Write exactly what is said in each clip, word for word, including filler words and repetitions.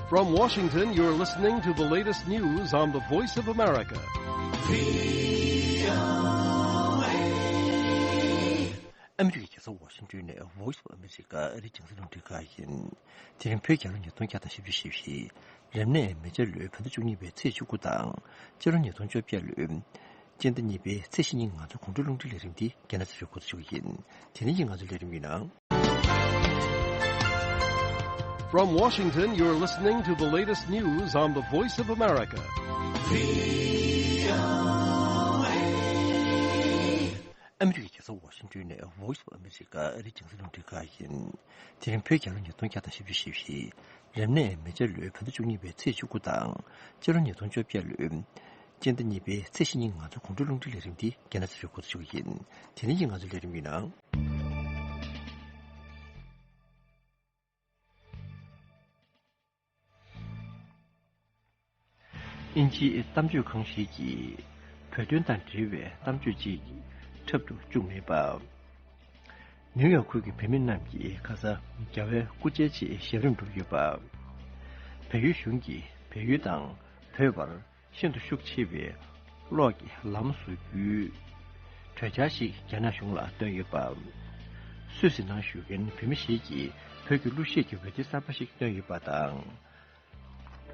From Washington, you're listening to the latest news on the Voice of America. ཨ་མི་རི་ཀའི་རྒྱལ་ས་ཝ་ཤིང་ཊོན་ནས་Voice of America ཨ་རིའི་རྒྱང་སྲིང་རླུང་འཕྲིན་ཁང་ཡིན། དེ་རིང་བོད་རྒྱལ་ལོ་ཉིས་སྟོང་བརྒྱ་དང་བཞི་བཅུ་ཞེ་བཞི། རབ་གནས་མེ་བྱ་ལོའི་བོད་ཟླ་བཅུ་གཉིས་པའི་ཚེས་བཅུ་དགུ་དང་། སྤྱི་ལོ་ཉིས་སྟོང་བཅོ་བརྒྱད་ལོའི་སྤྱི་ཟླ་གཉིས་པའི་ཚེས་བཞི་ཉིན་ང་ཚོའི་དགོང་དྲོའི་རླུང་འཕྲིན་ལས་རིམ་འདི་རྒྱ་ནག་ཚོས་འགོ་འཛུགས་ཞུ་གི་ཡིན། དེ་རིང་གི་ང་ཚོའི་ལས་རིམ་ཡིན་ན། From Washington, you're listening to the latest news on the Voice of America. ཨ་མི་རི་ཀའི་རྒྱལ་ས་ཝ་ཤིང་ཊོན་ནས་Voice of America ཨ་རིའི་རྒྱང་སྲིང་རླུང་འཕྲིན་ཁང་ཡིན། དེ་རིང་བོད་རྒྱལ་ལོ་ཉིས་སྟོང་བརྒྱ་དང་བཞི་བཅུ་ཞེ་བཞི། རབ་གནས་མེ་བྱ་ལོའི་བོད་ཟླ་བཅུ་གཉིས་པའི་ཚེས་བཅུ་དགུ་དང་། སྤྱི་ལོ་ཉིས་སྟོང་བཅོ་བརྒྱད་ལོའི་སྤྱི་ཟླ་གཉིས་པའི་ཚེས་བཞི་ཉིན་ང་ཚོའི་དགོང་དྲོའི་རླུང་འཕྲིན་ལས་རིམ་འདི་རྒྱ་ནག་ཚོས་འགོ་འཛུགས་ཞུ་གི་ཡིན། དེ་རིང་གི་ང་ཚོའི་ལས་རིམ་ཡིན་ན། དབྱིན་ཇིའི་གཏམ་བརྗོད་ཁང་ཞིག་གིས་བོད་དོན་དང་འབྲེལ་བའི་གཏམ་བརྗོད་ཅིག་འཁྲབ་ཏུ་བཅུག་མེད་པ། ནིའུ་ཡོག་ཁུལ་གྱི་བོད་མི་རྣམས་ཀྱིས་ཁ་ས་རྒྱལ་བའི་སྐུ་ཕྱྭའི་ཆེད་ཞབས་རིམ་བསྒྲུབས་ཡོད་པ། བལ་ཡུལ་གཞུང་གིས་བལ་ཡུལ་དང་བོད་བར་ཤིན་ཏུ་ཤུགས་ཆེ་བའི་གློག་གི་ལམ་བཟོ་རྒྱུའི་གྲོས་འཆར་ཞིག་རྒྱ་ནག་གཞུང་ལ་བཏོན་ཡོད་པ། སུད་སི་ནང་བཞུགས་མཁན་བོད་མི་ཞིག་གིས་བོད་ཀྱི་གླུ་གཞས་ཀྱི་འོད་སྡེར་གསར་པ་ཞིག་བཏོན་ཡོད་པ་དང་།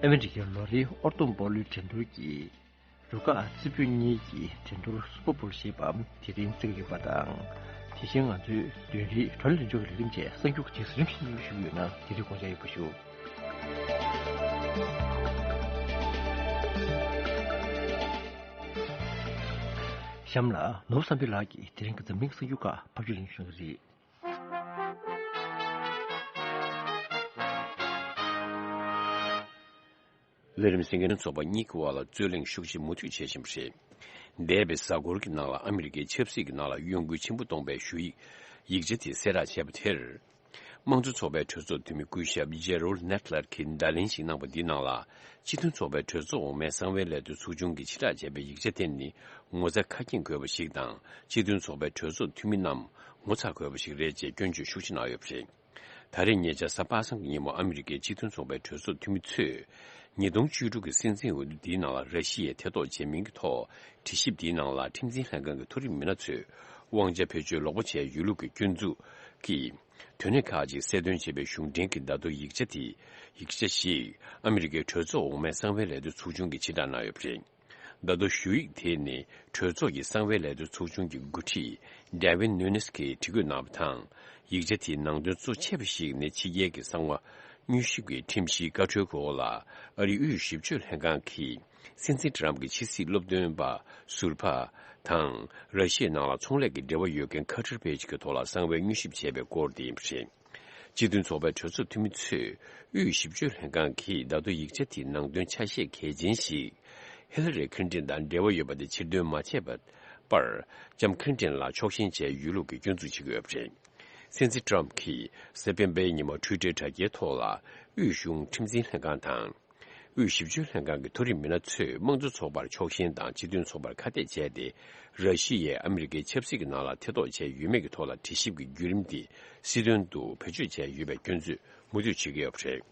ཨ་མི་རི་ཀའི་ལོ་རེའི་ཨོར་ཏོ་སྤོ་ལོའི་འགྲན་བསྡུར་གྱི་རུ་ཁག་རྩེ་ཕུད་གཉིས་ཀྱི་འགྲན་བསྡུར་སུ་པར་བོལ་ཞེས་པ་དེ་རིང་བརྩི་གི་ཡོད་པ་དང་། དེ་བཞིན་ང་ཚོའི་བདུན་རེའི་བགྲོ་གླེང་ལྷན་ཚོགས་ཀྱི་ལས་རིམ་བཅས་གསར་འགྱུར་གྱི་རིམ་བཞིན་སྙན་ཞུ་ཡོད་ན་དེ་རིང་དགོངས་འཇགས་ཡོད་པ་ཞུ། གཤམ་ལ་ནོར་བུ་བསམ་འཕེལ་ལགས་ཀྱིས་དེ་རིང་གི་འཛམ་གླིང་གསར་འགྱུར་ཁག་ཕབ་སྒྱུར་ལེན་ཞུ་གི་རེད། ལས་རིམ་གསན་མཁན་ཚོགས་པ་གཉིས་ཀྱི་དབར་ལ་རྩོད་གླེང་ཤུགས་ཆེ་མུ་མཐུད་བྱེད་བཞིན་པ་རེད། འདས་པའི་གཟའ་འཁོར་གྱི་ནང་ལ་ཨ་མི་རི་ཀའི་ཆབ་སྲིད་ཀྱི་ནང་ལ་གཡོ་འགུལ་ཆེན་པོ་གཏོང་པའི་ཞུ་ཡིག་ཡིག་ཆ་དེ་གསལ་བསྒྲགས་བྱས་པ་དེར། དམངས་གཙོ་ཚོགས་པའི་གྲོས་ཚོགས་འཐུས་མི་སྐུ་ཞབས་ཇེ་རོལ་ནེ་ཊི་ལར་གྱིས་བརྡ་ལན་ཞིག་གནང་པ་འདིའི་ནང་ལ། སྤྱི་མཐུན་ཚོགས་པའི་གྲོས་ཚོགས་འོག་མའི་གསང་བའི་ལས་དོན་ཚོགས་ཆུང་གིས་ཕྱིར་བསྒྲགས་བྱས་པའི་ཡིག་ཆ་དེ་ནི་ངོ་ཚ་ཁ་སྐྱེངས་དགོས་པ་ཞིག་དང་། སྤྱི་མཐུན་ཚོགས་པའི་གྲོས་ཚོགས་འཐུས་མི་རྣམས་ངོ་ཚ་དགོས་པ་ཞིག་རེད་ཅེས་སྐྱོན་བརྗོད་ཤུགས་ཆེ་གནང་ཡོད་པ་རེད། ད་རེས་ཉེ་ཆར་གཟའ་པ་སངས་ཀྱི་ཉིན་མོ་ཨ་མི་རི་ཀའི་སྤྱི་མཐུན་ཚོགས་པའི་གྲོས་ཚོགས་འཐུས་མི་ཚོས། ཉིས་སྟོང་བཅུ་དྲུག་གི་སྲིད་འཛིན་འོས་བསྡུ་འདིའི་ནང་ལ་ར་ཤི་ཡས་ཐེ་གཏོགས་བྱས་མིན་གྱི་ཐོག་དྲི་ཞིབ་འདིའི་ནང་ལ་ཁྲིམས་འཛིན་ལྷན་ཁང་གི་མཐོ་རིམ་མི་སྣ་ཚོས་དབང་ཆ་བེད་སྤྱོད་ལོག་པ་བྱས་ཡོད་ལུགས་ཀྱི་སྐྱོན་འཛུགས་ཀྱིས། དོན་གནད་ཁག་ཅིག་གསལ་སྟོན་བྱས་པའི་གཞུང་འབྲེལ་གྱི་བརྡ་ཐོ་ཡིག་ཆ་དེ། ཡིག་ཆ་ཞིག་ཨ་མི་རི་ཀའི་གྲོས་ཚོགས་འོག་མའི་གསང་བའི་ལས་དོན་ཚོགས་ཆུང་གིས་ཕྱིར་བསྒྲགས་གནང་ཡོད་པ་རེད། བརྡ་ཐོ་ཞུ་ཡིག་དེ་ནི་གྲོས་ཚོགས་ཀྱི་གསང་བའི་ལས་དོན་ཚོགས་ཆུང་གི་འགོ་ཁྲིད་Devin Nunes གྱིས་བྲིས་བཀོད་གནང་བ་དང་། ཡིག་ཆ་དེའི་ནང་དོན་གཙོ་ཆེ་བ་ཞིག་ནི་ཕྱི་རྒྱལ་གྱི་གསང་བ་དངོས་ཞིབ་ཀྱི་ཁྲིམས་གཞིའི་བཀའ་འཁྲོལ་འོག་ལ་ཨ་རིའི་དབུས་ཞིབ་དཔྱོད་ལྷན་ཁང་གིས་སྲིད་འཛིན་ཏྲམ་གྱི་ཕྱི་སྲིད་སློབ་སྟོན་པ་ཟུར་པ་དང་། ར་ཤི་ཡའི་ནང་ལ་ཚོང་ལས་ཀྱི་འབྲེལ་བ་ཡོད་མཁན་ཁ་ཊར་པེ་ཇི་གི་ཐོག་ལ་གསང་བའི་དངོས་ཞིབ་བྱས་པའི་སྐོར་དེ་ཡིན་པ་རེད། སྤྱི་མཐུན་ཚོགས་པའི་གྲོས་ཚོགས་འཐུས་མི་ཚོས་དབུས་ཞིབ་དཔྱོད་ལྷན་ཁང་གིས་བརྡ་ཐོ་ཡིག་ཆ་དེའི་ནང་དོན་ཆ་ཤས་གལ་ཆེན་ཞིག་ཧི་ལ་རི་ཁིན་ཏིན་དང་འབྲེལ་བ་ཡོད་པ་དེ་ཕྱིར་འདོན་མ་བྱས་པར་ལྕམ་ཁིན་ཏིན་ལ་ཕྱོགས་ཞེན་བྱས་ཡོད་ལུགས་ཀྱི་སྐྱོན་འཛུགས་བྱེད་ཀྱི་ཡོད་པ་རེད། སྲིད་འཛིན་ཏྲམ་གྱིས་གཟའ་སྤེན་པའི་ཉིན་མོ་ཊུའི་ཊར་དྲ་རྒྱའི་ཐོག་ལ་དབུས་གཞུང་ཁྲིམས་འཛིན་ལྷན་ཁང་དང་། དབུས་ཞིབ་དཔྱོད་ལྷན་ཁང་གི་མཐོ་རིམ་མི་སྣ་ཚོས་དམངས་གཙོ་ཚོགས་པར་ཕྱོགས་ཞེན་དང་སྤྱི་མཐུན་ཚོགས་པར་ཁ་གཏད་བྱས་ཏེ། ར་ཤི་ཡས་ཨ་མི་རི་ཀའི་ཆབ་སྲིད་ཀྱི་ནང་ལ་ཐེ་གཏོགས་བྱས་ཡོད་མེད་ཀྱི་ཐོག་ལ་དྲི་ཞིབ་ཀྱི་བརྒྱུད་རིམ་དེ་སྲིད་དོན་དུ་བེད་སྤྱོད་བྱས་ཡོད་པའི་སྐྱོན་བརྗོད་མུ་མཐུད་བྱེད་ཀྱི་ཡོད་པ་རེད།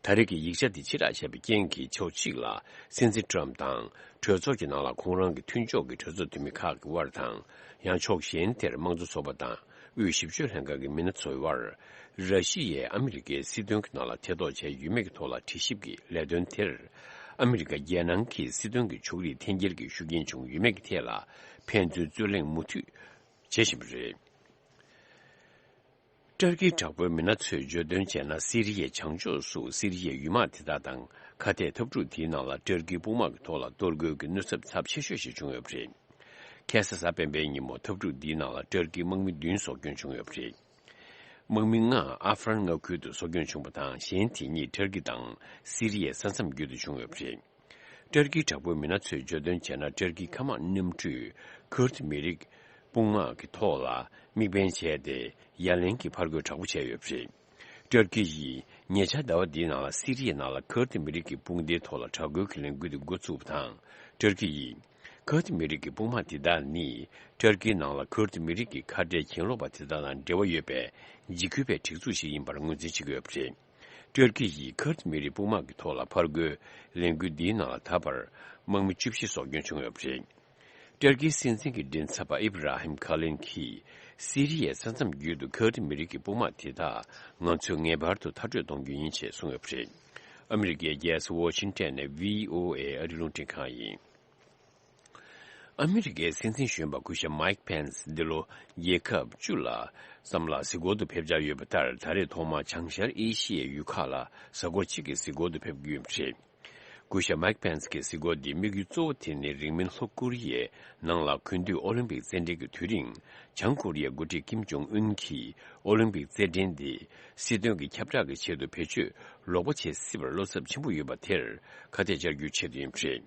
ད་རེས་ཀྱི་ཡིག་ཆ་འདི་ཕྱིར་བསྒྲགས་བྱས་པའི་རྐྱེན་གྱིས་ཕྱོགས་གཅིག་ལ་སྲིད་འཛིན་ཏྲམ་དང་གྲོས་ཚོགས་ཀྱི་ནང་ལ་ཁོང་རང་གི་མཐུན་ཕྱོགས་ཀྱི་གྲོས་ཚོགས་འཐུས་མི་ཁག་གི་དབར་དང་། ཡང་ཕྱོགས་གཞན་དེར་དམངས་གཙོ་ཚོགས་པ་དང་། དབུས་ཞིབ་དཔྱོད་ལྷན་ཁང་གི་མི་སྣ་ཚོའི་དབར། ར་ཤི་ཡས་ཨ་མི་རི་ཀའི་སྲིད་དོན་གྱི་ནང་ལ་ཐེ་གཏོགས་བྱས་ཡོད་མེད་ཀྱི་ཐོག་ལ་དྲི་ཞིབ་ཀྱི་ལས་དོན་དེར། ཨ་མི་རི་ཀ་རྒྱལ་ནང་གི་སྲིད་དོན་གྱི་ཕྱོགས་རིས་འཐེན་འཁྱེར་གྱི་ཤུགས་རྐྱེན་བྱུང་ཡོད་མེད་ཀྱི་ཐད་ལ་ཕན་ཚུན་རྩོད་གླེང་མུ་མཐུད་བྱེད་བཞིན་པ་རེད། ཏུར་ཀིའི་དྲག་པོའི་མི་སྣ་ཚོས་བརྗོད་དོན་བྱས་ན། སི་རི་ཡའི་བྱང་ཕྱོགས་སུ་སི་རི་ཡའི་ཡུལ་དམག་དེ་དག་དང་། ཁ་གཏད་འཐབ་འཁྲུག་དེའི་ནང་ལ་ཏུར་ཀིའི་དཔུང་དམག་གི་ཐོག་ལ་གཏོར་རྒོལ་གྱི་གནོད་ཚབས་ཚབས་ཆེ་ཤོས་ཤིག་བྱུང་ཡོད་པ་རེད། ཁ་སང་གཟའ་སྤེན་པའི་ཉིན་མོ་འཐབ་འཁྲུག་འདིའི་ནང་ལ་ཏུར་ཀིའི་དམག་མི་བདུན་སྲོག་སྐྱོན་བྱུང་ཡོད་པ་རེད། དམག་མི་ལྔ་ཨ་ཧྥ་རན་མངའ་ཁུལ་དུ་སྲོག་སྐྱོན་བྱུང་བ་དང་། གཞན་དེ་གཉིས་ཏུར་ཀི་དང་སི་རི་ཡའི་ས་མཚམས་བརྒྱུད་དུ་བྱུང་ཡོད་པ་རེད། ཏུར་ཀིའི་དྲག་པོའི་མི་སྣ་ཚོས་བརྗོད་དོན་བྱས་ན། ཏུར་ཀིའི་མཁའ་དམག་གནམ་གྲུས་ཁུར་ཏི་མི་རིགས་དཔུང་དམག་གི་ཐོག་ལ་དམིགས་འབེན་བྱས་ཏེ། ཡ་ལན་གྱི་ཕར་རྒོལ་དྲག་པོ་བྱས་ཡོད་པ་རེད། ཏུར་ཀི་ཡིས་ཉེ་ཆར་ཟླ་བ་འདིའི་ནང་ལ་སི་རི་ཡའི་ནང་ལ་ཁུར་ཏི་མི་རིགས་ཀྱི་དཔུང་སྡེའི་ཐོག་ལ་དྲག་རྒོལ་གྱི་ལས་འགུལ་དེ་འགོ་བཙུགས་པ་དང་། ཏུར་ཀི་ཡིས་ཁུར་ཏི་མི་རིགས་ཀྱི་དཔུང་དམག་དེ་དག་ནི། ཏུར་ཀིའི་ནང་ལ་ཁུར་ཏི་མི་རིགས་ཀྱི་ཁ་བྲལ་གྱེན་ལོག་པ་དེ་དག་དང་འབྲེལ་བ་ཡོད་པའི་འཇིགས་སྐུལ་བའི་སྒྲིག་འཛུགས་ཤིག་ཡིན་པར་ངོས་འཛིན་བྱེད་ཀྱི་ཡོད་པ་རེད། ཏུར་ཀི་ཡིས་ཁུར་ཏི་མི་རིགས་དཔུང་དམག་གི་ཐོག་ལ་ཕར་རྒོལ་ལས་འགུལ་འདིའི་ནང་ལ་ད་བར་དམག་མི་བཅུ་བཞི་སྲོག་སྐྱོན་བྱུང་ཡོད་པ་རེད། ཏུར་ཀིའི་སྲིད་འཛིན་གྱི་མགྲིན་ཚབ་པ་ཨིབ་ར་ཧིམ་ཁ་ལིན་གྱིས། སི་རི་ཡའི་ས་མཚམས་བརྒྱུད་དུ་ཁུར་ཏི་མི་རིགས་ཀྱི་དཔུང་དམག་དེ་དག་ང་ཚོས་ངེས་པར་དུ་མཐར་སྐྲོད་གཏོང་རྒྱུ་ཡིན་ཞེས་གསུངས་ཡོད་པ་རེད། ཨ་མི་རི་ཀའི་རྒྱལ་ས་ཝོ་ཤིང་ཊོན་ནས་བྷི་ཨོ་ཨེ་ཨ་རིའི་རླུང་འཕྲིན་ཁང་ཡིན། ཨ་མི་རི་ཀའི་སྲིད་འཛིན་གཞོན་པ་སྐུ་ཞབས་མའིག་ཕེན་སི་འདི་ལོ་རྒྱལ་ཁབ་བཅུ་ལ་ཙམ་ལ་གཟིགས་སྐོར་དུ་ཕེབས་འཆར་ཡོད་པ་ལྟར། ད་རེས་ཐོག་མར་བྱང་ཤར་ཨེ་ཤི་ཡའི་ཡུལ་ཁག་ལ་གཟའ་འཁོར་གཅིག་གི་གཟིགས་སྐོར་དུ་ཕེབས་རྒྱུ་ཡིན་པ་རེད། སྐུ་ཞབས་མའིག་ཕེན་སི་གི་གཟིགས་སྐོར་འདིའི་དམིགས་ཡུལ་གཙོ་བོ་དེ་ནི་རིང་མིན་ལྷོ་ཀོ་རི་ཡའི་ནང་ལ་དགུན་དུས་ཨོ་ལིམ་པིག་རྩེད་འགྲན་གྱི་དུས་རིང་བྱང་ཀོ་རི་ཡའི་འགོ་ཁྲིད་ཀིམ་ཇོང་ཨུན་གྱིས་ཨོ་ལིམ་པིག་རྩེད་འགྲན་འདི་སྲིད་དོན་གྱི་ཁྱབ་བསྒྲགས་ཀྱི་ཆེད་དུ་བེད་སྤྱོད་ལོག་པ་བྱེད་སྲིད་པར་བློ་འཚབ་ཆེན་པོ་ཡོད་པ་དེར་ཁ་གཏད་བཅར་རྒྱུའི་ཆེད་དུ་ཡིན་པ་རེད།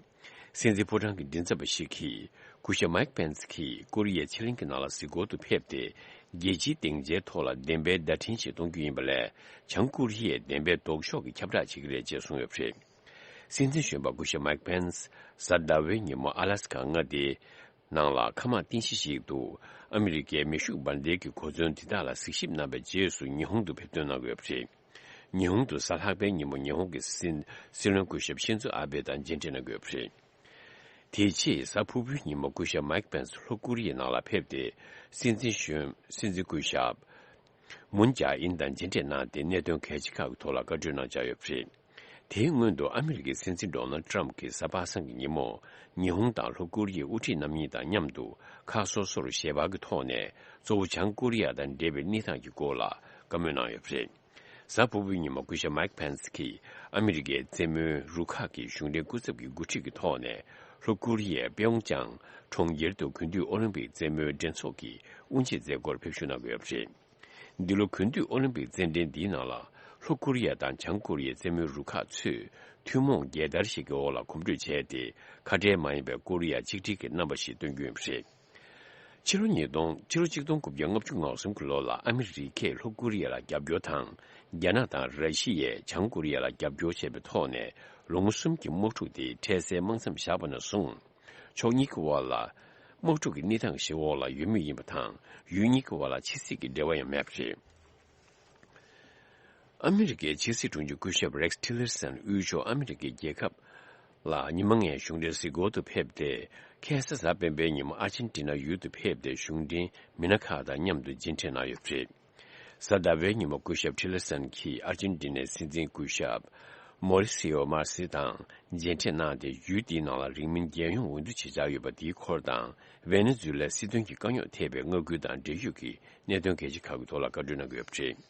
སྲིད་འཛིན་ཕོ་བྲང་གི་མགྲིན་ཚབ་པ་ཞིག་གིས། སྐུ་ཞབས་མའིག་པེན་སི་གིས་ཀོ་རི་ཡའི་ཕྱེད་གླིང་གི་ནང་ལ་གཟིགས་སྐོར་དུ་ཕེབས་ཏེ། རྒྱལ་སྤྱིའི་སྡིངས་ཆའི་ཐོག་ལ་བདེན་པའི་བརྡ་འཕྲིན་ཞིག་གཏོང་རྒྱུ་ཡིན་པ་ལས། བྱང་ཀོ་རི་ཡས་བདེན་པའི་ལྡོག་ཕྱོགས་ཀྱི་ཁྱབ་བསྒྲགས་བྱེད་ཀྱི་རེད་ཅེས་གསུངས་ཡོད་པ་རེད། སྲིད་འཛིན་གཞོན་པ་སྐུ་ཞབས་མའིག་པེན་སི། གཟའ་ཟླ་བའི་ཉིན་མོ་ཨ་ལ་སི་ཀ་མངའ་སྡེའི་ནང་ལ་མཁའ་དམག་རྟེན་གཞི་ཞིག་ཏུ། ཨ་མི་རི་ཀའི་མེ་ཤུགས་འབར་མདེལ་གྱི་གོ་མཚོན་དེ་དག་ལ་གཟིགས་ཞིབ་གནང་བའི་རྗེས་སུ་ཉི་ཧོང་དུ་ཕེབས་ཐོན་གནང་དགོས་པ་རེད། ཉི་ཧོང་དུ་གཟའ་ལྷག་པའི་ཉིན་མོ་ཉི་ཧོང་གི་སྲིད་སྲིད་བློན་སྐུ་ཞབས་ཤིན་ཛོ་ཨ་བྷེ་དང་མཇལ་འཕྲད་གནང་དགོས་པ་རེད། དེ་རྗེས་གཟའ་ཕུར་བུའི་ཉིན་མོ་སྐུ་ཞབས་མའིག་པེན་སི་ལྷོ་ཀོ་རི་ཡའི་ནང་ལ་ཕེབས་ཏེ། སྲིད་འཛིན་གཞོན་སྲིད་འཛིན་སྐུ་ཞབས་མུན་ཇཱ་ཨིན་དང་མཇལ་འཕྲད་གནང་སྟེ། གནད་དོན་གལ་ཆེ་ཁག་གི་ཐོག་ལ་བཀའ་གྲོས་གནང་འཆར་ཡོད་པ་རེད། དེའི་སྔོན་དུ་ཨ་མི་རི་ཀའི་སྲིད་འཛིན་ཌོ་ནལ་ཊམ་གྱིས་གཟའ་པ་སངས་ཀྱི་ཉིན་མོ་ཉི་ཧོང་དང་ལྷོ་ཀོ་རི་ཡའི་དབུ་ཁྲིད་རྣམ་གཉིས་དང་མཉམ་དུ་ཁག་སོ་སོར་ཞལ་པར་གྱི་ཐོག་ནས། གཙོ་བོ་བྱང་ཀོ་རི་ཡ་དང་འབྲེལ་བའི་གནས་སྟངས་ཀྱི་སྐོར་ལ་བཀའ་མོལ་གནང་ཡོད་པ་རེད། གཟའ་ཕུར་བུའི་ཉིན་མོ་སྐུ་ཞབས་མའིག་ཕེན་སི་གིས་ཨ་མི་རི་ཀའི་རྩེད་མོའི་རུ་ཁག་གི་གཞུང་འབྲེལ་སྐུ་ཚབ་ཀྱི་འགོ་ཁྲིད་ཀྱི་ཐོག་ནས། ལྷོ་ཀོ་རི་ཡའི་པེའོང་ཅང་གྲོང་ཁྱེར་དུ་དགུན་དུས་ཨོ་ལིམ་པིག་རྩེད་མོའི་འགྲན་ཚོགས་ཀྱི་དབུ་འབྱེད་མཛད་སྒོར་ཕེབས་ཞུགས་གནང་དགོས་པ་རེད། འདི་ལོ་དགུན་དུས་ཨོ་ལིམ་པིག་རྩེད་འགྲན་འདིའི་ནང་ལ་ལྷོ་ཀོ་རི་ཡ་དང་བྱང་ཀོ་རི་ཡའི་རྩེད་མོའི་རུ་ཁག་ཚོས་ཐུན་མོང་རྒྱལ་དར་ཞིག་གི་འོག་ལ་གོམ་བགྲོད་བྱས་ཏེ། ཁ་བྲལ་མ་ཡིན་པའི་ཀོ་རི་ཡ་གཅིག་སྒྲིལ་གྱི་རྣམ་པ་ཞིག་སྟོན་རྒྱུ་ཡིན་པ་རེད། ཕྱི་ལོ་ཉིས་སྟོང་། ཕྱི་ལོ་གཅིག་སྟོང་དགུ་བརྒྱ་ལྔ་བཅུ་ང་གསུམ་གྱི་ལོ་ལ་ཨ་མི་རི་ཀས་ལྷོ་ཀོ་རི་ཡ་ལ་རྒྱབ་སྐྱོར་དང་། རྒྱ་ནག་དང་ར་ཤི་ཡས་བྱང་ཀོ་རི་ཡ་ལ་རྒྱབ་སྐྱོར་བྱས་པའི་ཐོག་ནས། ལོ་ངོ་གསུམ་གྱི་དམག་འཁྲུག་དེ་འཕྲལ་སེལ་དམག་མཚམས་བཞག་པ་ནས་བཟུང་། ཕྱོགས་གཉིས་ཀྱི་དབར་ལ། དམག་འཁྲུག་གི་གནས་སྟངས་ཤིག་འོག་ལ་ཡོད་མུས་ཡིན་པ་དང་། ཡུལ་གཉིས་ཀྱི་དབར་ལ་ཕྱི་སྲིད་ཀྱི་འབྲེལ་བ་ཡང་མེད་པ་རེད། ཨ་མི་རི་ཀའི་ཕྱི་སྲིད་དྲུང་ཆེ་སྐུ་ཞབས་རེག་ཊི་ལར་སན་དབུས་ཕྱོགས་ཨ་མི་རི་ཀའི་རྒྱལ་ཁབ་ལ་ཉི་མ་ལྔའི་གཞུང་འབྲེལ་གཟིགས་སྐོར་དུ་ཕེབས་ཏེ། ཁ་སང་གཟའ་སྤེན་པའི་ཉིན་མོ་ཨར་ཇེན་ཊི་ན་ཡུལ་དུ་ཕེབས་ཏེ། གཞུང་འབྲེལ་མི་སྣ་ཁག་དང་མཉམ་དུ་མཇལ་འཕྲད་གནང་ཡོད་པ་རེད། གཟའ་ཟླ་བའི་ཉིན་མོ་སྐུ་ཞབས་ཊི་ལར་སན་གྱིས་ཨར་ཇེན་ཊི་ནའི་སྲིད་འཛིན་སྐུ་ཞབས་མོ་རི་སི་ཡོ་མར་སི་དང་མཇལ་འཕྲད་གནང་སྟེ། ཡུལ་དེའི་ནང་ལ་རིང་མིན་རྒྱལ་ཡོངས་འོས་བསྡུ་ཅིག་བྱས་ཡོད་པ་དེའི་སྐོར་དང་། ཝེ་ནེ་ཛུ་ལའི་སྲིད་དོན་གྱི་དཀའ་རྙོག་ཐེབས་པའི་མངའ་ཁུལ་དང་འབྲེལ་ཡོད་ཀྱི་གནད་དོན་གལ་ཆེ་ཁག་གི་ཐོག་ལ་བཀའ་གྲོས་གནང་གི་ཡོད་པ་རེད།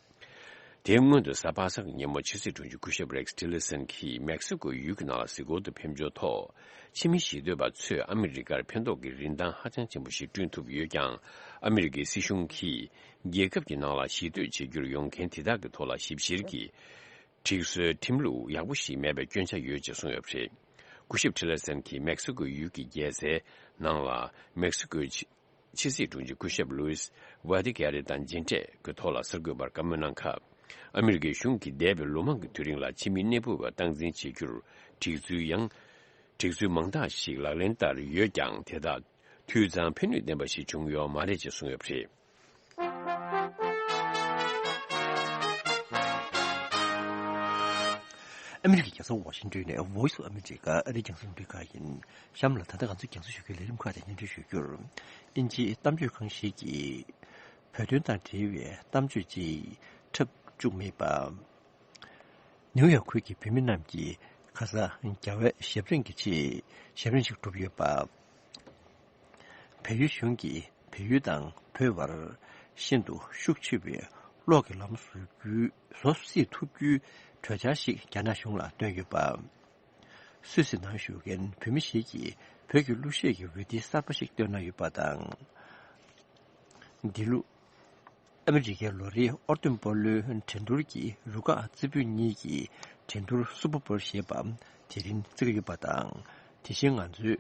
དེའི་སྔོན་དུ་གཟའ་པ་སངས་ཀྱི་ཉིན་མོ་ཕྱི་སྲིད་དྲུང་ཆེ་སྐུ་ཞབས་རེག་ཊི་ལར་སན་གྱིས་མེག་སི་ཀོ་ཡུལ་གྱི་ནང་ལ་གཟིགས་སྐོར་དུ་ཕེབས་འབྱོར་ཐོག་ཕྱི་མི་ཞི་གཏོད་པ་ཚོས་ཨ་མི་རི་ཀར་ཕན་ཐོགས་ཀྱི་རིན་ཐང་ཧ་ཅང་ཆེན་པོ་ཞིག་བསྐྲུན་ཐུབ་ཡོད་ཀྱང་། ཨ་མི་རི་ཀའི་སྲིད་གཞུང་གིས་རྒྱལ་ཁབ་ཀྱི་ནང་ལ་ཞི་གཏོད་བྱེད་རྒྱུར་ཡོང་མཁན་དེ་དག་གི་ཐོག་ལ་ཞིབ་བཤེར་གྱི་སྒྲིག་སྲོལ་ཁྲིམས་ལུགས་ཡག་པོ་ཞིག་མེད་པའི་སྐྱོན་ཆ་ཡོད་ཅེས་གསུངས་ཡོད་པ་རེད། སྐུ་ཞབས་ཊི་ལར་སན་གྱིས་མེག་སི་ཀོ་ཡུལ་གྱི་རྒྱལ་སའི་ནང་ལ་མེག་སི་ཀོའི་ཕྱི་ཕྱི་སྲིད་དྲུང་ཆེ་སྐུ་ཞབས་ལུའིས་ཝ་ཏི་ཀེ་རེ་དང་མཇལ་འཕྲད་ཀྱི་ཐོག་ལ་གསར་འགོད་པར་བཀའ་མོལ་གནང་སྐབས། ཨ་མི་རི་ཀའི་གཞུང་གིས་འདས་པའི་ལོ་མང་གི་དུས་རིང་ལ་ཕྱི་མི་གནས་སྤོ་བ་སྟངས་འཛིན་བྱེད་རྒྱུར་སྒྲིག་འཛུགས་ཡང་། སྒྲིག་འཛུགས་མང་དག་ཞིག་ལག་ལེན་བསྟར་ཡོད་ཀྱང་། དེ་དག་དུས་ཙང་ཕན་ནུས་ལྡན་པ་ཞིག་བྱུང་ཡོད་མ་རེད་ཅེས་གསུངས་ཡོད་པ་རེད། ཨ་མི་རི་ཀའི་རྒྱལ་ས་ཝ་ཤིང་ཏོན་ནས་Voice of America ཨ་རིའི་རྒྱང་སྲིང་རླུང་འཕྲིན་ཁང་ཡིན། གཤམ་ལ་ད་ལྟ་ང་ཚོས་རྒྱང་སྲིང་ཞུ་མཁན་ལས་རིམ་ཁག་དེ་སྙན་སྒྲོན་ཞུ་རྒྱུར། དབྱིན་ཇིའི་གཏམ་བརྗོད་ཁང་ཞིག་གིས་བོད་དོན་དང་འབྲེལ་བའི་གཏམ་བརྗོད་ཅིག་འཁྲབ་བཅུག་མེད་པ། ནིའུ་ཡོག་ཁུལ་གྱི་བོད་མི་རྣམས་ཀྱིས་ཁ་སང་རྒྱལ་བའི་ཞབས་རིམ་གྱི་ཆེད་ཞབས་རིམ་ཞིག་བསྒྲུབས་ཡོད་པ། བལ་ཡུལ་གཞུང་གིས་བལ་ཡུལ་དང་བོད་བར་ཤིན་ཏུ་ཤུགས་ཆེ་བའི་གློག་གི་ལམ་བཟོ་རྒྱུའི་བཟོ་སྲིད་ཐུབ་རྒྱུའི་གྲོས་འཆར་ཞིག་རྒྱ་ནག་གཞུང་ལ་བཏོན་ཡོད་པ། སུད་སི་ནང་བཞུགས་མཁན་བོད་མི་ཞིག་གིས་བོད་ཀྱི་གླུ་གཞས་ཀྱི་འོད་སྡེར་གསར་པ་ཞིག་བཏོན་གནང་ཡོད་པ་དང་། འདི་ལོ། ཨ་མི་རི་ཀའི་ལོ་རེའི་ཨོར་ཏོན་སྤོ་ལོའི་འགྲན་བསྡུར་གྱི་རུ་ཁག་རྩེ་ཕུད་གཉིས་ཀྱི་འགྲན་བསྡུར་སུ་པར་བོལ་ཞེས་པ་དེ་རིང་རྩེ་གི་ཡོད་པ་དང་། དེ་བཞིན་ང་ཚོའི་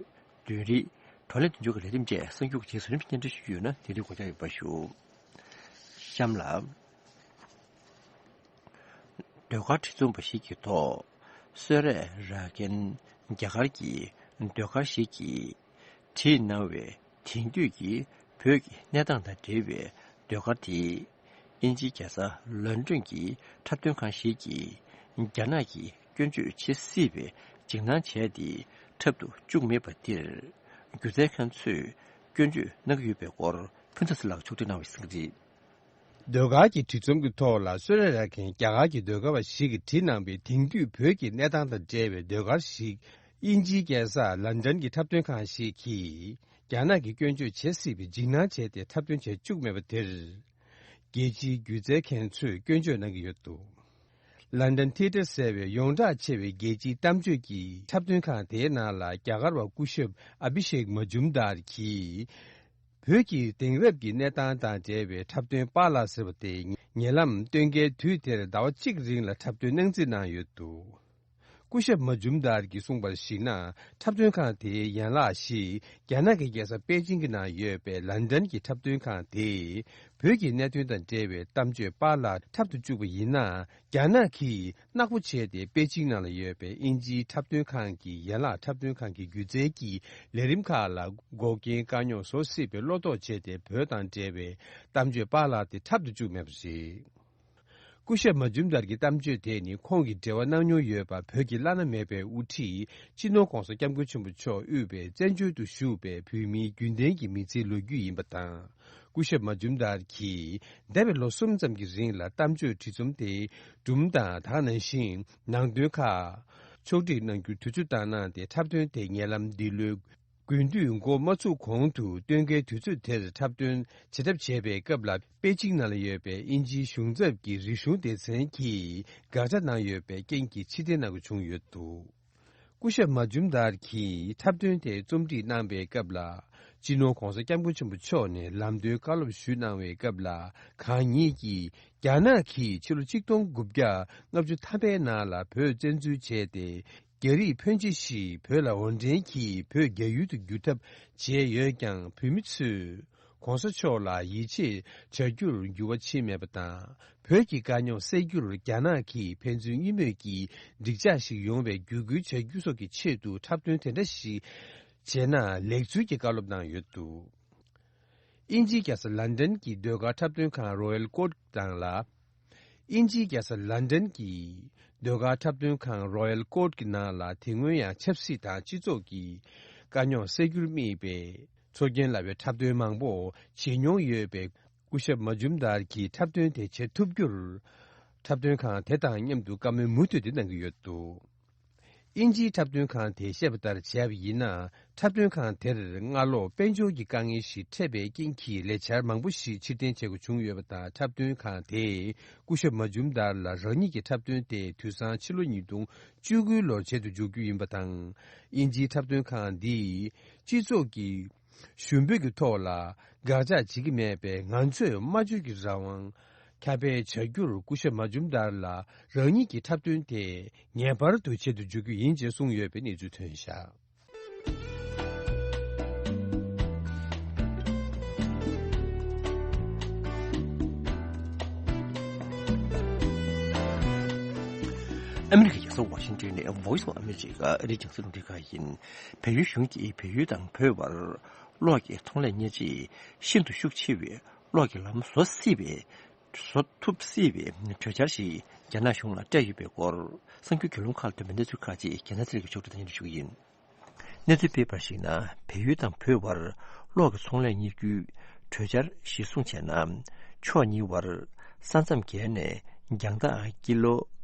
བདུན་རེའི་བགྲོ་གླེང་མདུན་ལྕོག་གི་ལས་རིམ་བཅས་གསར་འགྱུར་གྱི་རྗེས་སུ་རིམ་པ་སྙན་སྒྲོན་ཞུ་རྒྱུ་ཡོད་ན། དེ་རིང་གོ་བརྡ་ཡོད་པ་ཞུ། གཤམ་ལ། ཟློས་གར་བྲིས་རྩོམ་པ་ཞིག་གི་ཐོག་གསོལ་རས་རག་མཁན་རྒྱ་གར་གྱི་ཟློས་གར་ཞིག་གིས། བྲིས་གནང་བའི་དེང་དུས་ཀྱི་བོད་ཀྱི་གནས་སྟངས་དང་འབྲེལ་བའི་ཟློས་གར་དེ། དབྱིན་ཇིའི་རྒྱལ་ས་ལོན་ཌོན་གྱི་འཁྲབ་སྟོན་ཁང་ཞིག་གིས་ རྒྱ་ནག་གིས་སྐྱོན་བརྗོད་བྱེད་སྲིད་པའི་འཇིགས་སྣང་བྱས་ཏེ་འཁྲབ་ཏུ་བཅུག་མེད་པ་དེར། སྒྱུ་རྩལ་མཁན་ཚོས་སྐྱོན་བརྗོད་གནང་གི་ཡོད་པའི་སྐོར་ཕུན་ཚོགས་ལགས་ཕྱོགས་སྒྲིག་གནང་བའི་གསུང་གྲོས། ཟློས་གར་གྱི་བྲིས་རྩོམ་གྱི་ཐོག་ལ་གསོལ་རས་རག་མཁན་རྒྱ་གར་གྱི་ཟློས་གར་བ་ཞིག་གིས་བྲིས་གནང་པའི་དེང་དུས་བོད་ཀྱི་གནས་སྟངས་དང་འབྲེལ་བའི་ཟློས་གར་ཞིག་དབྱིན་ཇིའི་རྒྱལ་ས་ལན་ཌན་གྱི་འཁྲབ་སྟོན་ཁང་ཞིག་གིས་རྒྱ་ནག་གིས་སྐྱོན་བརྗོད་བྱེད་སྲིད་པའི་འཇིགས་སྣང་བྱས་ཏེ་འཁྲབ་སྟོན་བྱེད་བཅུག་མེད་པ་དེར། རྒྱལ་སྤྱིའི་སྒྱུ་རྩལ་མཁན་ཚོས་སྐྱོན་བརྗོད་གནང་གི་ཡོད་འདུག་ལན་ཌན་ཐི་ཡེ་ཊར་ཟེར་བའི་ཡོངས་གྲགས་ཆེ་བའི་རྒྱལ་སྤྱིའི་གཏམ་བརྗོད་ཀྱི་འཁྲབ་སྟོན་ཁང་དེའི་ནང་ལ་རྒྱ་གར་བ་སྐུ་ཞབས་ཨ་བྷི་ཤེག་མ་ཇུམ་དར་གྱིས། བོད་ཀྱི་དེང་རབས་ཀྱི་གནས་སྟངས་དང་འབྲེལ་བའི་འཁྲབ་སྟོན་པཱ་ལགས་ཟེར་བ་དེ་ཉེ་ལམ་སྟོན་ཁའི་དུས་དེར་ཟླ་བ་གཅིག་རིང་ལ་འཁྲབ་སྟོན་གནང་རྩིས་གནང་ཡོད་འདུག་སྐུ་ཞབས་མ་ཇུམ་དར་གྱིས་གསུངས་པར་གཞིགས་ན། འཁྲབ་སྟོན་ཁང་དེའི་ཡན་ལག་ཞིག་རྒྱ་ནག་གི་རྒྱལ་ས་པེ་ཅིང་གི་ནང་ཡོད་པའི་ལན་ཌན་གྱི་འཁྲབ་སྟོན་ཁང་དེས་བོད་ཀྱི་གནད་དོན་དང་འབྲེལ་བའི་གཏམ་བརྗོད་པཱ་ལགས་འཁྲབ་ཏུ་བཅུག་པ་ཡིན་ན། རྒྱ་ནག་གིས་ནག་པོ་བྱས་ཏེ་པེ་ཅིང་ནང་ལ་ཡོད་པའི་དབྱིན་ཇིའི་འཁྲབ་སྟོན་ཁང་གི་ཡན་ལག་འཁྲབ་སྟོན་ཁང་གི་སྒྱུ་རྩལ་གྱི་ལས་རིམ་ཁག་ལ་འགོག་རྐྱེན་དཀའ་རྙོག་བཟོ་སྲིད་པའི་བློ་དོགས་བྱས་ཏེ། བོད་དང་འབྲེལ་བའི་གཏམ་བརྗོད་པཱ་ལགས་དེ་འཁྲབ་ཏུ་བཅུག་མེད་པ་རེད། སྐུ་ཞབས་མ་ཇུམ་དར་གྱི་གཏམ་བརྗོད་དེ་ནི་ཁོང་གིས་འབྲེལ་བ་གནང་མྱོང་ཡོད་པ། བོད་ཀྱི་བླ་ན་མེད་པའི་དབུ་ཁྲིད་སྤྱི་ནོར་༧གོང་ས་༧སྐྱབས་མགོན་ཆེན་པོ་མཆོག་དབུས་པའི་བཙན་བྱོལ་དུ་བཞུགས་པའི་བོད་མིའི་རྒྱུན་ལྡན་གྱི་མི་ཚེའི་ལོ་རྒྱུས་ཡིན་པ་དང་། སྐུ་ཞབས་མ་ཇུམ་དར་གྱིས་འདས་པའི་ལོ་གསུམ་ཙམ་གྱི་རིང་ལ་གཏམ་བརྗོད་བྲིས་རྩོམ་དེ་སྒྲུང་དང་། ད་ག་ནང་བཞིན་ནང་དོན་ཁག་ཕྱོགས་སྒྲིག་གནང་རྒྱུར་དུས་ཚོད་བཏང་གནང་སྟེ། འཁྲབ་སྟོན་དེ་ཉེ་ལམ་འདི་ལོའི་དགུན་དུས་འགོ་མ་ཚུགས་གོང་དུ་སྟོན་ཁའི་དུས་ཚོད་དེར་འཁྲབ་སྟོན་བྱེད་ཐབས་བྱས་པའི་སྐབས་ལ། པེ་ཅིང་ནང་ལ་ཡོད་པའི་དབྱིན་ཇིའི་གཞུང་ཚབ་ཀྱི་རིག་གཞུང་སྡེ་ཚན་གྱིས་དགག་བྱ་གནང་ཡོད་པའི་རྐྱེན་གྱིས་ཕྱིར་འཐེན་གནང་དགོས་བྱུང་ཡོད་འདུག་སྐུ་ཞབས་མ་ཇུམ་དར་གྱིས་འཁྲབ་སྟོན་དེ་རྩོམ་སྒྲིག་གནང་པའི་སྐབས་ལ། སྤྱི་ནོར་༧གོང་ས་༧སྐྱབས་མགོན་ཆེན་པོ་མཆོག་ནས་ལམ་སྟོན་བཀའ་སློབ་ཞུས་གནང་བའི་སྐབས་ལ། གང་ཉིད་ཀྱིས་རྒྱ་ནག་གིས་ཕྱི་ལོ་ཆིག་སྟོང་དགུ་བརྒྱ་ལྔ་བཅུ་ཐམ་པའི་ནང་ལ་བོད་བཙན་འཛུལ་བྱས་ཏེ། རྒྱ་རིགས་ཕོན་ཆེ་ཞིག་བོད་ལ་འོར་འདྲེན་གྱིས་བོད་རྒྱ་ཡུལ་དུ་བསྒྱུར་ཐབས་བྱས་ཡོད་ཀྱང་། བོད་མི་ཚོས་༧གོང་ས་མཆོག་ལ་ཡིད་ཆེས་བྱ་རྒྱུར་འགྱུར་བ་ཕྱིན་མེད་པ་དང་། བོད་ཀྱི་དཀའ་རྙོག་སེལ་རྒྱུར་རྒྱ་ནག་གིས་ཕན་ཚུན་གཉིས་མོས་ཀྱིས་འགྲིག་འཇགས་ཤིག་ཡོང་བའི་བརྒྱུད་སྐུལ་བྱ་རྒྱུ་སོགས་ཀྱི་ཆེད་དུ་འཁྲབ་སྟོན་དེ་འདྲ་ཞིག་བྱས་ན་ལེགས་ཚུལ་གྱི་བཀའ་སློབ་གནང་ཡོད་འདུག་དབྱིན་ཇིའི་རྒྱལ་ས་ལན་ཌན་གྱི་ཟློས་གར་འཁྲབ་སྟོན་ཁང་རོ་ཡལ་ཀོར་ནང་ལ། དབྱིན་ཇིའི་རྒྱལ་ས་ལན་ཌན་གྱི་ཟློས་གར་འཁྲབ་སྟོན་ཁང་རོ་ཡལ་ཀོར་གྱི་ནང་ལ། དེ་སྔོན་ཡང་ཆབ་སྲིད་དང་སྤྱི་ཚོགས་ཀྱི་དཀའ་རྙོག་སེལ་རྒྱུར་དམིགས་པའི་ཚོར་སྐྱེན་སླ་བའི་འཁྲབ་སྟོན་མང་པོ་བྱེད་མྱོང་ཡོད་པའི་སྐུ་ཞབས་མ་ཇུམ་དར་གྱིས་འཁྲབ་སྟོན་དེ་བྱེད་ཐུབ་རྒྱུར། འཁྲབ་སྟོན་ཁང་དེ་དང་མཉམ་དུ་བཀའ་མོལ་མུ་མཐུད་དེ་གནང་གི་ཡོད་འདུག་དབྱིན་ཇིའི་འཁྲབ་སྟོན་ཁང་དེས་བཤད་པ་ལྟར་བྱས་པ་ཡིན་ན། འཁྲབ་སྟོན་ཁང་དེར་སྔ་ལོགས་དཔལ་འབྱོར་གྱི་དཀའ་ངལ་ཞིག་འཕྲད་པའི་རྐྱེན་གྱིས་ལས་འཆར་མང་པོ་ཞིག་ཕྱིར་འཐེན་བྱེད་དགོས་བྱུང་ཡོད་པ་དང་། འཁྲབ་སྟོན་ཁང་དེས་སྐུ་ཞབས་མ་ཇུམ་དར་ལ་རང་ཉིད་ཀྱི་འཁྲབ་སྟོན་དེ་དུས་སང་ཕྱི་ལོ་ཉིས་སྟོང་བཅུ་དགུ་ལོར་བྱེད་དུ་འཇུག་རྒྱུ་ཡིན་པ་དང་། དབྱིན་ཇིའི་འཁྲབ་སྟོན་ཁང་འདིས་སྤྱི་ཚོགས་ཀྱི་ཞུ་འབོད་ཀྱི་ཐོག་ལ་དགག་བྱ་བྱེད་ཀྱི་མེད་པས། ང་ཚོས་སྨྲ་བརྗོད་ཀྱི་རང་དབང་ཁྱབ་སྤེལ་བྱ་རྒྱུར་སྐུ་ཞབས་མ་ཇུམ་དར་ལ་རང་ཉིད་ཀྱི་འཁྲབ་སྟོན་དེ་ངེས་པར་དུ་བྱེད་དུ་འཇུག་རྒྱུ་ཡིན་ཅེས་གསུངས་ཡོད་པའི་གནས་ཚུལ་ཐོན་བཞག་ཨ་མི་རི་ཀའི་རྒྱལ་ས་ཝ་ཤིང་ཏོན་ནས་Voice of America ཨ་རིའི་རྒྱང་སྲིང་རླུང་འཕྲིན་ཁང་ཡིན། བལ་ཡུལ་གཞུང་གིས་བལ་ཡུལ་དང་བོད་བར་གློག་གི་ཚོང་ལས་གཉེར་ཆས་ཤིན་ཏུ་ཤུགས་ཆེ་བའི་གློག་གི་ལམ་བཟོ་སྲིད་པའི། བཟོ་ཐུབ་སྲིད་པའི་གྲོས་འཆར་ཞིག་རྒྱ་ནག་གཞུང་ལ་སྤྲད་ཡོད་པའི་སྐོར། གསར་འགྱུར་བརྒྱུད་ལམ་ཁག་ལ་ཐོན་པའི་གནས་ཚུལ་ཁག་ཅིག་རྒྱལ་ནང་ཚན་རིག་གི་ཕྱོགས་སྒྲིག་དང་སྙན་སྒྲོན་ཞུ་གི་ཡིན། གནས་ཚུལ་སྤེལ་བར་གཞིགས་ན། བལ་ཡུལ་དང་བོད་བར་གློག་གི་ཚོང་ལས་གཉེར་རྒྱུའི་གྲོས་འཆར་གཞིར་བཟུང་བྱས་ན། ཕྱོགས་གཉིས་བར་ས་མཚམས་བརྒལ་ནས་རྒྱང་ཐག་ཀི་ལོ་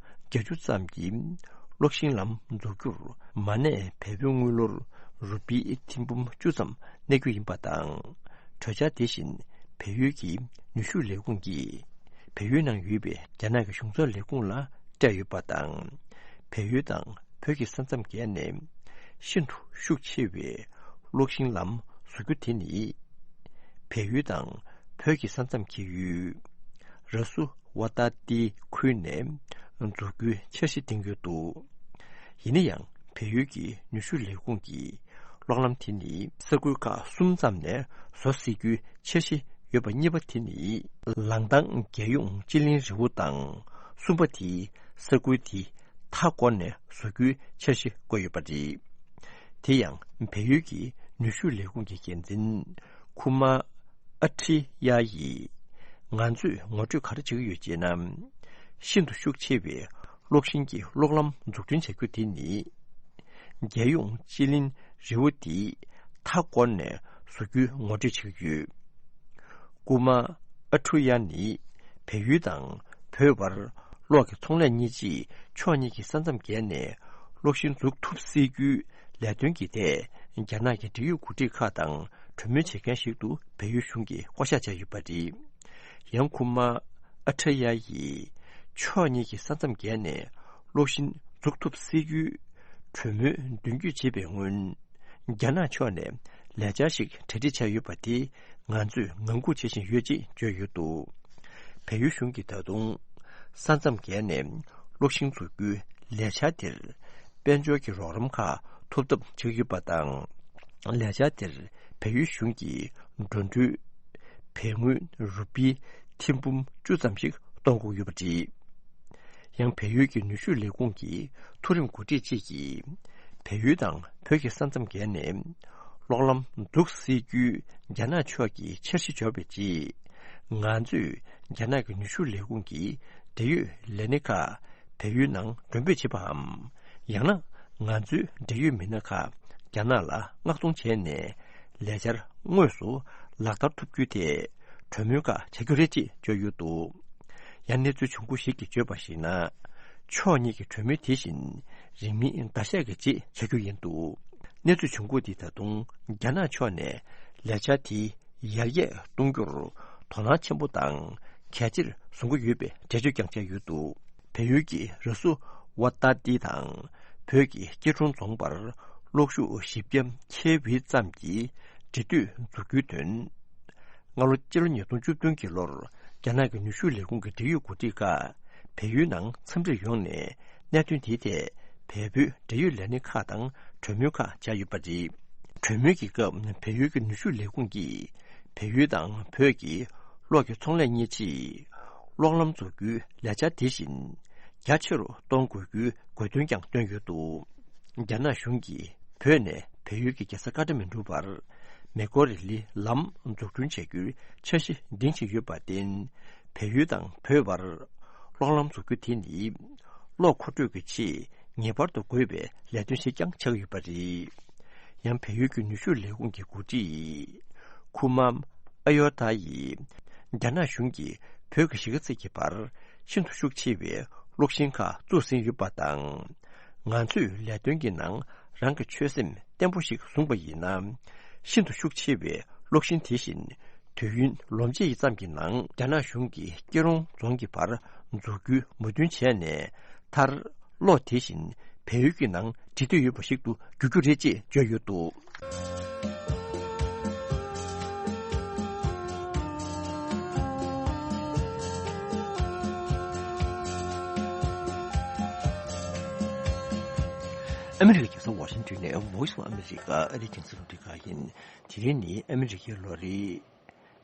བརྒྱད་ཅུ་ཙམ་གྱི་གློག་ཤིང་ལམ་འཛུགས་རྒྱུར་མ་གནས་བལ་པོའི་དངུལ་ལོར་རུ་པི་ཐེར་འབུམ་བཅུ་ཙམ་གནས་རྒྱུ་ཡིན་པ་དང་། གྲོས་འཆར་དེ་བཞིན་བལ་ཡུལ་གྱི་ནུས་ཤུགས་ལས་ཁུངས་ཀྱིས་བལ་ཡུལ་ནང་ཡོད་པའི་རྒྱ་ནག་གི་གཞུང་ཚབ་ལས་ཁུངས་ལ་སྤྲད་ཡོད་པ་དང་། བལ་ཡུལ་དང་བོད་ཀྱི་ས་མཚམས་བརྒལ་ནས་ཤིན་ཏུ་ཤུགས་ཆེ་བའི་གློག་ཤིང་ལམ་བཟོ་རྒྱུ་དེ་ནི། བལ་ཡུལ་དང་བོད་ཀྱི་ས་མཚམས་འཁེལ་ཡུལ་ར་སུ་ཝ་ཏ་ཏི་ཁུལ་ནས་འཛུགས་རྒྱུའི་འཆར་གཞི་འདིང་ཡོད་འདུག་ཡིན་ན་ཡང་། བལ་ཡུལ་གྱི་ནུས་ཤུགས་ལས་ཁུངས་ཀྱིས་གློག་ལམ་དེ་ནི་ས་ཁུལ་ཁག་གསུམ་ཙམ་ནས་བཟོ་སྲིད་རྒྱུའི་འཆར་གཞི་ཡོད་པ་གཉིས་པ་དེ་ནི་ལང་ཏང་རྒྱལ་ཡོངས་སྤྱི་གླིང་རི་བོ་དང་། གསུམ་པ་དེ་ས་ཁུལ་དེ་མཐའ་བསྐོར་ནས་བཟོ་རྒྱུའི་འཆར་གཞི་བཀོད་ཡོད་པ་རེད། དེ་ཡང་བལ་ཡུལ་གྱི་ནུས་ཤུགས་ལས་ཁུངས་ཀྱི་འགན་འཛིན་ཁུ་མ་ཨ་ཁྲི་ཡ་ཡིས། ང་ཚོས་ངོ་སྤྲོད་ག་རེ་བྱེད་ཀྱི་ཡོད་ཅེ་ན། ཤིན་ཏུ་ཤུགས་ཆེ་བའི་ གློག་ཤིང་གི་གློག་ལམ་འཛུགས་སྐྲུན་བྱ་རྒྱུ་དེ་ནི། རྒྱལ་ཡོངས་སྤྱི་གླིང་རི་བོ་འདིའི་མཐའ་བསྐོར་ནས་བཟོ་རྒྱུའི་ངོ་སྤྲོད་བྱེད་ཀྱི་ཡོད། ཀུ་མ་ཨ་ཁྲུ་ཡ་ནི་བལ་ཡུལ་དང་བོད་བར་གློག་གི་ཚོང་ལས་གཉེར་ཆེད་ཕྱོགས་གཉིས་ཀྱི་ས་མཚམས་བརྒལ་ནས་གློག་ཤིང་འཛུགས་ཐུབ་སྲིད་རྒྱུའི་ལས་དོན་གྱི་ཐད་རྒྱ་ནག་གི་འབྲེལ་ཡོད་འགོ་ཁྲིད་ཁག་དང་གྲོས་མོལ་བྱེད་མཁན་ཞིག་ཏུ་བལ་ཡུལ་གཞུང་གིས་བསྐོ་གཞག་བྱས་ཡོད་པ་རེད། ཡང་ཁུ་མ་ཨ་ཁྲ་ཡ་ཡིས་ཕྱོགས་གཉིས་ཀྱི་ས་མཚམས་བརྒལ་ནས་གློག་ཤིང་འཛུགས་ཐུབ་སྲིད་རྒྱུའི་གྲོས་མོལ་མདུན་སྐྱོད་བྱེད་པའི་སྔོན། རྒྱ་ནག་ཕྱོགས་ནས་ལས་འཆར་ཞིག་གྲ་སྒྲིག་བྱས་ཡོད་པ་དེ་ང་ཚོས་ངང་སྒུག་བྱེད་བཞིན་ཡོད་ཅེས་བརྗོད་ཡོད་འདུག་བལ་ཡུལ་གཞུང་གིས་ད་དུང་ས་མཚམས་བརྒལ་ནས་གློག་ཤིང་འཛུགས་རྒྱུའི་ལས་འཆར་དེར་དཔལ་འབྱོར་གྱི་རོགས་རམ་ཁག་ཐོབ་ཐབས་བྱེད་ཀྱི་ཡོད་པ་དང་། ལས་འཆར་དེར་བལ་ཡུལ་གཞུང་གིས་འགྲོ་གྲོན་བལ་དངུལ་རུ་པི་ཐེར་འབུམ་བཅུ་ཙམ་ཞིག་གཏོང་དགོས་ཡོད་པ་རེད། ཡང་བལ་ཡུལ་གྱི་ནུས་ཤུགས་ལས་ཁུངས་ཀྱི་མཐོ་རིམ་འགོ་ཁྲིད་ཅིག་གིས། བལ་ཡུལ་དང་བོད་ཀྱི་ས་མཚམས་བརྒལ་ནས་གློག་ལམ་འཛུགས་སྲིད་རྒྱུའི་རྒྱ་ནག་ཕྱོགས་ཀྱི་འཆར་གཞི་འབྱོར་བའི་རྗེས། ང་ཚོས་རྒྱ་ནག་གི་ནུས་ཤུགས་ལས་ཁུངས་ཀྱི་འབྲེལ་ཡོད་ལས་སྣེ་ཁག་བལ་ཡུལ་ནང་མགྲོན་འབོད་བྱེད་པའམ། ཡང་ན་ང་ཚོའི་འབྲེལ་ཡོད་མི་སྣ་ཁག་རྒྱ་ནག་ལ་མངགས་གཏོང་བྱས་ནས་ལས་འཆར་དངོས་སུ་ལག་བསྟར་ཐུབ་རྒྱུའི་ཐད་གྲོས་མོལ་ཁག་བྱ་རྒྱུ་རེད་ཅེས་བརྗོད་ཡོད་འདུག་ཡང་གནས་ཚུལ་བྱུང་པོ་ཞིག་གིས་བརྗོད་པར་གཞིགས་ན། ཕྱོགས་གཉིས་ཀྱི་གྲོས་མོལ་དེ་བཞིན་རིང་མིན་ཟླ་ཤས་ཀྱི་རྗེས་བྱ་རྒྱུ་ཡིན་འདུག་གནས་ཚུལ་བྱུང་པོ་འདིས་ད་དུང་རྒྱ་ནག་ཕྱོགས་ནས་ལས་འཆར་དེ་ཡར་རྒྱས་གཏོང་རྒྱུར་དོ་སྣང་ཆེན་པོ་དང་གལ་ཆེར་བཟུང་གི་ཡོད་པའི་འགྲེལ་བརྗོད་ཀྱང་བྱས་ཡོད་འདུག་བལ་ཡུལ་གྱི་ར་སུ་ཝ་ཏ་ཏི་དང་བོད་ཀྱི་སྐྱིད་གྲོང་རྫོང་བར་གློག་ཤུགས་བཞི་བརྒྱ་ཁེ་ཝི་ཙམ་གྱི་འབྲེལ་མཐུད་འཛུགས་རྒྱུའི་དོན། སྔ་ལོ་སྤྱི་ལོ་ཉིས་སྟོང་བཅུ་བདུན་གྱི་ལོར་རྒྱ་ནག་གི་ནུས་ཤུགས་ལས་ཁུངས་ཀྱི་འབྲེལ་ཡོད་འགོ་ཁྲིད་ཁག་བལ་ཡུལ་ནང་འཚམས་འདྲིར་ཡོང་ནས་གནད་དོན་དེའི་ཐད་བལ་བོད་འབྲེལ་ཡོད་ལས་སྣེ་ཁག་དང་གྲོས་མོལ་ཁག་བྱས་ཡོད་པ་རེད། གྲོས་མོལ་གྱི་སྐབས་བལ་ཡུལ་གྱི་ནུས་ཤུགས་ལས་ཁུངས་ཀྱིས་བལ་ཡུལ་དང་བོད་ཀྱི་གློག་གི་ཚོང་ལས་གཉེར་ཆེད་གློག་ལམ་འཛུགས་རྒྱུའི་ལས་འཆར་དེ་བཞིན་རྒྱ་ཆེ་རུ་གཏོང་དགོས་རྒྱུའི་དགོས་འདུན་ཀྱང་བཏོན་ཡོད་འདུག་རྒྱ་ནག་གཞུང་གིས་བོད་ནས་བལ་ཡུལ་གྱི་རྒྱལ་ས་ཀ་ཐ་མན་གྲུ་བར་མེ་ཀོ་རི་ལི་ལམ་འཛུགས་སྐྲུན་བྱ་རྒྱུའི་འཆར་གཞི་འདིང་བཞིན་ཡོད་པར་བརྟེན། བལ་ཡུལ་དང་བོད་བར་གློག་ལམ་འཛུགས་རྒྱུ་དེ་ནི་གློག་མཁོ་སྤྲོད་ཀྱི་ཆེད་ངེས་པར་དུ་དགོས་པའི་ལས་དོན་ཞིག་ཀྱང་ཆགས་ཡོད་པ་རེད། ཡང་བལ་ཡུལ་གྱི་ནུས་ཤུགས་ལས་ཁུངས་ཀྱི་འགོ་ཁྲིད་ཁུ་མ་ཨ་ཡོ་ད་ཡིས་རྒྱ་ནག་གཞུང་གིས་བོད་ཀྱི་གཞིས་ཀ་རྩེ་གྱི་བར་ཤིན་ཏུ་ཤུགས་ཆེ་བའི་གློག་ཤིང་ཁག་བཙུགས་ཟིན་ཡོད་པ་དང་། ང་ཚོས་ལས་དོན་གྱི་ནང་རང་གི་ཆོད་སེམས་བརྟན་པོ་ཞིག་བཟུང་བ་ཡིན་ན། ཤིན་ཏུ་ཤུགས་ཆེ་བའི་གློག་ཤིང་དེ་བཞིན་དུས་ཡུན་ལོ་གཅིག་ཙམ་གྱི་ནང་རྒྱ་ནག་གཞུང་གིས་སྐྱིད་གྲོང་རྫོང་གི་བར་འཛུགས་རྒྱུའི་མོས་མཐུན་བྱས་ནས་མཐར། གློག་དེ་བཞིན་བལ་ཡུལ་གྱི་ནང་འབྲི་འདོད་ཡོད་པ་ཞིག་ཏུ་འགྱུར་རྒྱུ་རེད་ཅེས་བརྗོད་ཡོད་འདུག་ཨ་མི་རི་ཀའི་རྒྱལ་ས་ཝ་ཤིང་ཏོན་ནས་Voice of America ཨ་རིའི་རྒྱང་སྲིང་རླུང་འཕྲིན་ཁང་ཡིན། དེ་རིང་ནི་ཨ་མི་རི་ཀའི་ལོ་རེའི་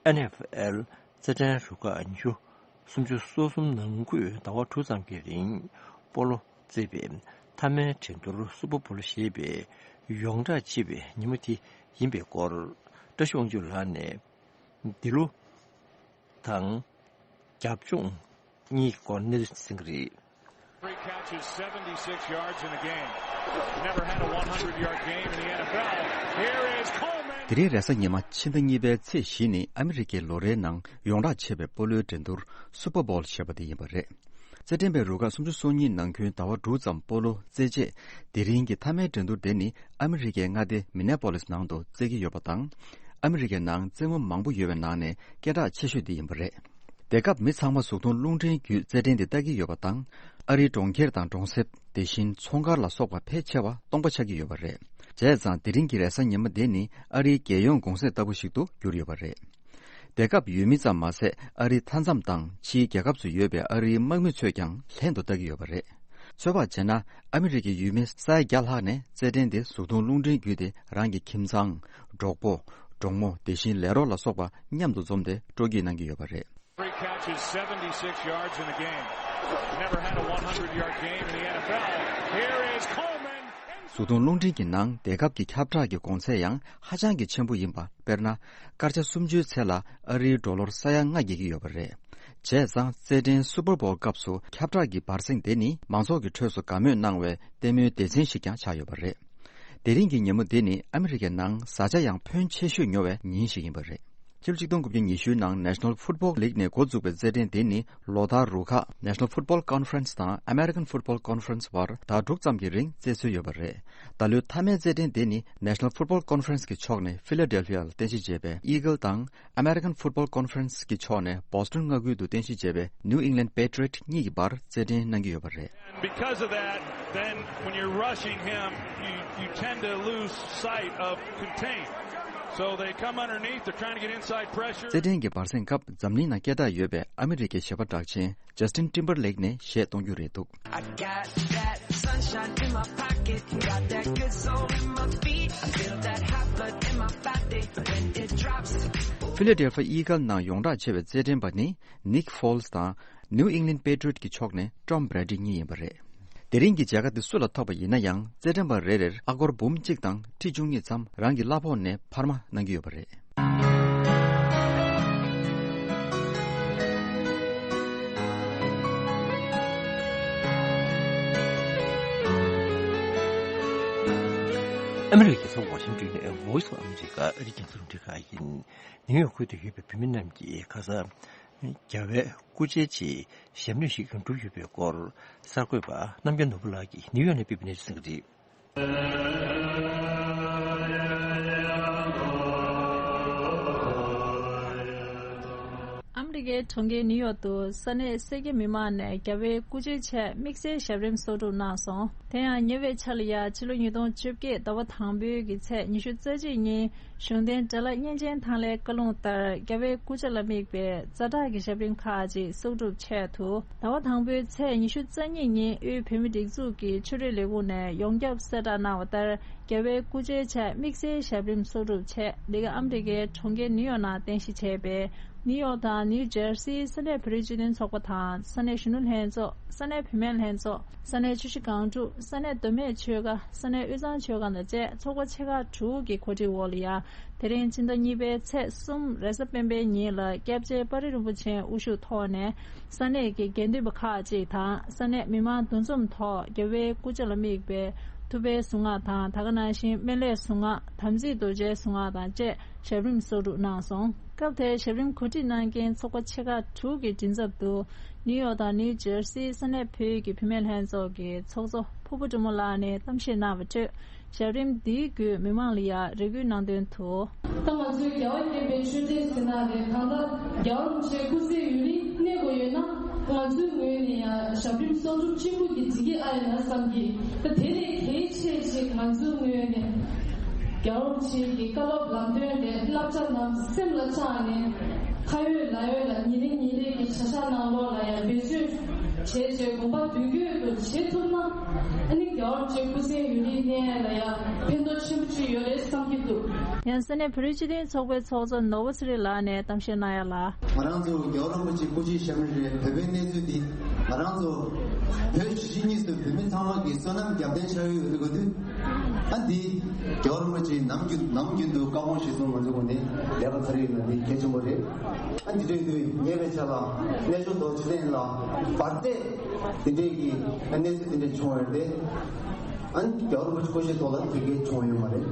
ཨེན་ཨེཕ་ཨེལ་རྩེད་འགྲན་རུ་ཁག་ཉི་ཤུ། སུམ་ཅུ་སོ་གསུམ་ནང་ཁུལ་ཟླ་བ་དྲུག་ཙམ་གྱི་རིང་སྤོ་ལོ་རྩེད་པའི་མཐའ་མའི་འགྲན་བསྡུར་སུ་པར་བོལ་ཞེས་པའི་ཡོངས་བསྒྲགས་བྱས་པའི་ཉིན་མོ་དེ་ཡིན་པའི་སྐོར། བཀྲ་ཤིས་དབང་ཕྱུག་ལགས་ནས་འདི་ལོ་དང་རྒྱབ་ལྗོངས་གཉིས་ཀྱི་སྐོར་གནས་ཚུལ་གསན་གྱི་རེད། Three catches, seventy-six yards in a game. Never had a one hundred yard game in the N F L. Here is Coleman. དེ་རིང་རེས་གཟའ་ཉི་མ་ཕྱི་ཟླ་གཉིས་པའི་ཚེས་བཞི་ནི་ཨ་མི་རི་ཀའི་ལོ་རེའི་ནང་ཡོངས་བསྒྲགས་བྱས་པའི་སྤོ་ལོའི་འགྲན་བསྡུར་སུ་པར་བོལ་ཞེས་པ་དེ་ཡིན་པ་རེད། རྩེད་འགྲན་པའི་རུ་ཁག་སུམ་ཅུ་སོ་གཉིས་ནང་ཁུལ་ཟླ་བ་དྲུག་ཙམ་སྤོ་ལོ་རྩེད་རྗེས། དེ་རིང་གི་མཐའ་མའི་འགྲན་བསྡུར་དེ་ནི་ཨ་མི་རི་ཀའི་མངའ་སྡེ་མི་ནེ་པོ་ལིས་ནང་དུ་རྩེད་ཀྱི་ཡོད་པ་དང་། ཨ་མི་རི་ཀའི་ནང་རྩེད་མོ་མང་པོ་ཡོད་པའི་ནང་ནས་སྐད་གྲགས་ཆེ་ཤོས་དེ་ཡིན་པ་རེད། དེ་སྐབས་མི་ཚང་མ་གཟུགས་མཐོང་རླུང་འཕྲིན་བརྒྱུད་རྩེད་འགྲན་དེ་ལྟ་གི་ཡོད་པ་དང་། ཨ་རིའི་གྲོང་ཁྱེར་དང་གྲོང་གསེབ། དེ་བཞིན་ཚོང་མཁར་ལ་སོགས་པ་ཕལ་ཆེ་བ་སྟོང་པ་ཆགས་ཀྱི་ཡོད་པ་རེད། བྱས་ཙང་དེ་རིང་གི་རེས་གཟའ་ཉི་མ་འདི་ནི་ཨ་རིའི་རྒྱལ་ཡོངས་གུང་གསེང་ལྟ་བུ་ཞིག་ཏུ་གྱུར་ཡོད་པ་རེད། དེ་སྐབས་ཡུལ་མི་ཙམ་མ་ཟད་ཨ་རིའི་མཐའ་མཚམས་དང་ཕྱིའི་རྒྱལ་ཁབ་སུ་ཡོད་པའི་ཨ་རིའི་དམག་མི་ཚོས་ཀྱང་ལྷན་དུ་ལྟ་གི་ཡོད་པ་རེད། ཚོད་དཔག་བྱས་ན་ཨ་མི་རི་ཀའི་ཡུལ་མི་ས་ཡ་བརྒྱ་ལྷག་ནས་རྩེད་འགྲན་དེ་གཟུགས་མཐོང་རླུང་འཕྲིན་བརྒྱུད་དེ་རང་གི་ཁྱིམ་ཚང་། གྲོགས་པོ། གྲོགས་མོ། དེ་བཞིན་ལས་རོགས་ལ་སོགས་པ་མཉམ་དུ་འཛོམས་ཏེ་སྤྲོ་སྐྱིད་གནང་གི་ཡོད་པ་རེད། Three catches, seventy-six yards in a game. Never had a one hundred yard game in the N F L. Here is Coleman. གཟུགས་མཐོང་རླུང་འཕྲིན་གྱི་ནང་དེ་སྐབས་ཀྱི་ཁྱབ་བསྒྲགས་ཀྱི་གོང་ཚད་ཡང་ཧ་ཅང་གི་ཆེན་པོ་ཡིན་པ། དཔེར་ན། སྐར་ཆ་སུམ་ཅུའི་ཚད་ལ་ཨ་རིའི་ཌོ་ལར་ས་ཡ་ལྔ་བརྒལ་གྱི་ཡོད་པ་རེད། བྱས་ཙང་རྩེད་འགྲན་སུ་པར་བོལ་སྐབས་སུ་ཁྱབ་བསྒྲགས་ཀྱི་བར་གསེང་དེ་ནི་མང་ཚོགས་ཀྱི་ཁྲོད་སུ་དགའ་མོས་གནང་བའི་ལྟད་མོའི་སྡེ་ཚན་ཞིག་ཀྱང་ཆགས་ཡོད་པ་རེད། དེ་རིང་གི་ཉིན་མོ་འདི་ནི་ཨ་མི་རི་ཀའི་ནང་བཟའ་བཅའ་ཡང་ཕོན་ཆེ་ཤོས་ཉོ་བའི་ཉིན་ཞིག་ཡིན་པ་རེད། ཕྱི་ལོ་ཆིག་སྟོང་དགུ་བརྒྱ་ཉི་ཤུ་ནང་National Football League ནས་འགོ་བཙུགས་པའི་རྩེད་འགྲན་འདི་ནི་ལོ་ལྟར་རུ་ཁག་National Football Conference དང་American Football Conference བར་ཟླ་དྲུག་ཙམ་གྱི་རིང་རྩེད་སྲོལ་ཡོད་པ་རེད། ད་ལོའི་མཐའ་མའི་རྩེད་འགྲན་འདི་ནི་National Football Conference གི་ཕྱོགས་ནས་ཕི་ལ་ཌེལ་ཕི་ཡ་ལ་རྟེན་གཞི་བྱས་པའི་Eagle དང་American Football Conference གི་ཕྱོགས་ནས་Boston མངའ་ཁུལ་དུ་རྟེན་གཞི་བྱས་པའི་New England Patriot གཉིས་ཀྱི་བར་རྩེད་འགྲན་གནང་གི་ཡོད་པ་རེད། And because of that, then when you're rushing him, you, you tend to lose sight of contain. So they come underneath, they're trying to get inside pressure. རྩེད་འགྲན་གྱི་བར་གསེང་སྐབས་འཛམ་གླིང་ནང་སྐད་གྲགས་ཡོད་པའི་ཨ་མི་རི་ཀའི་གཞས་པ་གྲགས་ཅན་Justin Timberlake ནས་གཞས་གཏོང་རྒྱུ་རེད་འདུག I got that sunshine in my pocket, got that good soul in my feet. I feel that hot blood in my body when it drops. ཕི་ལ་ཌེལ་ཕི་ཡ་ཨི་གལ་ནང་ཡོངས་གྲགས་ཆེ་བའི་རྩེད་འགྲན་པ་ནི་Nick Foles དང་New England Patriot གི་ཕྱོགས་ནས་Tom Brady གཉིས་ཡིན་པ་རེད། དེ་རིང་གི་མཇལ་ཁ་འདི་སུ་ལ་ཐོབ་པ་ཡིན་ན་ཡང་རྩེད་འགྲན་པ་རེ་རེར་ཨ་སྒོར་འབུམ་གཅིག་དང་ཁྲི་བཅུ་གཉིས་ཙམ་རང་གི་གླ་ཕོགས་ནས་འཕར་མ་གནང་གི་ཡོད་པ་རེད། ཨ་མི་རི་ཀའི་རྒྱལ་ས་ཝ་ཤིང་ཏོན་ནས་Voice of America ཨ་རིའི་རྒྱང་སྲིང་རླུང་འཕྲིན་ཁང་ཡིན། ནིའུ་ཡོག་ཁུལ་དུ་ཡོད་པའི་བོད་མི་རྣམས་ཀྱིས་ཁ་སང་རྒྱལ་བའི་སྐུ་ཕྱྭའི་ཆེད་ཞབས་འདེགས་ཤིག་བསྒྲུབས་ཡོད་པའི་སྐོར་གསར་འགོད་པ་རྣམ་རྒྱལ་ནོར་བུ་ལགས་ཀྱིས་ནིའུ་ཡོག་ནས་སྤེལ་བའི་གནས་ཚུལ་གསན་གྱི་རེད། ཨ་མི་རི་ཀའི་གྲོང་ཁྱེར་ནིའུ་ཡོག་ཏུ་ས་གནས་སེར་སྐྱ་མི་མང་ནས་རྒྱལ་བའི་སྐུ་ཕྱྭའི་ཆེད་དམིགས་བསལ་ཞབས་རིམ་གསོག་སྒྲུབ་གནང་སོང་། དེ་ཡང་ཉེ་བའི་ཆར་ལ་ཡ་ཕྱི་ལོ་ཉིས་སྟོང་བཅོ་བརྒྱད་ཟླ་བ་དང་པོའི་གི་ཚེས་ཉི་ཤུ་རྩ་གཅིག་ཉིན་གཞུང་བསྟེན་དགྲ་ལྷ་གཉན་ཆེན་ཐང་ལྷའི་བཀའ་ལུང་ལྟར་རྒྱལ་བའི་སྐུ་ཕྱྭ་ལ་དམིགས་པའི་ཛ་དྲག་གི་ཞབས་རིམ་ཁག་ཅིག་གསོག་སྒྲུབ་ཆེད་དུ་ཟླ་བ་དང་པོའི་ཚེས་ཉི་ཤུ་རྩ་གཉིས་ཉིན་དབུས་བོད་མི་སྒྲིག་འཛུགས་ཀྱི་ཆོས་རིག་ལས་ཁུངས་ནས་ཡོངས་ཁྱབ་གསལ་བསྒྲགས་གནང་བ་ལྟར་རྒྱལ་བའི་སྐུ་ཕྱྭའི་ཆེད་དམིགས་བསལ་ཞབས་རིམ་གསོག་སྒྲུབ་ཆེད་འདི་ག་ཨ་མི་རི་ཀའི་གྲོང་ཁྱེར་ནིའུ་ཡོག་ནང་རྟེན་གཞི་བྱས་པའི་ནིའུ་ཡོག་དང་ནིའུ་ཇར་སིའི་ས་གནས་བོད་རིགས་སྤྱི་མཐུན་ཚོགས་པ་དང་ས་གནས་གཞོན་ནུ་ལྷན་ཚོགས། ས་གནས་བུད་མེད་ལྷན་ཚོགས། ས་གནས་ཆུ་བཞི་སྒང་དྲུག་ས་གནས་མདོ་སྨད་ཆོལ་ཁ། ས་གནས་དབུས་གཙང་ཆོལ་ཁ་དང་བཅས་ཚོགས་པ་ཆེ་ཁག་དྲུག་གི་གོ་སྒྲིག་འོག་ལ་ཡ། དེ་རིང་ཕྱི་ཟླ་གཉིས་པའི་ཚེས་གསུམ་རེས་གཟའ་སྤེན་པའི་ཉིན་ལ་སྐྱབས་རྗེ་དཔའ་རིས་རིན་པོ་ཆེའི་དབུ་བཞུགས་ཐོག་ནས་ས་གནས་ཀྱི་དགེ་འདུན་པ་ཁག་ཅིག་དང་ས་གནས་མི་མང་འདུ་འཛོམས་ཐོག་རྒྱལ་བའི་སྐུ་ཕྱྭ་ལ་དམིགས་པའི་ཐུབ་པའི་གཟུངས་སྔགས་དང་ད་ག་ནང་བཞིན་སྨན་བླའི་གཟུངས་སྔགས། དམ་ཚིག་རྡོ་རྗེའི་གཟུངས་སྔགས་དང་བཅས། ཞབས་རིམ་གསོག་སྒྲུབ་གནང་སོང་། སྐབས་དེར་ཞབས་རིམ་གོ་སྒྲིག་གནང་མཁན་ཚོགས་པ་ཆེ་ཁག་དྲུག་གི་མགྲིན་ཚབ་ཏུ་ནིའུ་ཡོག་དང་ནིའུ་ཇར་སིའི་ས་གནས་བོད་ཀྱི་བུད་མེད་ལྷན་ཚོགས་ཀྱི་ཚོགས་གཙོ་ཕུར་བུ་འབྲི་མོ་ལགས་ནས་གཏམ་བཤད་གནང་བའི་ཁྲོད་ཞབས་རིམ་འདིའི་བརྒྱུད་མི་མང་ལ་ཡང་རེ་སྐུལ་གནང་དོན་དུ། ད་ང་ཚོའི་རྒྱལ་བ་དགྱེས་པའི་མཆོད་རྟེན་ཟེར་ན་རེད། གང་ལྟར་རྒྱལ་བ་རིན་པོ་ཆེའི་སྐུ་ཚེ་ཡུན་རིང་གནས་དགོས་ཡོད་ན་ང་ཚོའི་ངོས་ནས་ཡང་ཞབས་རིམ་གསོག་སྒྲུབ་གཅིག་པུ་གྱིས་འགྲིག་གི་ཨ་ཡིན་ན་བསམ་གྱི། ད་དེ་ལས་གལ་ཆེ་ཞིག་ང་ཚོའི་ངོས་ནས། རྒྱལ་བ་རིན་པོ་ཆེ་གི་བཀའ་སློབ་ལམ་སྟོན་དེ་བསླབ་བྱ་རྣམས་སེམས་ལ་བཅངས་ནས་ཁ་ཡོད་ལག་ཡོད་ལ་ཉིན་རེ་ཉིན་རེ་གི་བྱ་གཞག་ནང་ལོགས་ལ་ཡང་བེད་སྤྱོད་བྱས་བྱས་དགོངས་པ་མདུན་སྐྱོད་དུ་བྱེད་ཐུབ་ན་ཨ་ནི་རྒྱལ་བ་རིན་པོ་ཆེ་སྐུ་ཚེ་ཡུན་རིང་གནས་ཡ་ལ་ཡང་ཕན་ཐོགས་ཆེན་པོ་ཅིག་ཡོད་རེད་བསམ་གྱི་འདུག། ཡང་ས་གནས་བོད་རིགས་སྤྱི་མཐུན་ཚོགས་པའི་ཚོགས་གཙོ་ནོར་བུ་ཚེ་རིང་ལགས་ནས་གཏམ་བཤད་གནང་ཡ་ལ། ང་རང་ཚོ་རྒྱལ་བ་རིན་པོ་ཆེ་སྐུ་ཕྱྭའི་ཞབས་རིམ་རེད། བོད་པའི་གནས་ཚུལ་འདི་ང་རང་ཚོ་བོད་གཞིས་བྱེས་གཉིས་སུ་བོད་མི་ཚང་མ་གི་བསོད་ནམས་རྒྱབ་རྟེན་ཆགས་ཡོད་རེད་གོ་དུས། ཨ་འདི་རྒྱལ་བ་རིན་པོ་ཆེ་ནམ་རྒྱུན་ནམ་རྒྱུན་དུ་བཀའ་དགོངས་གཞིར་བཟུང་ང་ཚོ་ངོས་ནས་ལས་ཀ་ཚར་ཡོད་ན་འདི་གལ་ཆེན་པོ་རེད། ཨ་འདི་འདྲའི་དུས་ཉེ་བའི་ཆར་ལ་གནས་མཆོག་རྡོ་རྗེ་གདན་ལ་བར་བརྟས་འདི་འདྲའི་གི་གནས་ཚུལ་འདི་འདྲ་བྱུང་བ་རེད་དེ། ཨ་ནི་རྒྱལ་བ་རིན་པོ་ཆེ་སྐུ་གཤེགས་ཐོག་ལ་དེ་གའི་བྱུང་བ་ཡོད་མ་རེད།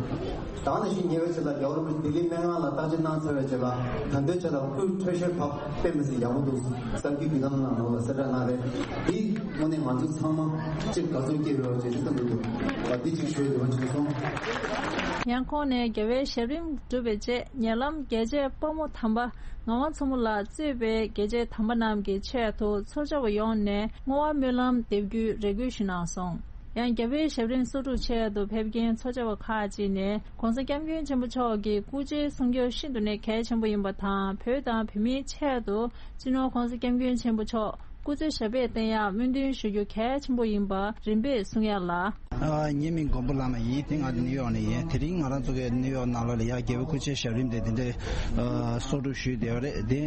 ད་ནང་བཞིན་ཉེ་བའི་ཆར་ལ་རྒྱལ་བ་རིན་པོ་ཆེ་ལྡི་ལི་སྨན་ཁང་ལ་བརྟག་དཔྱད་གནང་ཚར་བའི་རྗེས་ལ་ད་ལྟའི་ཆར་ལ་སྐུའི་འཕྲོད་བཞེས་བབ་དཔེ་མི་སྲིད་ཡག་པོ་འདུག། གསར་འགྱུར་བརྒྱུད་ལམ་ནང་ལོགས་ལ་གསལ་བསྒྲགས་གནང་རེད། འདི་དངོས་གནས་ང་ཚོ་ཚང་མ་གཅིག་དགའ་ཚོར་སྐྱེ་རོགས་བྱེད་ཅེས་བསམ་གྱི་འདུག། ཨ་འདི་གཅིག་ཞུས་འདོད་པ་བྱུང་སོང་། ཡང་ཁོང་ནས་རྒྱལ་བའི་ཞབས་རིམ་གྲུབ་པའི་རྗེས་ཉེ་ལམ་རྒྱལ་གཅེས་དཔའ་མོ་དམ་པ་ངག་དབང་མཚོ་མོ་ལགས་གཙོས་པའི་རྒྱལ་གཅེས་དམ་པ་རྣམས་ཀྱི་ཆེད་དུ་ཚོགས་བཅར་བ་ཡོངས་ནས་བསྔོ་བ་སྨོན་ལམ་འདེབས་རྒྱུའི་རེ་སྐུལ་ཞུས་གནང་སོང་། ཡང་རྒྱལ་བའི་ཞབས་རིམ་གསོག་སྒྲུབ་ཆེད་དུ་ཕེབས་མཁན་ཚོགས་བཅར་བ་ཁག་ཅིག་ནས་༸གོང་ས་༸སྐྱབས་མགོན་ཆེན་པོ་མཆོག་གི་སྐུ་ཕྱྭའི་གསུང་སྒྱུར་ཤིན་ཏུ་ནས་གལ་ཆེན་པོ་ཡིན་པ་དང་བོད་དང་བོད་མིའི་ཆེད་དུ་སྤྱི་ནོར་༸གོང་ས་༸སྐྱབས་མགོན་ཆེན་པོ་མཆོག་སྐུ་ཚེ་ཞབས་པད་བརྟན་ཡག་སྨོན་འདུན་ཞུ་རྒྱུ་གལ་ཆེན་པོ་ཡིན་པ་རིམ་པས་གསུང་ཡ་ལ། ཨ། ངའི་མིང་མགོན་པོ་བླ་མ་ཡིན། དེ་ང་ནིའུ་ཡོག་ནས་ཡིན། དེ་རིང་ང་རང་ཚོ་གི་ནིའུ་ཡོག་ནང་ལོགས་ལ་ཡ་རྒྱལ་བའི་སྐུ་ཕྱྭའི་ཞབས་རིམ་དེ་དེ་འདྲའི་ཨ་གསོག་སྒྲུབ་ཞུས་བསྡད་ཡོད་རེད། དེ་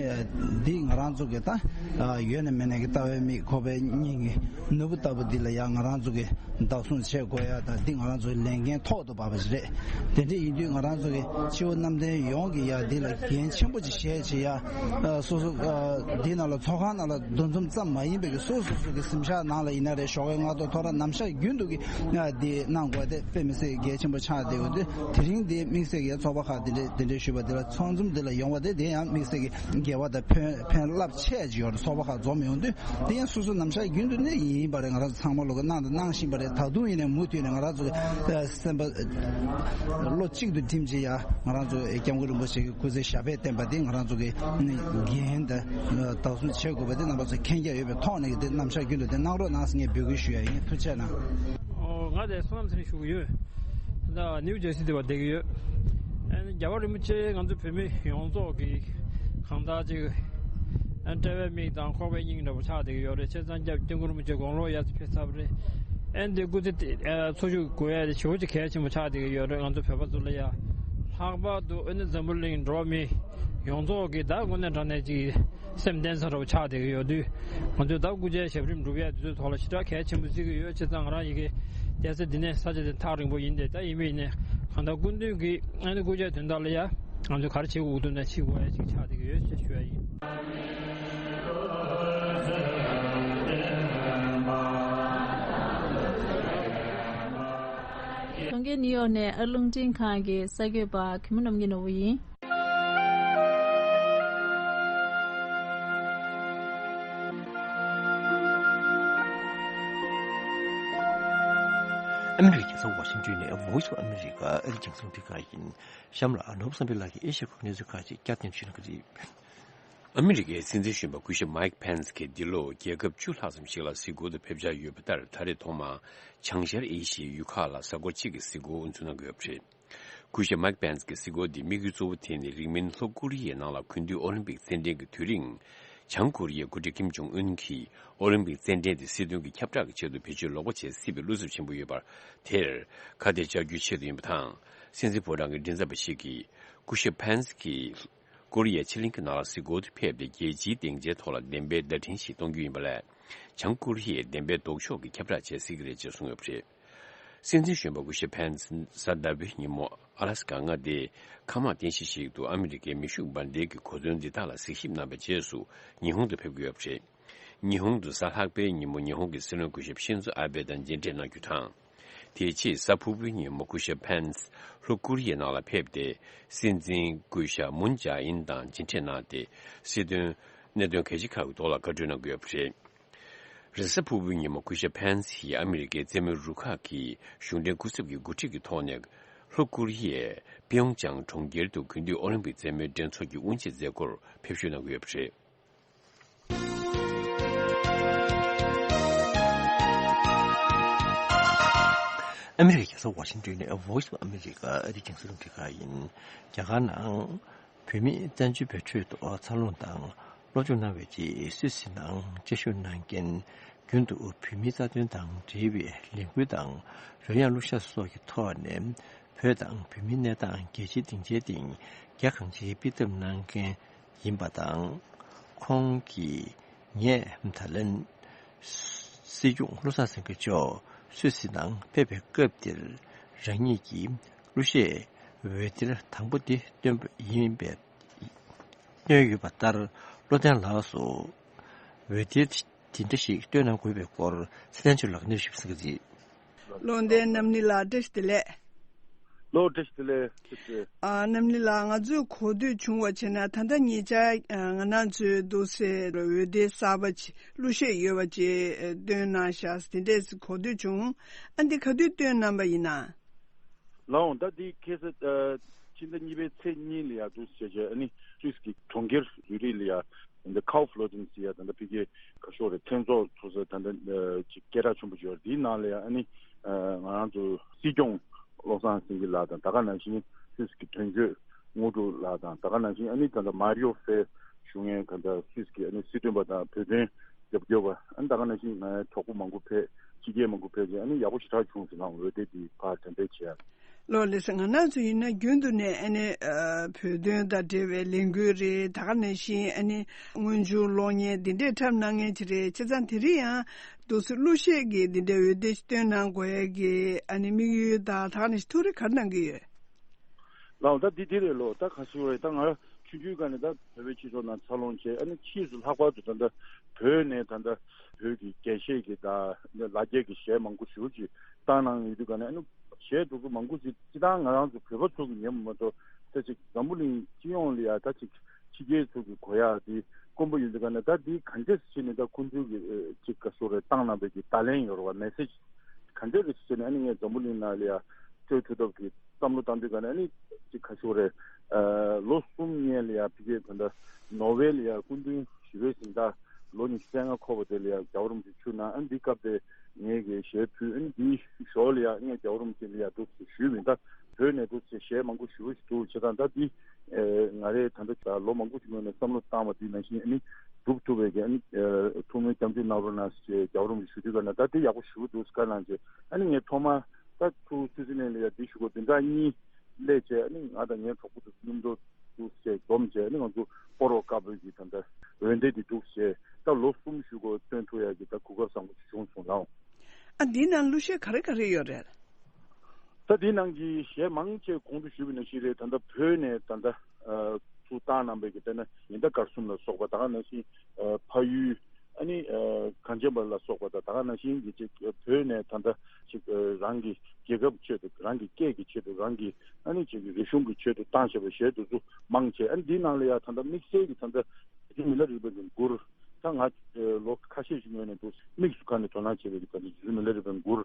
འདི་ང་རང་ཚོ་གི་ད་ཨ་ཡོད་ནས་མེད་ནས་ཀྱི་ལྟ་བའི་མིག་ཁོག་པའི་སྙིང་གི་ནོར་བུ་ལྟ་བུ་འདི་ལ་ཡ་ང་རང་ཚོ་གི་བདག་བཟུང་བྱེད་དགོས་ཡ་དང་། འདི་ང་རང་ཚོའི་ལས་འགན་ཐོག་ཏུ་བབས་པ་ཞིག་རེད། དེ་འདྲ་ཡིན་དུས་ང་རང་ཚོ་གི་སྤྱི་བོ་གནམ་བསྟན་ཡོངས་ཀྱི་ཡ་འདི་ལ་འགན་ཆེན་པོ་ཅིག་བཞེས་བྱས་ཡ། ཨ་སོ་སོ་ཨ་འདི་ནང་ལ་ཚོགས་ཁང་ནང་ལ་འདུ་འཛོམས་ཙམ་མ་ཡིན་པའི་གི་སོ་སོ་སོ་གི་གཟིམ་ཤག་ནང་ལ་ཡིན་ན་རེད། ཞོགས་ཀའི་སྔ་དྲོ་ཐོ་རངས་ནམ་ཞག་རྒྱུན་དུ་གི་ཨ་འདི་གནང་དགོས་དེ་དཔེ་མི་སྲིད་གལ་ཆེན་པོ་ཆགས་བསྡད་ཡོད་དུས། དེ་རིང་འདི་དམིགས་བསལ་གྱི་ཚོགས་པ་ཁག་འདི་འདྲ་འདི་འདྲ་ཞུས་པ་འདི་ལ་ཚང་འཛོམས་འདི་ལ་ཡོང་བ་དེ་དེ་ཡང་དམིགས་བསལ་གྱི་དགེ་བ་དང་ཕན་ཕན་རླབས་ཆེ་ཅིག་ཡོད་རེད། ཚོགས་པ་ཁག་འཛོམས་ཡོང་དུས། དེ་ཡང་སོ་སོ་ནམ་ཞག་རྒྱུན་དུ་ནི་ཡིན་པ་རེད། ང་རང་ཚོ་ཚང་མ་ལོག་གི་གནང་དང་གནང་བཞིན་པ་རེད། ད་དུང་ཡིན་ནའི་མུ་མཐུད་ནས་ང་རང་ཚོ་གི་སེམས་པ་བློ་གཅིག་ཏུ་བསྒྲིམས་བྱས་ཡ། ང་རང་ཚོ་སྐྱབས་མགོན་རིན་པོ་ཆེ་གི་སྐུ་ཚེ་ཞབས་པད་བརྟན་པ་དེ་ང་རང་ཚོ་གི་འགན་དང་བདག་བཟུང་བྱེད་དགོས་པ་དེ་རྣམ་པ་ཚོ་མཁྱེན་རྒྱ་ཡོད་པའི་ཐོག་ནས་དེ་ནམ་ཞག་རྒྱུན་དུ་དེ་གནང་རོགས་གནང་ཟེར་ངས་འབོད་སྐུལ་ཞུ་ཡ་ཡིན། ཐུགས་རྗེ་གནང་། ཨོ། ང་དེ་བསོད་ནམས་ཚེ་རིང་ཞུ་གི་ཡོད། ད་ནིའུ་ཇར་སི་དེ་བ་བསྡད་ཀྱི་ཡོད། ཨ་ནི་རྒྱལ་བ་རིན་པོ་ཆེ་ང་ཚོ་བོད་མི་ཡོངས་རྫོགས་ཀྱི་གང་ལྟར་ཅིག་ཨ་ནི་དཔྲལ་བའི་མིག་དང་ཁོག་པའི་སྙིང་འདྲ་པོ་ཆགས་བསྡད་ཀྱི་ཡོད་རེད། བྱས་ཙང་སྐྱབས་སྐྱབས་མགོན་རིན་པོ་ཆེ་དགུང་ལོ་ཡར་ཕེབས་ཚར་བ་རེད། ཨ་ནི་དེ་སྐུ་ཚེ་དེ་ཨ་འཚོ་བཞུགས་དགོས་ཡ་དེ་ཞེ་པོ་ཅིག་གལ་ཆེན་པོ་ཆགས་བསྡད་ཀྱི་ཡོད་རེད། ང་ཚོ་བོད་པ་ཚོ་ལ་ཡ། ལྷག་པར་དུ་ཨ་ནི་འཛམ་བུ་གླིང་འགྲོ་བ་མི་ཡོངས་རྫོགས་ཀྱི་ད་དངོས་གནས་དྲང་གནས་ཅིག་སེམས་གཏིང་ཟབ་འདྲ་པོ་ཆགས་བསྡད་ཀྱི་ཡོད་དུས། ང་ཚོས་ད་སྐུ་ཕྱྭའི་ཞབས་རིམ་སྒྲུབ་ཡ་དེ་ཚོའི་ཐོག་ལ་ཞེ་དྲག་གལ་ཆེན་པོ་བརྩི་གི་ཡོད། བྱས་ཙང་ང་རང་ཡི་གེ་བསྡད་ས་འདི་ནས་ས་ཆ་དེ་ཐག་རིང་པོ་ཡིན་ཏེ། ད་ཡིན་མིན་ནས་གང་ལྟར་སྐུ་མདུན་གྱི་ཨ་ནི་སྐུ་ཕྱྭའི་དོན་དག་ལ་ཡ་ང་ཚོས་ག་རེ་བྱེད་དགོས་འདུག་ན་བྱེད་དགོས་ཡ་ཅིག་ཆགས་བསྡད་ཀྱི་ཡོད་ཅེས་ཞུ་ཡ་ཡིན། གྲོང་ཁྱེར་ནིའུ་ཡོག་ནས་ཨ་རླུང་འཕྲིན་ཁང་གི་གསར་འགོད་པ་གུས་མོ་རྣམ་རྒྱལ་ནོར་བུ་ཡིན། ཨ་མི་རི་ཀའི་རྒྱལ་ས་ཝ་ཤིང་ཊོན་ནས་Voice of America ཨ་རིའི་རྒྱང་སྲིང་རླུང་འཕྲིན་ཁང་ཡིན། གཤམ་ལ་ནོར་བུ་བསམ་འཕེལ་ལགས་ཀྱིས་ཨེ་ཤ་ཡའི་གནས་ཚུལ་ཁག་ཅིག་བསྐྱར་ཟློས་ཞུ་གནང་གི་རེད། ཨ་མི་རི་ཀའི་སྲིད་འཛིན་གཞོན་པ་སྐུ་ཞབས་མའིག་ཕེན་སི་གྱིས་འདི་ལོ་རྒྱལ་ཁབ་བཅུ་ལྷག་ཙམ་ཞིག་ལ་གཟིགས་སྐོར་དུ་ཕེབས་འཆར་ཡོད་པ་ལྟར། ད་རེས་ཐོག་མར་བྱང་ཤར་ཨེ་ཤི་ཡའི་ཡུལ་ཁག་ལ་གཟའ་འཁོར་གཅིག་གི་གཟིགས་སྐོར་དབུ་འཛུགས་གནང་གི་ཡོད་པ་རེད། སྐུ་ཞབས་མའིག་ཕེན་སི་གི་གཟིགས་སྐོར་འདི་དམིགས་ཡུལ་གཙོ་བོ་དེ་ནི་རིང་མིན་ལྷོ་ཀོ་རི་ཡའི་ནང་ལ་དགུན་དུས་ཨོ་ལིམ་པིག་རྩེད་འགྲན་གྱི་དུས་རིང་། བྱང་ཀོ་རི་ཡའི་འགོ་ཁྲིད་ཀིམ་ཇོང་ཨུན་གྱིས་ཨོ་ལིམ་པིག་རྩེད་འགྲན་དེ་སྲིད་དོན་གྱི་ཁྱབ་བསྒྲགས་ཀྱི་ཆེད་དུ་བེད་སྤྱོད་ལོག་པ་བྱས་སྲིད་པའི་བློ་འཚབ་ཆེན་པོ་ཡོད་པ་དེར་ཁ་གཏད་བཅག་རྒྱུའི་ཆེད་དུ་ཡིན་པ་དང་། སྲིད་འཛིན་ཕོ་བྲང་གི་མགྲིན་ཚབ་པ་ཞིག་གིས་སྐུ་ཞབས་ཕེན་སི་གིས་ཀོ་རི་ཡའི་ཕྱེད་གླིང་གི་ནང་ལ་གཟིགས་སྐོར་དུ་ཕེབས་ཏེ། རྒྱལ་སྤྱིའི་སྡིངས་ཆའི་ཐོག་ལ་བདེན་པའི་བརྡ་འཕྲིན་ཞིག་གཏོང་རྒྱུ་ཡིན་པ་ལས། བྱང་ཀོ་རི་ཡས་བདེན་པའི་ལྡོག་ཕྱོགས་ཀྱི་ཁྱབ་བསྒྲགས་བྱེད་སྲིད་ཀྱི་རེད་ཅེས་གསུངས་ཡོད་པ་རེད། སྲིད་འཛིན་གཞོན་པ་སྐུ་ཞབས་ཕེན་སི་གཟའ་ཟླ་བའི་ཉིན་མོ་ཨ་ལ་སི་ཀ་མངའ་སྡེའི་མཁའ་དམག་རྟེན་གཞི་ཞིག་ཏུ་ཨ་མི་རི་ཀའི་མེ་ཤུགས་འབར་མདེལ་གྱི་གོ་མཚོན་འདི་དག་ལ་གཟིགས་ཞིབ་གནང་བའི་རྗེས་སུ་ཉི་ཧོང་དུ་ཕེབས་ཀྱི་ཡོད་པ་རེད། ཉི་ཧོང་དུ་གཟའ་ལྷག་པའི་ཉིན་མོ་ཉི་ཧོང་གི་སྲིད་བློན་སྐུ་ཞབས་ཤིན་ཛོ་ཨ་བྷེ་དང་མཇལ་འཕྲད་གནང་རྒྱུ་དང་། དེའི་རྗེས་གཟའ་ཕུར་བུའི་ཉིན་མོ་སྐུ་ཞབས་ཕེན་སི་ལྷོ་ཀོ་རི་ཡའི་ནང་ལ་ཕེབས་ཏེ། སྲིད་འཛིན་སྐུ་ཞབས་མུན་ཇཱ་ཨིན་དང་མཇལ་འཕྲད་གནང་སྟེ། སྲིད་དོན་གནད་དོན་གལ་ཆེ་ཁག་གི་ཐོག་ལ་བཀའ་གྲོས་གནང་གི་ཡོད་པ་རེད། རེས་གཟའ་ཕུར་བུའི་ཉིན་མོ་སྐུ་ཞབས་ཕེན་སི་ཡིས་ཨ་མི་རི་ཀའི་རྩེད་མོའི་རུ་ཁག་གི་གཞུང་འབྲེལ་སྐུ་ཚབ་ཀྱི་འགོ་ཁྲིད་ཀྱི་ཐོག་ནས་ལྷོ་ཀོ་རི་ཡའི་པིའོང་ཅང་གྲོང་ཁྱེར་དུ་དགུན་དུས་ཨོ་ལིམ་པིག་རྩེད་མོའི་འགྲན་ཚོགས་ཀྱི་དབུ་འབྱེད་མཛད་སྒོར་ཕེབས་བསུ་གནང་གི་ཡོད་པ་རེད། ཨ་མི་རི་ཀའི་རྒྱལ་ས་ཝ་ཤིང་ཊོན་ནས་Voice of America ཨ་རིའི་རྒྱང་སྲིང་རླུང་འཕྲིན་ཁང་ཡིན། རྒྱ་གར་ནང་བོད་མིའི་བཙན་བྱོལ་བའི་ཁྲོད་དུ་འཚར་ལོངས་དང་སློབ་སྦྱོང་གནང་བའི་རྗེས། སུད་སི་ནང་བཅའ་བཞུགས་གནང་མཁན། རྒྱུན་དུ་བོད་མིའི་རྩ་དོན་དང་འབྲེལ་བའི་ལས་འགུལ་དང་རོལ་དབྱངས་གླུ་གཞས་སོགས་ཀྱི་ཐོག་ནས། བོད་དང་བོད་མིའི་གནས་སྟངས་རྒྱལ་སྤྱིའི་སྡིངས་ཆའི་སྟེང་རྒྱ་གང་ཆེའི་པི་དབྱིབས་གནང་མཁན་ཡིན་པ་དང་། ཁོང་གིས་ངས་ད་ལན་སྲིད་སྐྱོང་བློ་བཟང་སེང་གེ་མཆོག་སུད་སི་ནང་ཕེབས་པའི་སྐབས་དེར་རང་ཉིད་ཀྱིས་གླུ་གཞས་འོད་སྡེར་དང་པོ་དེ་བཏོན་པ་ཡིན་པའི། བཏོན་ཡོད་པ་ལྟར། བློ་བརྟན་ལགས་སུ་འོད་སྡེར་དེ་འདྲ་ཞིག་བཏོན་གནང་དགོས་པའི་སྐོར་ཚེ་བརྟན་ཆོས་ལགས་གནས་ཞུ་གསུང་གི་རེད། བློ་བརྟན་རྣམ་གླིང་ལགས་བཀྲ་ཤིས་བདེ་ལེགས། ལོ་བཀྲ་ཤིས་བདེ་ལེགས་ཟེར་ཏེ། ཨ། རྣམ་གླིང་ལགས། ང་ཚོས་གོ་ཐོས་བྱུང་བ་བྱས་ན། ད་ལྟ་ཉེ་ཆར་ང་རང་ཚོའི་འདུག་སེ་འོད་སྡེར་གསར་པ་ཅིག་གླུ་གཞས་ཡོད་པ་ཅིག་བཏོན་གནང་ཤག་དེ་འདྲས་གོ་ཐོས་བྱུང་། ཨ། འདི་ག་དུས་བཏོན་གནང་པ་ཡིན་ན། ལགས་འོང་། ད་འདི་ཁ་སང་ཕྱི་ཟླ་གཉིས་པའི་ཚེས་གཉིས་ལ་ཡ་འདུག་སེ་བྱས་བྱས། ཨ་ནི་སུད་སི་གི་གྲོང་ཁྱེར་ཛུ་རིག་ལ་ཡ། འདི་Kaufleuten ཟེར་ཡ། ད་ལྟ་ཕ་གིའི་ག་ཤོག་རེད། མཚན་ཚོགས་ཚོགས་ས་ད་ལྟ་ཅིག་སྐད་གྲགས་ཆེན་པོ་ཅིག་ཡོད་རེད། འདིའི་ནང་ལ་ཡ། ཨ་ནི་ང་རང་ཚོ་སྲིད་སྐྱོང་བློ་བཟང་སེང་གེ་ལགས་དང་། ད་ག་ནང་བཞིན་སུད་སི་གི་དོན་གཅོད་དངོས་གྲུབ་ལགས་དང་། ད་ག་ནང་བཞིན་ཨ་ནི་ད་ལྟ་མཱ་རི་ཡོ་ཧྥེ་ཞུ་མཁན་ག་ད་སུད་སི་གི་ཨ་ནི་སྲིད་དོན་པ་དང་བོད་དོན་ རྒྱབ་སྐྱོར་བ། ཨ་ནི་ད་ག་ནང་བཞིན་ང་གྲོགས་པོ་མང་པོ་ཕེབས། ཕྱི་རྒྱལ་མང་པོ་ཕེབས་རྗེས་ཨ་ནི་ཡག་པོ་ཞེ་དྲག་བྱུང་སོང་ལགས། འོད་སྡེར་འདི་ཕར་གྲ་སྒྲིག་བྱས། ལགས་ལགས་སོ། ང་རང་ཚོ་ཡིན་ན་རྒྱུན་དུ་ནས་ཨ་ནི་ཨ་བོད་དོན་དང་འབྲེལ་བའི་ལས་འགུལ་རེད། ད་ག་ནང་བཞིན་ཨ་ནི་དངོས་བྱུང་གློག་བརྙན་འདི་འདྲས་འཁྲབ་གནང་མཁན་ཅིག་རེད། བྱས་ཙང་དེ་རིང་ཡང་འདུག་སེ་གླུ་གཞས་ཀྱི་འདི་འདྲའི་འོད་སྡེར་ཞིག་སྟོན་གནང་དགོས་ཡ་གི་ཨ་ནི་དམིགས་ཡུལ་དང་ད་ག་ནང་བཞིན་ཐུགས་རེ་ག་རེ་གནང་གི་ཡོད། ལགས་ད་འདི་འདི་རེད་ལོ། ད་ག་ཞུ་རེད། ད་ང་ཆུང་ཆུང་སྒང་ནས་ད་བོད་པའི་སྤྱི་ཚོགས་ནང་འཚར་ལོངས་བྱས། ཨ་ནི་ཕྱིས་སུ་ལྷག་པར་དུ་ད་ལྟ་བོད་ནས་ད་ལྟ་བོད་ཀྱི་རྒྱལ་གཞས་ཀྱི་ད་ལ་རྒྱ་གི་གཞས་མང་པོ་ཞེ་པོ་ཅིག་བཏང་གནང་ཡོད་དུས་སྒང་ནས། ཨ་ནི་གཞས་འདུག་སེ་མང་པོ་ཅིག་སྤྱིར་བཏང་ང་རང་ཚོ་བོད་པ་ཚོ་གི་ཉན་པ་མ་གཏོགས་ད་ཅིག་འཛམ་བུ་གླིང་སྤྱི་ཡོངས་ལ་ཡ་ད་ཅིག་ཕྱི་རྒྱལ་ཚོ་གི་གོ་ཡ་དེ་དཀོན་པོ་ཡོད་དུས་སྒང་ནས། ད་འདི་ག་འདྲས་སེ་བྱས་ནས་ད་ཁོང་ཚོ་གི་ཨ་ཅིག་ག་ཞུ་རེད། བཏང་གནང་བའི་གི་བརྡ་ལན་ཡོད་རེད་བ། མེ་སེ་ཇི་ག་འདྲས་སེ་བྱས་ནས་ཨ་ནི་ངས་འཛམ་བུ་གླིང་ནང་ལ་ཡ་སྤྲོད་ཐུབ་ཐབས་ཀྱི་བསམ་བློ་བཏང་དུས་སྒང་ནས། ཨ་ནི་ཅིག་ག་ཞུ་རེད། ཨ་ལོ་གསུམ་སྔོན་ལ་ཡ་ཕ་གིར་ད་ལྟ་ནོར་ཝེ་ལ་ཡ་སྐུ་མདུན་ཞི་བའི་གཟེངས་རྟགས་ལོ་ཉི་ཤུ་རྩ་ལྔ་འཁོར་བ་དེ་ལ་ཡ་རྒྱལ་བ་རིན་པོ་ཆེ་མཆོག་ནས་ཨ་ནི་འདི་སྐབས་དེ་ངས་གི་ཞལ་ཕུལ། ཨ་ནི་འདིའི་ཞོར་ལ་ཡ་ངས་རྒྱལ་བ་རིན་པོ་ཆེ་ལ་ཡ་འདུག་སེ་ཞུས་པ་ཡིན། ད་བོད་ནས་འདུག་སེ་གཞས་མང་པོ་ཞེ་པོ་ཞིག་འདུག། བྱས་ཙང་ད་འདི་ཨེ་ང་རས་ད་ལྟ་ལོ་མང་པོ་ཞིག་སྔོན་ནས་བསམ་བློ་བཏང་བ་འདི་ནང་བཞིན་ཨ་ནི་སྒྲུབ་ཐུབ་པའི་གི་ཨ་ནི་ཨེ་ཐུགས་སྨོན་སྐྱབས་འཇུག་གནང་རོགས་གནང་ཞེས་རྒྱལ་བ་རིན་པོ་ཆེ་ཞུ་དུས་སྒང་ནས། ད་འདི་ཡག་པོ་ཞེ་པོ་འདུག་ཟེར་བཀའ་གནང་རྗེས། ཨ་ནི་ངས་ཐོག་མར་ད་ཚུར་སུད་སི་ལན་ལ་ཡ་འདི་ཞུ་དགོས། བདུན་ཕྲག་གཉིས་སླེབས་བྱས། ཨ་ནི་ང་དང་ངའི་གྲོགས་པོ་དེ་ཚོ་མཉམ་དུ་འདུག་སེ་འཛོམས་བྱས། ཨ་ནི་ང་ཚོ་སྤོ་རོ་དཀར་པོའི་གི་ད་ལྟ་འོད་སྡེར་འདི་འདུག་སེ་ད་ལོ་གསུམ་ཞུ་དགོས་སྟོན་ཐུབ་ཡ་གི་ད་གོ་སྐབས་བཟང་པོ་ཞིག་བྱུང་སོང་ལགས། ཨ་འདི་ནང་གླུ་གཞས་ག་རེ་ག་རེ་ཡོད་རེད། ད་འདི་ནང་གི་གཞས་མང་ཆེ་གོང་དུ་ཞུས་པ་ནང་བཞིན་རེད། ད་ལྟ་བོད་ནས་ད་ལྟ་ཨ་ཚུར་བཏང་གནང་བའི་གི་དཔེར་ན་ཉི་ཟླ་སྐར་གསུམ་ལ་སོགས་པ། ད་ག་ནང་བཞིན་ཨ་ཕ་ཡུལ། ཨ་ནི་ཨ་གངས་ཅན་པ་ལ་སོགས་པ། ད་ད་ག་ནང་བཞིན་གྱི་ཅིག་ཨ་བོད་ནས་ད་ལྟ་ཅིག་ཨ་རང་གི་རྒྱལ་ཁབ་ཆེད་དུ། རང་གི་སྐད་ཀྱི་ཆེད་དུ། རང་གི་ཨ་ནི་ཅིག་རིག་གཞུང་གི་ཆེད་དུ་བཏང་བྱས་པའི་གཞས་དེ་ཚོ་མང་ཆེ། ཨ་ནི་འདིའི་ནང་ལ་ཡ་ད་ལྟ་དམིགས་བསལ་གྱི་ད་ལྟ་རྗེ་བཙུན་མི་ལ་རས་པའི་གི་མགུར། ད་ང་ཨ་ལོ་ཁ་ཤས་ཤིག་སྔོན་ནས་འདུག་དམིགས་སུ་བཀར་ནས་དོ་སྣང་བྱས་པའི་གི་ད་ལྟ་རྗེ་བཙུན་མི་ལ་རས་པའི་མགུར་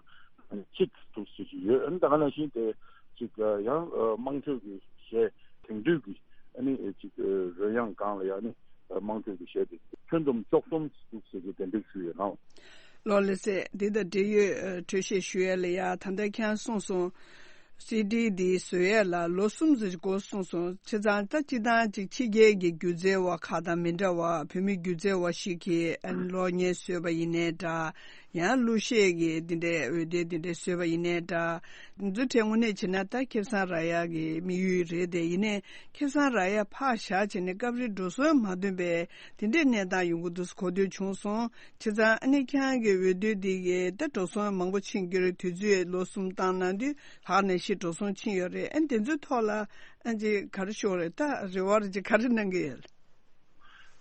གཅིག་འདུག་ཟེར་གྱི་ཡོད། ཨ་ནི་ད་ག་ནང་བཞིན་དེ་ཅིག་ཡང་དམངས་ཁྲོད་ཀྱི་གཞས། དེང་དུས་ཀྱི་ཨ་ནི་ཅིག་རོལ་དབྱངས་སྒང་ལ་ཡ་ཨ་ནི་དམངས་ཁྲོད་ཀྱི་གཞས་དེ་ཁྱོན་བསྡོམས་བཅུ་གསུམ་འདུག་ཟེར་གྱི་གདན་འདྲེན་ཞུས་ཡོད་ལགས། ལགས་ལགས་སེ། འདི་དང་འབྲེལ་ཡོད་ཨ་འཕྲོས་བཤད་ཞུ་ཡ་ལ་ཡ། ད་ལྟ་ཁྱེད་རང་གསུངས་སོང་། སི་ཌི་འདི་བཟོ་ཡས་ལ་ལོ་གསུམ་ཙམ་འགོར་སོང་སོང་། བྱས་ཙང་ད་སྤྱིར་བཏང་ཅིག་ཕྱི་རྒྱལ་གྱི་སྒྱུ་རྩལ་བ་ཁག་དང་མི་འདྲ་བ། བོད་མི་སྒྱུ་རྩལ་བ་ཞིག་གིས་ཨ་ནི་གློག་བརྙན་བཟོས་པ་ཡིན་ནའི་འདྲ། ཡང་གླུ་གཞས་ཀྱི་འདི་འདྲའི་འོད་སྡེར་འདི་འདྲའི་བཟོས་པ་ཡིན་ནའི་འདྲ། འདི་ཚོ་གྲས་དངོས་གནས་བྱས་ན་ད་ཁེ་བཟང་རག་ཡག་གི་དམིགས་ཡུལ་རེད་དེ། ཡིན་ནའི་ཁེ་བཟང་རག་ཡག་ཕར་བཞག་བྱས་ནས་སྐབས་རེ་འགྲོ་སོང་མ་ཐོན་པའི་དེ་འདྲའི་གནས་སྟངས་ཡོང་གི་འདུག་གོ་ཐོས་བྱུང་སོང་། བྱས་ཙང་ཨ་ནི་ཁྱེད་རང་གི་འོད་སྡེར་འདི་གི་ད་འགྲོ་སོང་མང་པོ་ཕྱིན་རྒྱུ་རེད། དུས་ཚོད་ལོ་གསུམ་བཏང་གནང་དུས་ལྷག་ནས་ཤིག་འགྲོ་སོང་ཕྱིན་ཡོད་རེད། ཨ་ནི་དེ་ཚོའི་ཐོག་ལ་ཨ་ཅེ་ག་རེ་ཤོག་རེད། ད་རེ་བ་རེ་ཅེ་ག་རེ་གནང་གི་ཡོད།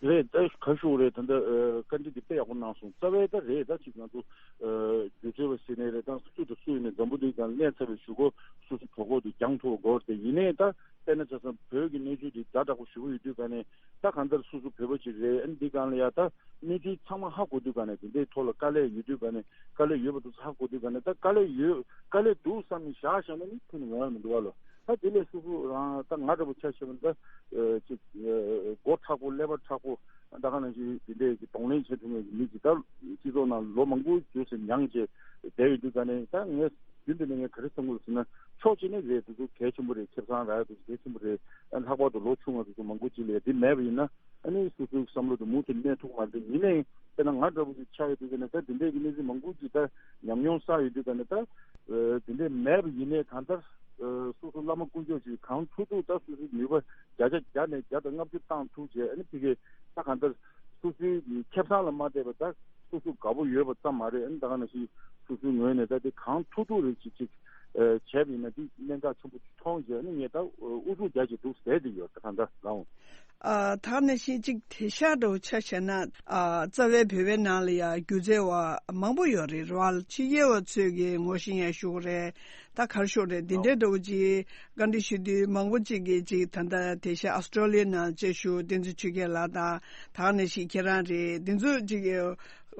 རེད། ད་ག་ཞུ་རེད། ད་ལྟ་ཨ་བཀའ་འདྲི་འདི་དཔེ་ཡག་པོ་གནང་སོང་། རྩ་བའི་ད་རེད། ད་ཅིག་ང་ཚོ་ཨ་སྒྱུ་རྩལ་བ་ཟེར་ནའི་རེད། ད་སུ་དང་སུ་ཡིན་ནའི་འཛམ་བུ་གླིང་སྒང་གནས་ཚར་བའི་གཞུག་གུ་སོ་སོ་གྲོགས་པོ་དེ་སྦྱང་ཐུབ་དགོས་རེད་དེ། ཡིན་ནའི་ད་དཔེར་ན་ཆ་བཞག་བོད་ཀྱི་གནས་ཚུལ་འདི་ཛ་དྲག་པོ་ཞེ་པོ་ཡོད་དུས་སྒང་ནས། ད་གང་ལྟར་སོ་སོ་བོད་པ་ཅིག་རེད། ཨ་ནི་འདི་སྒང་ལ་ཡ་ད་གནས་ཚུལ་ཚང་མ་ཧ་གོ་དུས་སྒང་ནས། དེ་འདྲའི་ཐོག་ལ་དཀའ་ལས་ཡོད་དུས་སྒང་ནས། དཀའ་ལས་ཡོད་པ་དེ་ཚོ་ཧ་གོ་དུས་སྒང་ནས། ད་དཀའ་ལས་ཡོད། དཀའ་ལས་འདུག་བསམ་ནས་བཞག་བཞག་ན་ནི་ཁྱོན་ནས་ཡོང་ཡ་མི་འདུག་བ་ལོ། ད་དེ་ལས་སོ་སོ་རང་ད་ང་འདྲ་པོ་ཆ་བཞག་ན་ད་ཨ་ཅིག་ཨ་མགོ་མཁྲེགས་པོ་ཀླད་པ་མཁྲེགས་པོ། ད་ག་ནང་བཞིན་དེ་འདྲའི་གི་གདོང་ལེན་བྱེད་ཐུབ་མཁན་གྱི་མི་ཅིག་ད་སྤྱི་ཚོགས་ནང་ལོ་མང་པོ་བསྡད་ཡོད་དུས་སྒང་ནས། ད་ངས་རྒྱུན་དུ་ནས་ངས་ག་རེ་བསམ་གྱི་ཡོད་ཟེར་ན། ཕྱོགས་གཅིག་ནས་རེད། དེ་ཚོ་གལ་ཆེན་པོ་རེད། ཁེ་བཟང་རག་ཡ་དེ་ཚོ་གལ་ཆེན་པོ་རེད། ལྷག་པར་དུ་ལོ་ཆུང་བ་དེ་ཚོ་མང་པོ་ཅིག་ལ་ཡ་དེ་མེད་པ་ཡིན་ན། ཨ་ནི་སོ་སོའི་བསམ་བློ་དེ་མུ་མཐུད་གནས་ཐུབ་མ་རེད། ཡིན་ནའི་དཔེར་ན་ང་འདྲ་པོ་ཅིག་ཆགས་ཡོད་དུས་ཙམ་ནས། ད་དེ་འདྲའི་གི་གནས་ཚུལ་མང་པོ་ཅིག་ད་ཉམས་མྱོང་བསགས་ཡོད་དུས་ཙམ་ནས། ད་ཨ་དེ་འདྲའི་མེད་པ་ཡིན་ནའི་གང་ལྟར་ཨ་སོ་སོ་བླ་མ་དཀོན་མཆོག་ཅིག་གང་ཐུབ་ཐུབ་ད་སོ་སོའི་ནུས་པ་བརྒྱ་ཆ་བརྒྱ་ནས་བརྒྱ་དང་ལྔ་བཅུ་བཏང་ཐུབ་བྱས། ཨ་ནི་ཕ་གི་ད་གང་ལྟར་སོ་སོའི་ཁེ་བཟང་ལ་མ་བལྟས་པ་ད་སོ་སོ་དགའ་པོ་ཡོད་པ་ཙམ་མ་རེད། ཨ་ནི་ད་ག་ནང་བཞིན་སོ་སོའི་ངོས་ནས་ད་དེ་གང་ཐུབ་ཐུབ་རེ་ཅིག་ཅིག་ཨ་བྱས་པ་ཡིན་ན། དེ་གནད་འགག་ཆེན་པོ་ཅིག་མཐོང་བྱས། ཨ་ནི་ངས་ད་ཨུ་ཚུགས་རྒྱག་བྱས་འདུག་བསྡད་དེ་ཡོད། ད་གང་ལྟར་ལའང་། ཨ་ད་ག་ནང་བཞིན་ཅིག་དེང་སང་འདྲ་བོ་ཆ་བཞག་ན། ཨ་རྩ་བའི་བོད་པའི་ནང་ལ་ཡ་སྒྱུ་རྩལ་བ་མང་པོ་ཡོད་རེད། རེད་བ། ཕྱི་རྒྱལ་བ་ཚོས་ཀྱི་ངོ་ཤེས་ཡ་ཞུ་གི་རེད། ད་ག་རེ་ཞུ་རེད། འདི་འདྲའི་འདྲ་བོ་ཅིག་བཀའ་འདྲི་ཞུ་དུས་མང་པོ་ཅིག་གིས་ཅིག་ད་ལྟ་དེང་སང་ཨ་སི་ཀྲོ་ལི་ཡ་ནང་བཅའ་བཞུགས་བསྟན་འཛིན་ཆོས་རྒྱལ་ལགས་དང་། ད་ག་ནང་བཞིན་ཁྱེད་རང་རེད། འདི་ཚོ་ཅིག་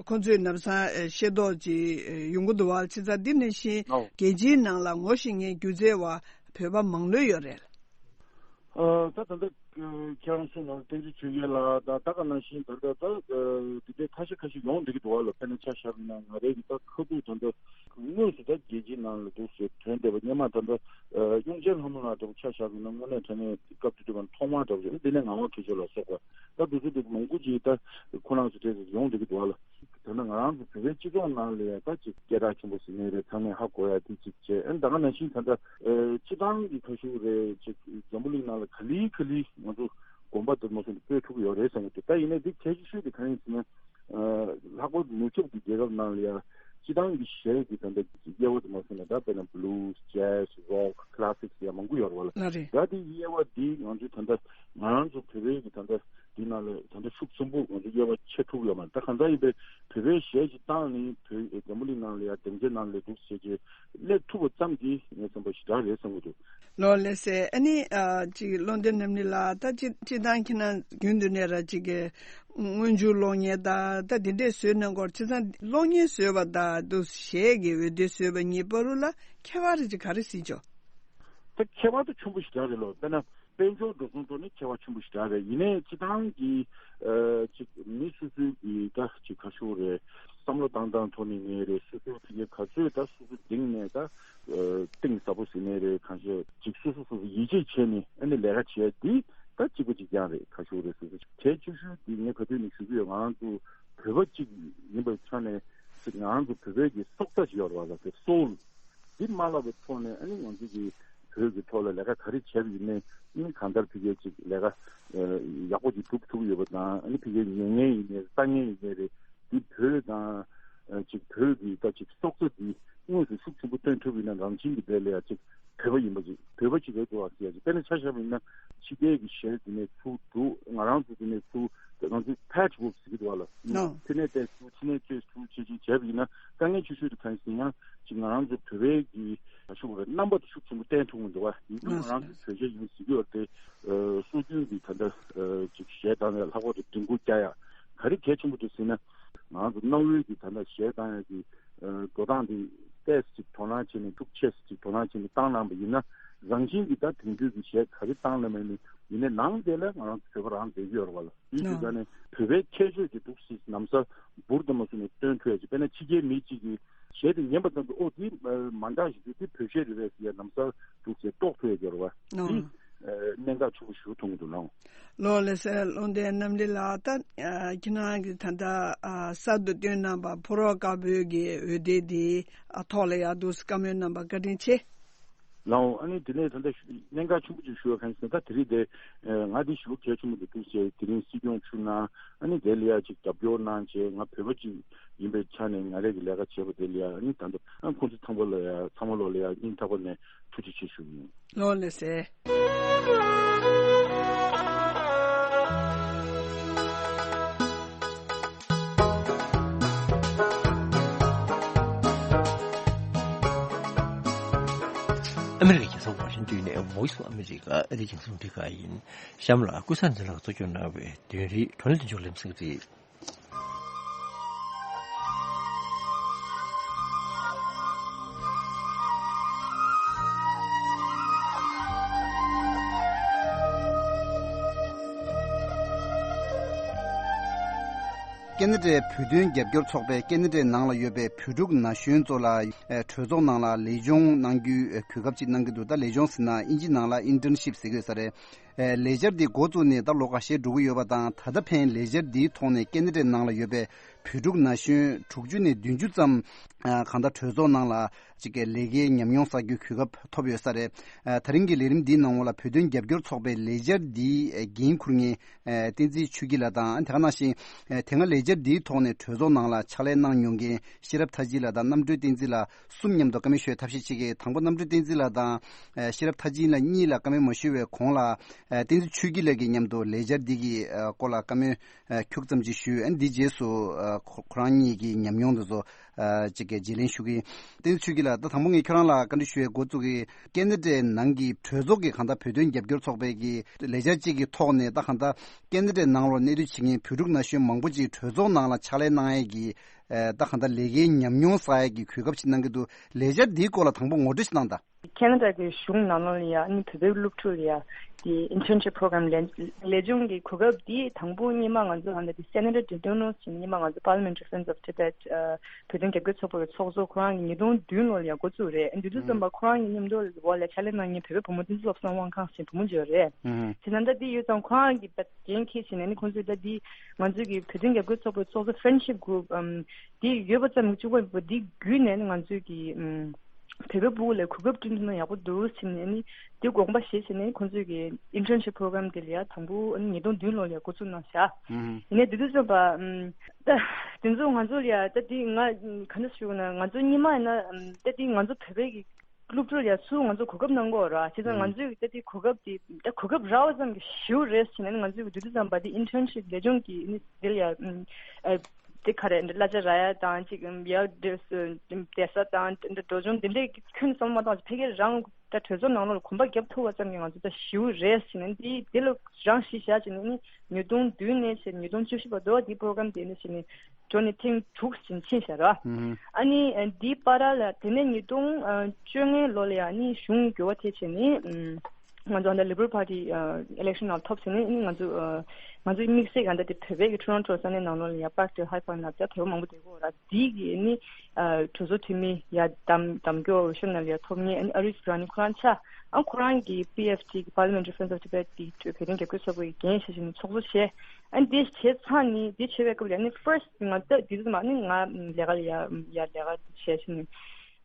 ཁོང་ཚོས་ལམ་སང་ཤེས་རྟོགས་ཅིག་ཡོང་གི་འདུག་བ། བྱས་ཙང་འདི་ནང་བཞིན་རྒྱལ་སྤྱིའི་ནང་ལ་ངོ་ཤེས་མཁན་སྒྱུ་རྩལ་བ་བོད་པ་མང་ལོས་ཡོད་རེད། ཨ་ད་ད་ལྟ་ཁྱེད་རང་གསུངས་ནང་བསྟན་འཛིན་ཆོས་རྒྱལ་ལགས་དང་། ད་ག་ནང་བཞིན་ད་ལྟ་ད་དེ་འདྲའི་ཁ་ཤས་ཁ་ཤས་ཡོང་བསྡད་ཀྱི་འདུག་བ་ལ། དཔེར་ན་ཆ་བཞག་ན་ང་རའི་གི་ད་ཁ་ཐུག་ད་ལྟ་དངོས་སུ་ད་རྒྱལ་སྤྱིའི་ནང་ལ་འདུག་ཟེར་ཐོན་བསྡད་པ། སྔོན་མ་ད་ལྟ་དབྱངས་ཅན་ལྷ་མོ་ལགས་འདྲ་པོ་ཆ་བཞག་ན་དངོས་གནས་དྲང་གནས་སྐབས་དེ་དུས་ཐོག་མར་འདྲ་པོ་ཞིག་འདི་ནས་ངག་དབང་མཁས་མཆོག་ལ་སོགས་པ། ད་འདུག་ཚུལ་དེ་མང་པོ་ཅིག་ད་ཁོ་རང་ཚོ་གྲས་ཡོང་བསྡད་ཀྱི་འདུག་བ་ལ། ཡང་ན་ང་རང་ཚོ་བོད་པའི་སྤྱི་ཚོགས་ནང་ལ་ཡང་ད་ཅིག་སྐད་གྲགས་ཆེན་པོ་ཟེར་ནའི་རེད། ཚང་མས་ཧ་གོ་ཡ་དེ་ཅིག་བྱས། ཨ་ནི་ད་ག་ནང་བཞིན་ད་ལྟ་ཨ་སྤྱི་བཏང་གི་ཁ་ཤུགས་རེད། ཅིག་འཛམ་བུ་གླིང་ནང་ལ་ག་ལེ་ག་ལེ་ང་ཚོ་གོམ་པ་དེ་མ་སོང་དུ་སྤོས་ཐུབ་ཀྱི་ཡོད་རེད་བསམ་གྱི་འདུག་ད་ཡིན་ནའི་འདི་གལ་ཆེ་ཤོས་དེ་གང་ཡིན་ཟེར་ན། ཨ་ལྷག་པར་དུ་ནུབ་ཕྱོགས་ཀྱི་རྒྱལ་ཁབ་ནང་ལ་ཡང་སྤྱི་བཏང་གི་གཞས་ཀྱི་ད་ལྟ་དབྱེ་བ་དེ་མ་སོང་ན། ད་དཔེར་ན་blues, jazz, rock, classics ཡང་མང་པོ་ཡོད་རེད་བ་ལ། ལ་རེད། ད་དེ་དབྱེ་བ་འདི་ང་ཚོས་ད་ལྟ་ང་རང་ཚོ་བོད་པའི་གི་ད་ལྟ་འདི་ནང་ལ་ད་ལྟ་ཤུགས་ཆེན་པོ་ང་ཚོ་དབྱེ་བ་ཕྱེ་ཐུབ་ཡོད་མ་རེད། ད་གང་ལྟར་ཡིན་པའི་བོད་པའི་གཞས་ཅིག་བཏང་ནས་བོད་འཛམ་བུ་གླིང་ནང་ལ་ཡང་སྡིངས་ཆ་ནང་ལ་འདུག་བྱས་རྗེས་སླེབས་ཐུབ་པ་ཙམ་གྱིས་ངས་བསམ་པ་ཞེ་དྲག་རེད་བསམ་གྱི་འདུག་ལགས་སོ། ཨ་ནི་ཨ་ཅིག་བློ་འདོན་རྣམ་གླིང་ལགས། ད་སྤྱི་སྤྱི་བཏང་ཁྱེད་རང་རྒྱུན་དུ་ནས་ར་ཅིག་གི་སྔོན་འཇུག་གློག་བརྙན་དང་ད་དེ་འདྲས་བཟོས་གནང་སྐོར། བྱས་ཙང་གློག་བརྙན་བཟོས་པ་དང་འདུག་གཞས་ཀྱི་འོད་སྡེར་བཟོས་པ་གཉིས་བར་དུ་ལ་ཁྱད་པར་རེ་ཅིག་ག་རེ་ཟིན་ཆོག་ད་ཁྱད་པར་དུ་ཆེན་པོ་ཞེ་དྲག་རེད་ལོ། དཔེར་ན། དཔལ་འབྱོར་འགྲོ་སོང་ཐོག་ནས་ཁྱད་པར་ཆེན་པོ་ཞིག་རག་རེད། ཡིན་ནའི་སྤྱི་བཏང་གི་ཨ་ཅིག་མི་སོ་སོའི་གི་ད་ཅིག་ཁ་ཤུགས་རེད། བསམ་བློ་བཏང་སྟངས་ཐོག་ནས་ངེས་རེད། སོ་སོའི་ཕ་གི་ག་ཚོད་ད་སོ་སོ་གདེང་ནས་ད་ཨ་གཏིང་ཟབ་པོ་ཟེར་ནའི་རེད། གང་ཤེས་ཅིག་སོ་སོ་སོ་སོ་ཡིད་ཆེས་བྱས་ནས་ཨ་ནི་ལས་ཀ་བྱས་འདི་ད་གཅིག་པ་གཅིག་རྐྱང་རེད། ཁ་ཤུགས་རེད། སོ་སོ་གལ་ཆེ་ཤོས་འདི་ངས་ག་དུས་ནས་ཞུ་གི་ཡོད། ང་རང་ཚོ་བོད་པ་གཅིག་ཡིན་པའི་ཆ་ནས་ཅིག་ང་རང་ཚོ་བོད་པའི་གི་སྲོག་རྩ་ཞིག་ཡོད་རེད་བ། ད་དེ་སོལ། འདི་མ་བརླག་པའི་ཐོག་ནས་ཨ་ནི་ང་ཚོ་གི་བོད་ཀྱི་ཐོག་ལ་ལས་ཀ་ག་རེ་བྱས་པ་ཡིན་ནའི་ཨ་ནི་གང་ལྟར་ཕ་གིའི་ཅིག་ལས་ཀ་ཡག་པོ་ཅིག་སྒྲུབ་ཐུབ་ཀྱི་ཡོད་པ་དང་། ཨ་ནི་ཕ་གིའི་ཉན་མཁན་ཡིན་ནའི་ལྟ་མཁན་ཡིན་ནའི་རེད། འདི་བོད་དང་ཅིག་བོད་ཀྱི་ད་ཅིག་སྲོག་རྩ་འདི་དངོས་སུ་ཤུགས་ཆེན་པོ་སྟོན་ཐུབ་ཡིན་ན་རང་བཞིན་གྱི་དེ་ལ་ཡང་ཅིག་བོད་པ་ཡིན་པ་ཅིག་བོད་པ་ཅིག་རེད་འདུག་ཨ་ཟེར་ཡ་ཅིག་དཔེར་ན་ཆ་བཞག་པ་ཡིན་ན་ཕྱི་རྒྱལ་གྱི་གཞས་འདི་ནས་ཚུར་བསྒྲུགས། ང་རང་ཚོ་འདི་ནས་ཚུར་ང་ཚོ་patchwork ཟེར་གྱི་འདུག་བ་ལ། ཨོ། ཕྱི་ནས་བལྟས་ཚུར་ཕྱི་ནས་བལྟས་ཚུར་བྱས་བྱས་བྱས་པ་ཡིན་ན་དཀའ་ངལ་ཆེ་ཤོས་དེ་གང་ཡིན་ཟེར་ན། ཅིག་ང་རང་ཚོ་བོད་པའི་གི་ཤུགས་རེད། རྣམ་པ་དེ་ཤུགས་ཆེན་པོ་བསྟན་ཐུབ་མི་འདུག་བ། ཡིན་ནའི་ང་རང་ཚོ་བོད་གཞས་ཡིན་ཟེར་གྱི་ཡོད་དེ། སྲོལ་རྒྱུན་གྱི་ད་ལྟ་ཅིག་གཞས་བཏང་ནས་ལྷག་པར་དུ་སྒྲིག་འགོ་རྒྱག་ཡ་ག་རེ་གལ་ཆེན་པོ་འདུག་ཟེར་ན། ང་ཚོ་གནའ་བོའི་གི་ད་ལྟ་གཞས་བཏང་ཡ་གི་འགྲོ་སྟངས་དེ་ཏོག་ཙམ་ཅིག་དོ་སྣང་བྱས་ནས་ཤུགས་ཆེ་ཙམ་ཅིག་དོ་སྣང་བྱས་ནས་བཏང་གནང་བ་ཡིན་ན། རང་བཞིན་གྱིས་ད་དེང་དུས་ཀྱི་གཞས་ག་རེ་བཏང་ལ་མེད་ནས་ཡིན་ནའི་ནང་དེ་ལ་ང་རང་ཚོ་བོད་པ་རང་བསྡད་ཀྱི་ཡོད་རེད་བ་ལ། དེའི་དུས་ད་ནས་བོད་པའི་ཁྱད་ཆོས་ཀྱི་འདུག་སེ་ནམ་ས་འབུར་དུ་མ་སོང་ནས་སྟོན་ཐུབ་ཡ་ཅིག་དཔེར་ན་ཕྱི་རྒྱལ་མི་གཅིག་གིས་གཞས་དེ་ཉན་པ་ཙམ་དུ་ཨོ་དེ་མ་འདྲ་ཞིག་འདུག་དེ་བོད་གཞས་རེད་པས་ཟེར་ཡ་ནམ་ས་འདུག་སེ་རྟོགས་ཐུབ་ཡ་ཅིག་ཡོད་རེད་བ། དེ་གནད་འགག་ཆེན་པོ་ཞིག་མཐོང་གི་འདུག་ལགས། ལགས་ལགས་སོ། བློ་ལྡན་རྣམ་གླིང་ལགས། ད་ཁྱེད་རང་གིས་ད་ལྟ་གསར་དུ་བཏོན་གནང་བ་ཕོ་རོག་དཀར་པོའི་གི་འོད་སྡེར་དེའི་ཐོག་ལ་ཡང་འདུག་སེ་བཀའ་མོལ་གནང་བ་བཀའ་དྲིན་ཆེ། ལགས་འོང་། ཨ་ནི་དེ་ནས་ད་ལྟ་གནད་འགག་ཆེན་པོ་ཅིག་ཞུ་བ་གང་ཡིན་ཟེར་ན། ད་དེ་རིང་དེ་ང་དེ་ཞེ་པོ་གལ་ཆེན་པོ་འདུག་འདུག་ཟེར། དེ་རིང་སྲིད་སྐྱོང་མཆོག་ནས་ཨ་ནི་དེ་ལ་ཡ་ཅིག་རྒྱབ་སྐྱོར་གནང་བྱས། ང་བོད་པ་ཅིག་ཡིན་པའི་ཆ་ནས་ང་རང་གི་ལས་ཀ་བྱས་པ་དེ་ལ་ཡ་ཨ་ནི་ད་ལྟ་ཨ་ཁོང་ཚོ་ཚང་མ་ལ་ཡ་ཚང་མ་ལོག་ལ་ཡ་སྙིང་ཐག་པ་ནས་ཐུགས་རྗེ་ཆེ་ཞུ་གི་ཡིན། ལགས་ལགས་སོ། ཨ་མི་རི་ཀའི་རྒྱལ་ས་ཝ་ཤིང་ཏོན་ནས་Voice of America ཨ་རིའི་རྒྱང་སྲིང་རླུང་འཕྲིན་ཁང་ཡིན། གཤམ་ལ་ཀུན་བཟང་འཛིན་ལགས་གཙོ་སྐྱོང་གནང་བའི་དོན་རིག་བགྲོ་གླེང་མདུན་ལམ་གསན་གྱི་རེད། ཀེ་ན་ཌའི་བོད་དོན་རྒྱབ་སྐྱོར་ཚོགས་པས་ཀེ་ན་ཌའི་ནང་ལ་ཡོད་པའི་བོད་ཕྲུག་ན་གཞོན་ཚོ་ལ་ཨེ་གྲོས་ཚོགས་ནང་ལ་ལས་སྦྱོང་གནང་རྒྱུའི་ཨེ་གོ་སྐབས་ཅིག་གནང་གི་འདུག་ད་ལས་སྦྱོང་ཟེར་ན་ཨིན་ཇི་ནང་ལ་ཨིན་ཊརན་ཤིབ་ཟེར་གྱི་ཡོད་ས་རེད། ཨེ་ལས་འཆར་འདི་འགོ་བཙུགས་ནས་ད་ལོ་ཁ་ཤས་འགྲོ་གི་ཡོད་པ་དང་། ད་ལྟ་ཕན་ལས་འཆར་འདིའི་ཐོག་ནས་ཀེ་ན་ཌའི་ནང་ལ་ཡོད་པའི་བོད་ཕྲུག་ན་གཞོན་དྲུག་ཅུ་ནས་བདུན་ཅུ་ཙམ་ཨ་གང་ལྟར་གྲོས་ཚོགས་ནང་ལ་ཅིག་གི་ལས་ཀའི་ཉམས་མྱོང་བསགས་རྒྱུའི་གོ་སྐབས་ཐོབ་ཡོད་ས་རེད། ཨ་ད་རིང་གི་ལས་རིམ་འདིའི་ནང་ལ་བོད་དོན་རྒྱབ་སྐྱོར་ཚོགས་པའི་ལས་འཆར་འདིའི་འགན་འཁུར་མཁན་ཨ་བསྟན་འཛིན་ཆོས་སྐྱིད་ལགས་དང་། དེ་ག་ནང་བཞིན་ཨ་དེ་སྔ་ལས་འཆར་འདིའི་ཐོག་ནས་གྲོས་ཚོགས་ནང་ལ་ཕྱག་ལས་གནང་མྱོང་མཁན་ཤེས་རབ་མཐའ་དབྱིངས་ལགས་དང་རྣམ་གྲོལ་བསྟན་འཛིན་ལགས་གསུམ་མཉམ་དུ་བཀའ་མོལ་ཞུ་བའི་ཐབས་ཤེས་བྱེད་ཀྱི། དང་པོ་རྣམ་གྲོལ་བསྟན་འཛིན་ལགས་དང་ཨ་ཤེས་རབ་མཐའ་དབྱིངས་ལགས་གཉིས་ལ་བཀའ་མོལ་མ་ཞུ་བའི་གོང་ལ་ཨ་བསྟན་འཛིན་ཆོས་སྐྱིད་ལགས་ཀྱིས་མཉམ་དུ་ལས་འཆར་འདི་གི་ཨ་སྐོར་ལ་བཀའ་མོལ་ཨ་ཁྱུག་ཙམ་ཅིག་ཞུས། ཨ་འདི་རྗེས་སུ་ཨ་ཁོ་ཁོ་རང་གཉིས་ཀྱི་ཉམས་མྱོང་དེ་ཚོ་ཨ་ཅིག་གི་བརྗེ་ལེན་ཞུ་གི་ཡིན། བསྟན་འཛིན་ཆོས་སྐྱིད་ལགས། ད་དང་པོ་ངས་ཁྱོད་རང་ལ་བཀའ་འདྲི་ཞུ་བའི་འགོ་བཙུགས་ཀྱི། ཀེ་ན་ཌའི་ནང་གི་གྲོས་ཚོགས་ཀྱི་གང་ལྟར་བོད་དོན་རྒྱབ་སྐྱོར་ཚོགས་པའི་གི་ལས་འཆར་གཅིག་གི་ཐོག་ནས་ད་གང་ལྟར་ཀེ་ན་ཌའི་ནང་ལོགས་གནས་སྡོད་བྱེད་མཁན་བོད་ཕྲུག་ན་གཞོན་མང་པོ་ཅིག་གྲོས་ཚོགས་ནང་ལ་ཕྱག་ལས་གནང་ཡས་ཀྱི་ཨ་ད་གང་ལྟར་ལས་ཀའི་ཉམས་མྱོང་བསགས་ཡས་ཀྱི་གོ་སྐབས་ཅིག་གནང་གི་འདུག་ལས་འཆར་འདིའི་སྐོར་ལ་དང་པོ་ངོ་སྤྲོད་ཅིག་གནང་དང་། ཁེ་ན་ཌ་གི་གཞུང་ནང་ལོགས་ལ་ཡ་ཨ་ནི་བོད་པའི་སློབ་ཕྲུག་ལ་ཡ་དེ་internship program་ལས་ལས་སྦྱོང་གི་གོ་སྐབས་དེ་དང་པོ་སྔོན་མ་ང་ཚོ་ཧ་ལ་དེ་Senator Dodon་ཟེར་སྔོན་མ་ང་ཚོ་Parliamentary Friends of Tibet་བོད་དོན་རྒྱབ་སྐྱོར་ཚོགས་པ་གི་ཚོགས་གཙོ་ཁོ་རང་གི་ཉིས་སྟོང་བདུན་ལོ་ལ་ཡ་འགོ་བཙུགས་རེད། དེ་དུས་ཙམ་པ་ཁོ་རང་གི་མཉམ་དུ་འོག་ལ་ཕྱག་ལས་གནང་མཁན་བོད་པའི་བུ་མོ་བསྟན་འཛིན་བློ་བཟང་དབང་ཁང་ཟེར་བུ་མོ་ཅིག་ཡོད་རེད། དེ་ན་ད་དེ་ཡོད་ཙང་ཁོ་རང་གི་ད་འགན་འཁྱེར་བྱས་ནས་ནི་ཁོང་ཚོས་ད་དེ་ང་ཚོའི་གི་བོད་དོན་རྒྱབ་སྐྱོར་ཚོགས་པའི་ཚོགས་གཙོ་friendship group་དེ་ཡོད་པ་ཙམ་གྱིས་གཅིག་པ་འདི་བརྒྱུད་ནས་ནི་ང་ཚོའི་གི་བོད་པའི་ཕྲུ་གུ་ལ་གོ་སྐབས་བསྐྲུན་ཐུབ་ན་ཡག་པོ་འདུག་ཟེར་ནས་ནི་དེ་དགོངས་པ་བཞེས་བྱས་ནས་ཁོང་ཚོས་ཀྱི་internship program་དེ་ལ་ཡ་དང་པོ་ཉིས་སྟོང་བདུན་ལོ་ལ་ཡ་འགོ་བཙུགས་གནང་བཞག་ཡིན་ནའི་དེ་དུས་ཙམ་པ་ད་དེ་ཚོ་ང་ཚོ་ལ་ཡ་ད་དེ་ང་ག་འདྲ་ཞུ་དགོས་ན་ང་ཚོ་སྔོན་མ་ཡིན་ན་ད་དེ་ང་ཚོ་བོད་པའི་གི་སློབ་ཕྲུག་ལ་ཡ་སུ་ང་ཚོ་གོ་སྐབས་གནང་གི་ཡོད་རེད་བ། བྱས་ཙང་ང་ཚོས་ད་དེ་གོ་སྐབས་དེ་ད་གོ་སྐབས་རག་པ་ཙམ་གྱིས་ཞེ་པོ་རེད་ཟེར་ནས་ང་ཚོས་དེ་དུས་ཙམ་པ་དེ་internship་ལས་སྦྱོང་གི་ནི་དེ་ལ་ཡ་དེ་ག་རེ་འདྲ་གླ་ཆ་རག་ཡ་དང་ཅིག་ཡ་བསྡད་ས་དང་འདྲ་འགྲོ་སྦྱོང་དེ་འདྲའི་ཁྱོན་བསམ་བློ་མ་བཏང་བ་ཕ་གིར་རང་ད་གྲོས་ཚོགས་ནང་ལོགས་ལ་གོམ་པ་རྒྱབ་ཐུབ་པ་ཙམ་གྱིས་ང་ཚོ་ད་ཞེ་པོ་རེད་ཟེར་ནས་དེ་དེ་ལ་རང་གཞི་བཞག་བྱས་ནས་ནི་ཉིས་སྟོང་བདུན་ནས་བྱས་ཉིས་སྟོང་བཅུ་བཞི་བར་དུ་དེ་program་དེ་ནས་བྱས་ནས་འགྲོ་ནས་ཐེངས་དྲུག་ཟིན་ཕྱིན་བཞག་ར། ཨ་ནི་འདིའི་བར་ལ་དེ་ནས་ཉིས་སྟོང་བཅོ་ལྔ་ལོ་ལ་ཡང་ནི་གཞུང་འགྱུར་བ་དེ་བྱས་ནས་ང་ཚོ་ཨ་ནི་Liberal Party election་ནང་ཐོབ་ཟིན་ནས་ང་ཚོ་ང་ཚོའི་དམིགས་བསལ་ག་འདྲ་དེ་བོད་པའི་གི་Toronto་ས་གནས་ནང་ལོགས་ལ་ཡ་Parkdale High Point་ལ་ཡ་བོད་པ་མང་པོ་བསྡད་ཀྱི་ཡོད་ར། འདི་གི་ནི་གྲོས་ཚོགས་འཐུས་མི་ཡ་གདམ་གདམ་སྐྱོར་འོས་ཤོག་ནང་ལ་ཡ་ཐོབ་མཁན་ཨ་ནི་ཨ་རིས་ར་ནི་ཁོ་རང་ཆགས། ཨ་ཁོ་རང་གི་P F T་གི་Parliamentary Friends of Tibet་དེ་བོད་དོན་རྒྱབ་སྐྱོར་ཚོགས་པའི་འགན་བཞེས་བཞིན་ཚོགས་གཙོ་བྱས། ཨ་ནི་དེ་བྱས་ཚར་ནི་དེ་བྱས་པའི་སྐབས་ལ་ཨ་ནི་first་ང་ད་དེ་དུས་ཙམ་ཨ་ནི་ང་ལས་ཀ་ལ་ཡ་ཡ་ལས་ཀ་བྱས་བཞིན་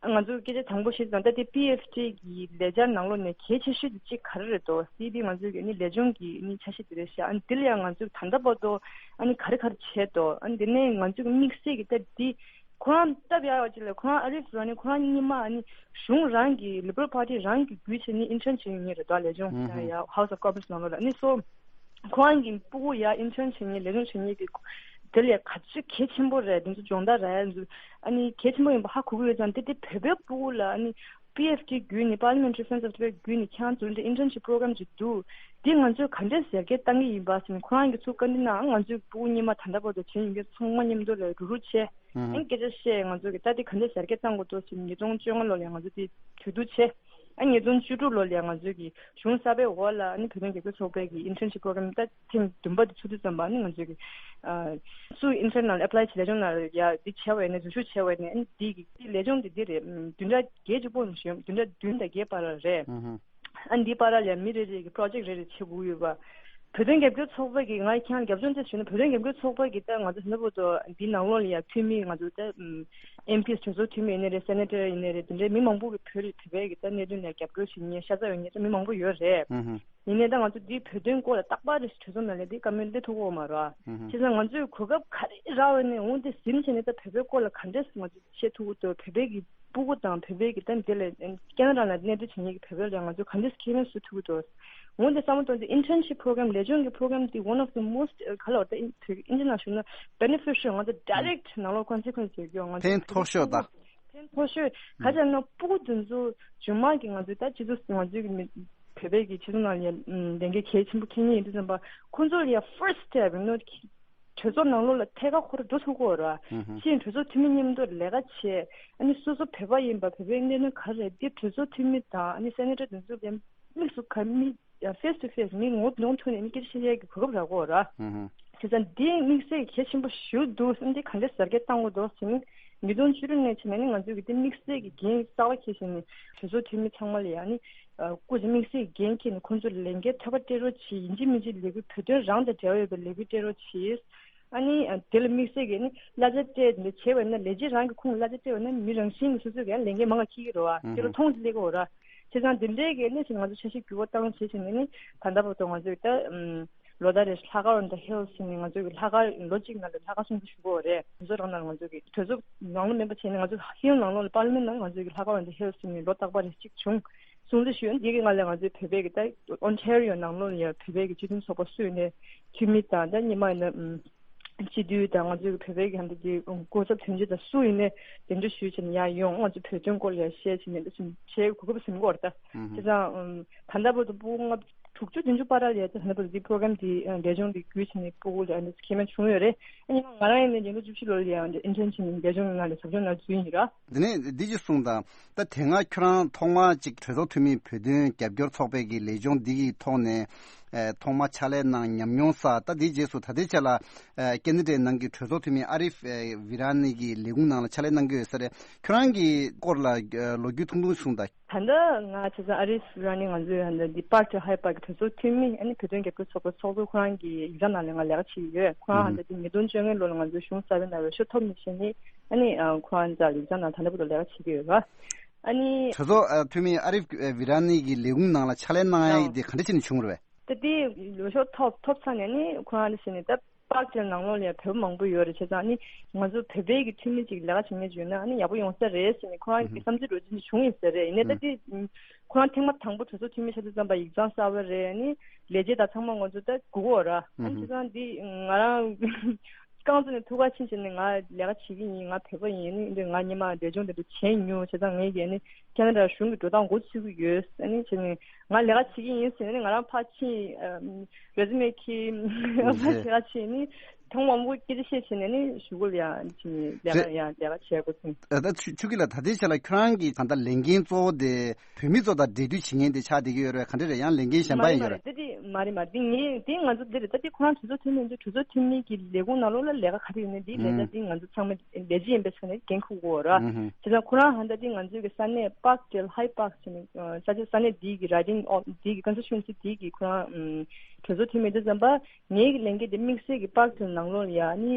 ང་ཚོ་སྐད་ཆ་དང་པོ་བཤད་ཙང་ད་དེ་P F T་གི་ལས་འཆར་ནང་ལོགས་ནས་གལ་ཆེ་ཤོས་དེ་གཅིག་ག་རེ་རེད་དོ། དེ་དེ་ང་ཚོའི་གི་ཨ་ནི་ལས་སྦྱོང་གི་ཨ་ནི་འཆར་གཞི་དེ་རེད་ཤག་ཨ་ནི་དེ་ལ་ཡང་ང་ཚོས་ད་ལྟ་བར་དུ་ཨ་ནི་ག་རེ་ག་རེ་བྱས་དོ། ཨ་ནི་དེ་ནས་ང་ཚོའི་དམིགས་བསལ་གྱི་ད་དེ་ཁོ་རང་སྟབས་ཡག་ཡོད་ཅིག་ལ་ཁོ་རང་ཨ་རིས་ར་ནི་ཁོ་རང་སྔོན་མ་ཨ་ནི་གཞུང་རང་གི་Liberal Party་རང་གི་བརྒྱུད་བྱས་ནི་intern་བྱེད་མཁན་རེད་དོ། ལས་སྦྱོང་ཡ་House of Commons་ནང་ལོགས་ལ་ཨ་ནི་སོ་ཁོ་རང་གི་ཕྲུ་གུ་ཡ་intern་བྱེད་མཁན་ལས་སྦྱོང་བྱེད་མཁན་གི་དེ་ལ་ག་ཚོད་གལ་ཆེན་པོ་རེད། དེ་ཚོ་སྦྱོང་བརྡར་རེད། ཨ་ནི་གལ་ཆེན་པོ་ཡིན་པ་ཧ་གོ་གི་ཡོད་ཙང་དེ་དེ་བོད་པའི་ཕྲུ་གུ་ལ་ཨ་ནི་P F T་བརྒྱུད་ནས་Parliamentary Friends of Tibet་བརྒྱུད་ནས་ཁྱེད་རང་ཚོ་འདི་internship program་ཅིག་འདུག་འདི་ང་ཚོས་ག་འདྲས་ཟེར་སྐད་བཏང་གི་ཡིན་པ་ཟེར་ནས་ཁོ་རང་གིས་ཚུར་བཀའ་འདྲི་གནང་། ང་ཚོའི་ཕྲུ་གུ་སྔོན་མ་ད་ལྟ་བར་དུ་བྱས་ཡོད་མཁན་ཚང་མ་མཉམ་དུ་ལ་རུ་རུ་བྱས། ཨ་ནི་སྐད་ཆ་བཤད། ང་ཚོ་གི་ད་འདི་ག་འདྲས་ཟེར་སྐད་བཏང་དགོས་འདུག་ཟེར་ནས་ཉིས་སྟོང་བཅོ་ལྔ་ལོ་ལ་ང་ཚོ་དེ་གྲོས་བསྡུར་བྱས། ཨ་ཉིས་སྟོང་བཅུ་དྲུག་ལོ་ལ་ང་ཚོའི་གི་གཞུང་གསར་པའི་འོག་ལ་ཨ་ནི་བོད་དོན་རྒྱབ་སྐྱོར་ཚོགས་པའི་གི་internship program་ད་ཐེངས་བདུན་པ་དེ་ཚུགས་དུས་ཙམ་པ་ཨ་ནི་ང་ཚོའི་གི་ཨ་སུ་intern་ནང་ལ་apply་བྱེད་ལས་སྦྱོང་ནང་ལ་ཡ་འདི་བྱས་པ་ཡིན་ན་འཛུལ་ཞུགས་བྱས་པ་ཡིན་ན་ཨ་ནི་འདི་གི་འདི་ལས་སྦྱོང་འདི་འདི་རེད། བདུན་ཕྲག་བརྒྱད་ཅུ་པོ་ཞོན་བདུན་ཕྲག་བདུན་དང་བརྒྱད་བར་ལ་རེད། ཨ་འདི་བར་ལ་ཡང་མི་རེ་རེ་གི་project་རེ་རེ་བྱེད་དགོས་ཡོད་པ། བོད་དོན་རྒྱབ་སྐྱོར་ཚོགས་པ་གི་ང་ཁྱེད་རང་རྒྱབ་ལྗོངས་དེ་ཞུས་ན་བོད་དོན་རྒྱབ་སྐྱོར་ཚོགས་པ་གི་ད་ང་ཚོ་ད་ལྟ་བར་དུ་འདི་ནང་ལོགས་ལ་ཡང་འཐུས་མི་ང་ཚོ་ད་M Ps་གྲོས་ཚོགས་འཐུས་མི་ཡིན་ནའི་རེད། Senator་ཡིན་ནའི་རེད། དེ་འདྲའི་མི་མང་པོ་གི་བོད་བོད་པའི་གི་ད་གནད་དོན་ལ་རྒྱབ་སྐྱོར་བྱེད་མཁན་ཤ་ཚ་ཡོད་མཁན་ད་མི་མང་པོ་ཡོད་རེད། ཡིན་ནའི་ད་ང་ཚོ་འདི་བོད་དོན་སྐོར་ལ་རྟག་པར་རེ་གྲོས་ཚོགས་ནང་ལ་འདི་བཀའ་མོལ་སླེབས་ཐུབ་ཀྱི་ཡོད་མ་རེད། བྱས་ཙང་ང་ཚོས་གོ་སྐབས་ག་རེ་རག་ཡོད་ནའི་འོ་འདི་ཟིན་བྱས་ནས་ད་བོད་པའི་སྐོར་ལ་ག་འདྲས་ང་ཚོ་བཤད་ཐུབ་ཀྱི་འདུག་བོད་པའི་གི་ཕྲུ་གུ་དང་བོད་པའི་གི་ད་འདི་ལ་ཁེ་ན་ཌ་ནང་གནས་སྡོད་བྱེད་མཁན་གྱི་བོད་པ་ལ་ང་ཚོ་ག་འདྲས་ཁས་ལེན་བཟོ་ཐུབ་ཀྱི་འདུག་འོན་ཏེ་བསམ་བློ་གཏོང་དུས་internship program་ལས་སྦྱོང་གི་program་དེ་one of the most ག་ལ་བ་ད་ཨིན་ཊར་ནེ་ཤ་ནལ་ནང་ལ་ཞུ་ན་beneficial་ང་ཚོ་direct་ནང་ལོགས་consequence་ཡོད་ཀྱི་ཡོད། ང་ཚོ་ཕན་ཐོགས་ཤོས་ད། ཕན་ཐོགས་ཤོས་ག་ཅིག་ན་ཕྲུ་གུ་དེ་ཚོ་རྗེས་མ་གི་ང་ཚོའི་ད་སྤྱི་ཚོགས་ང་ཚོའི་གི་མི་བོད་པའི་གི་སྤྱི་ཚོགས་ནང་ལ་ལས་འགན་གལ་ཆེན་པོ་འཁྱེར་མཁན་ཡིན་དུས་ཙམ་པ་ཁོང་ཚོ་ལ་ཡ་first step you know གྲོས་ཚོགས་ནང་ལོགས་ལ་ཐད་ཀར་ཁོ་རང་འགྲོ་ཐུབ་ཀྱི་ཡོད་རེད་བ། ཕྱིན་གྲོས་ཚོགས་འཐུས་མི་མཉམ་དུ་ལས་ཀ་བྱས། ཨ་ནི་སོ་སོ་བོད་པ་ཡིན་པ་བོད་པའི་གནད་དོན་ག་རེ་རེད་འདི་གྲོས་ཚོགས་འཐུས་མི་དང་ཨ་ནི་སེ་ནེ་ཊར་དེ་ཚོ་ལ་དམིགས་སུ་ག་མི་face to face་མི་ངོ་གདོང་ཐུག་ནས་ཨ་ནི་སྐད་ཆ་བཤད་ཡས་ཀྱི་གོ་སྐབས་རག་གི་ཡོད་རེད་བ། བྱས་ཙང་འདི་དམིགས་བསལ་གྱི་གལ་ཆེན་པོ་ཞེ་པོ་འདུག་བསམ་སྟེ་ག་འདྲས་ཟེར་སྐད་བཏང་དགོས་འདུག་ཟེར་ནས་ཉིས་སྟོང་བཅུ་དྲུག་ནས་བྱས་ནས་ནི་ང་ཚོས་ཀྱི་འདི་དམིགས་བསལ་གྱི་འགན་གཙོ་བོ་འཁྱེར་བྱས་ནས་གྲོས་ཚོགས་འཐུས་མི་ཚང་མ་ལ་ཡ་ཨ་ནི་སྐུ་མཁྱེན་དམིགས་བསལ་གྱི་འགན་འཁྱེར་ནས་ཁོང་ཚོར་ལས་འགན་ཐོལ་པ་སྤྲད་རོགས་གྱིས། ཡིན་གཅིག་མིན་གཅིག་ལས་འགུལ་བོད་དོན་རང་དང་འབྲེལ་བ་ཡོད་པའི་ལས་འགུལ་སྤྲད་རོགས་གྱིས། ཨ་ནི་དེ་ལ་དམིགས་བསལ་གྱི་ནི་གླ་ཆ་སྤྲད་འདི་བྱས་པ་ཡིན་ན་ལས་བྱེད་རང་གི་ཁོངས་ལ་གླ་ཆ་སྤྲད་པ་ཡིན་ན་མི་རང་བཞིན་གྱི་སོ་སོའི་གི་ལས་འགན་མང་ག་འཁྱེར་གྱི་རེད་བ། དེ་ལ་མཐོང་ཆེན་སླེབས་ཀྱི་ཡོད་རེད། བྱས་ཙང་འདི་འདྲའི་གི་ནི་ང་ཚོ་འཆར་གཞི་འགྱུར་བ་བཏང་བྱས་བྱས་ནས་ནི་ད་ལྟ་བར་དུ་ང་ཚོས་ད་ཨམ་ལོ་ལྟར་རེ་ལྷག་དཀར་on the hill་ཟེར་ནས་ང་ཚོ་གི་ལྷག་དཀར་ལོ་གཅིག་ནང་ལ་ལྷག་དཀར་སྲུང་བརྩི་ཞུ་གི་ཡོད་རེད། གྲོས་ཚོགས་རང་ནང་ང་ཚོ་གི་གྲོས་ཚོགས་ནང་ལོགས་མིན་པ་བྱས་ནས་ང་ཚོ་ཧིལ་ནང་ལོགས་ལ་པར་ལི་མེན་ནང་ང་ཚོ་གི་ལྷག་དཀར་on the hill་ཟེར་ནས་ལོ་རྟག་པར་རེ་གཅིག་བྱུང་། སྲུང་བརྩི་ཞུ་ཡོད། འདི་གི་ང་ལ་ང་ཚོའི་བོད་པའི་གི་ད་ཨོན་ཊེ་རི་ཡོ་ནང་ལོགས་ལ་ཡ་བོད་པའི་གི་སྤྱི་མཐུན་ཚོགས་པ་སུ་ཡིན་ནའི་འཐུས་མི་དང་ད་སྔོན་མ་ཡིན་ན་ཨམ་སྤྱི་འཐུས་དང་ང་ཚོའི་བོད་པའི་གི་ཧམ་ད་དེ་སྐུ་ཚབ་དོན་གཅོད་དང་སུ་ཡིན་ནའི་གདན་འདྲེན་ཞུས་བྱས་ནས་ཡར་ཡོང་། ང་ཚོ་བོད་དོན་སྐོར་ལ་ཡར་བཤད་བྱས་ནས་འདི་བྱས་གོ་སྐབས་ཟིན་གྱི་ཡོད་རེད་ད། བྱས་ཙང་ཨམ་ད་ལྟ་བར་དུ་ཕྲུ་གུ་ལྔ་ དྲུག་ཅུ་བདུན་ཅུ་བར་ལ་ཡ་ད་ལྟ་བར་འདི་པོ་རོ་གྷ་རམ་འདི་ལས་སྦྱོང་འདི་བརྒྱུད་བྱས་ནས་ཕྲུ་གུ་ལ་འདི་ཁེ་ཕན་བྱུང་ཡོད་རེད། ཨ་ནི་ང་རང་ཡིན་ན་ཉིས་སྟོང་བཅུ་བཞི་ལོ་ལ་ཡ་ཨིན་ཊརན་བྱས་ནས་ལས་སྦྱོང་ནང་ལ་ཟབ་སྦྱོང་ནང་འཛུལ་ཡིན་ར། དེ་ནས་འདི་ཅིག་གསུངས་དང་། ད་དེ་སྔ་ཁྱོད་རང་ཐོག་མ་ཅིག་གྲོས་ཚོགས་འཐུས་མི་བོད་དོན་རྒྱབ་སྐྱོར་ཚོགས་པའི་གི་ལས་སྦྱོང་འདི་གི་ཐོག་ནས་ཨེ་ཐོག་མ་ཕྱག་ལས་གནང་ཉམས་མྱོང་བསགས། ད་འདིའི་རྗེས་སུ་ད་ལྟའི་ཆ་ལ་ཨེ་ཀེ་ན་ཌའི་ནང་གི་གྲོས་ཚོགས་འཐུས་མི་ཨ་རིབ་ཨེ་ཝི་ར་ནི་གི་ལས་ཁུངས་ནང་ལ་ཕྱག་ལས་གནང་གི་ཡོད་ས་རེད། ཁྱོད་རང་གི་སྐོར་ལ་ཨེ་ལོ་རྒྱུས་ཐུང་ཐུང་གསུངས་དང་། ད་ལྟ་ང་བྱས་ཙང་ཨ་རིབ་ཝི་ར་ནི་ང་ཚོའི་ད་ལྟ་འདི་པཱརཀ་དང་ཧའེ་པཱརཀ་གི་གྲོས་ཚོགས་འཐུས་མི། ཨ་ནི་བོད་དོན་རྒྱབ་སྐྱོར་ཚོགས་པའི་ཚོགས་གཙོ་ཁོ་རང་གི་ཡིག་ཚང་ནང་ལ་ང་ལས་ཀ་བྱེད་ཀྱི་ཡོད། ཁོ་རང་ད་ལྟ་འདི་ཉིས་སྟོང་བཅོ་ལྔ་ལོ་ལ་ང་ཚོའི་གཞུང་གསར་པའི་ནང་འོས་ཤོག་ཐོབ་ནས་བྱས་ནས། ཨ་ནི་ཨ་ཁོ་རང་ད་ལྟ་ཡིག་ཚང་ནང་ད་ལྟ་བར་དུ་ལས་ཀ་བྱེད་ཀྱི་ཡོད་ར། ཨ་ནི་གྲོས་ཚོགས་ཨ་འཐུས་མི་ཨ་རིབ་ཨ་ཝི་ར་ནི་གི་ལས་ཁུངས་ནང་ལ་ཕྱག་ལས་གནང་ཡ་ཡིན་དེ་ག་འདྲ་བྱས་ནས་བྱུང་རེད་པས། ད་དེ་འོས་ཤོག་ཐོབ་ཐོབ་ཚར་ནས་ནི་ཁོ་རང་ལ་བྱས་ནས་ད་པཱརཀ་དེ་ནང་ལོགས་ལ་ཡང་བོད་པ་མང་པོ་ཡོད་རེད། བྱས་ཙང་ནི་ང་ཚོ་བོད་པའི་གི་འཐུས་མི་ཅིག་ལས་ཀ་བྱེད་མཁན་ཅིག་ཡོད་ན་ཨ་ནི་ཡག་པོ་ཡོང་ས་རེད་ཟེར་ནས་ཁོ་རང་གི་བསམ་ཚུལ་འགྲོ་རྒྱུ་བྱུང་ཡིན་ས་རེད། ཡིན་ནའི་ད་དེ་ཁོ་རང་ཐེངས་མ་དང་པོ་གྲོས་ཚོགས་འཐུས་མི་ཆགས་དུས་ཙམ་པ་ཡིག་ཚང་གསར་པ་རེད། ཨ་ནི་ལས་བྱེད་དང་ཚང་མ་ང་ཚོ་ད་སྒུག་གོ་ར། ཨ་ནི་བྱས་ཙང་འདི་ང་རང་རྐང་བཙུགས་ནས་ཐུགས་ཁ་ཕྱིན་བྱས་ནས་ང་ལས་ཀ་བྱེད་ཀྱི་ཡིན། ང་བོད་པ་ཡིན། ཨ་ནི་འདི་ང་སྔོན་མ་ལས་སྦྱོང་དེ་འདྲ་བྱས་མྱོང་། བྱས་ཙང་ངས་ཀྱི་ཨ་ནི་ཁེ་ན་ཌ་གཞུང་གི་འགྲོ་སྟངས་མགོ་ཚོད་ཀྱི་ཡོད། ཨ་ནི་བྱས་ནས་ང་ལས་ཀ་བྱེད་ཀྱི་ཡིན་ཟེར་ནས་ང་རང་ཕར་ཕྱིན། ཨམ། རེ་ཟུ་མེ་ཁྱེར། ཕར་ལས་ཀ་བྱེད་ནི་ཐེངས་མང་པོ་སྐད་ཆ་བཤད་བྱས་ནས་ནི་གཞུག་གུ་ལ་ཡང་ཕྱིན་ནས་ལས་ཀ་ཡང་ལས་ཀ་བྱེད་དགོས་སོང་། ཨ་ད་ཆུ་ཆུ་སྐྱིད་ལགས། ད་ལྟའི་ཆ་ལ་ཁྱོད་རང་གི་གང་ལྟར་ལས་འགན་གཙོ་བོ་དེ་བོད་མི་ཚོ་དང་འབྲེལ་མཐུད་བྱེད་མཁན་དེ་ཆགས་བསྡད་ཀྱི་ཡོད་རེད། ག་འདྲ་རེད། ཡང་ལས་འགན་གཞན་པ་ཡང་ཡོད་རེད། མ་རེད་མ་རེད། དེ་དེ་དེ་ངས་དེ་ང་ཚོ་འདི་རེད། ད་དེ་ཁོ་རང་གྲོས་ཚོགས་འཐུས་མི་ཚོ་གྲོས་ཚོགས་འཐུས་མི་གི་ལས་ཁུངས་ནང་ལོགས་ལ་ལས་ཀ་ག་རེ་ཡོད་ནའི་དེ་ལས་ཀ་དེ་ང་ཚོ་ཚང་མ་ལས་བྱེད་ཡིན་པའི་ཆ་ནས་འགན་འཁུར་དགོས་ར། ཨུ་ཧུ། བྱས་ཙང་ཁོ་རང་ཧ་ད་དེ་ང་ཚོའི་གི་ས་གནས་པཱརཀ་ཌེལ་ཧའི་པཱརཀ་ཟེར་ནས་ས་ཆ་ས་གནས་དེའི་གི་རའི་ཌིང་ཨོ་དེའི་གི་ཀོན་སི་ཊི་ཊུ་ཨེན་སི་དེའི་གི་ཁོ་རང་གྲོས་ཚོགས་འཐུས་མི་དེ་ཙམ་པ་ངའི་གི་ལས་འགན་དེ་དམིགས་བསལ་གི་པཱརཀ་ཌེལ་ནང་ལོགས་ལ་ཡ་ཨ་ནི་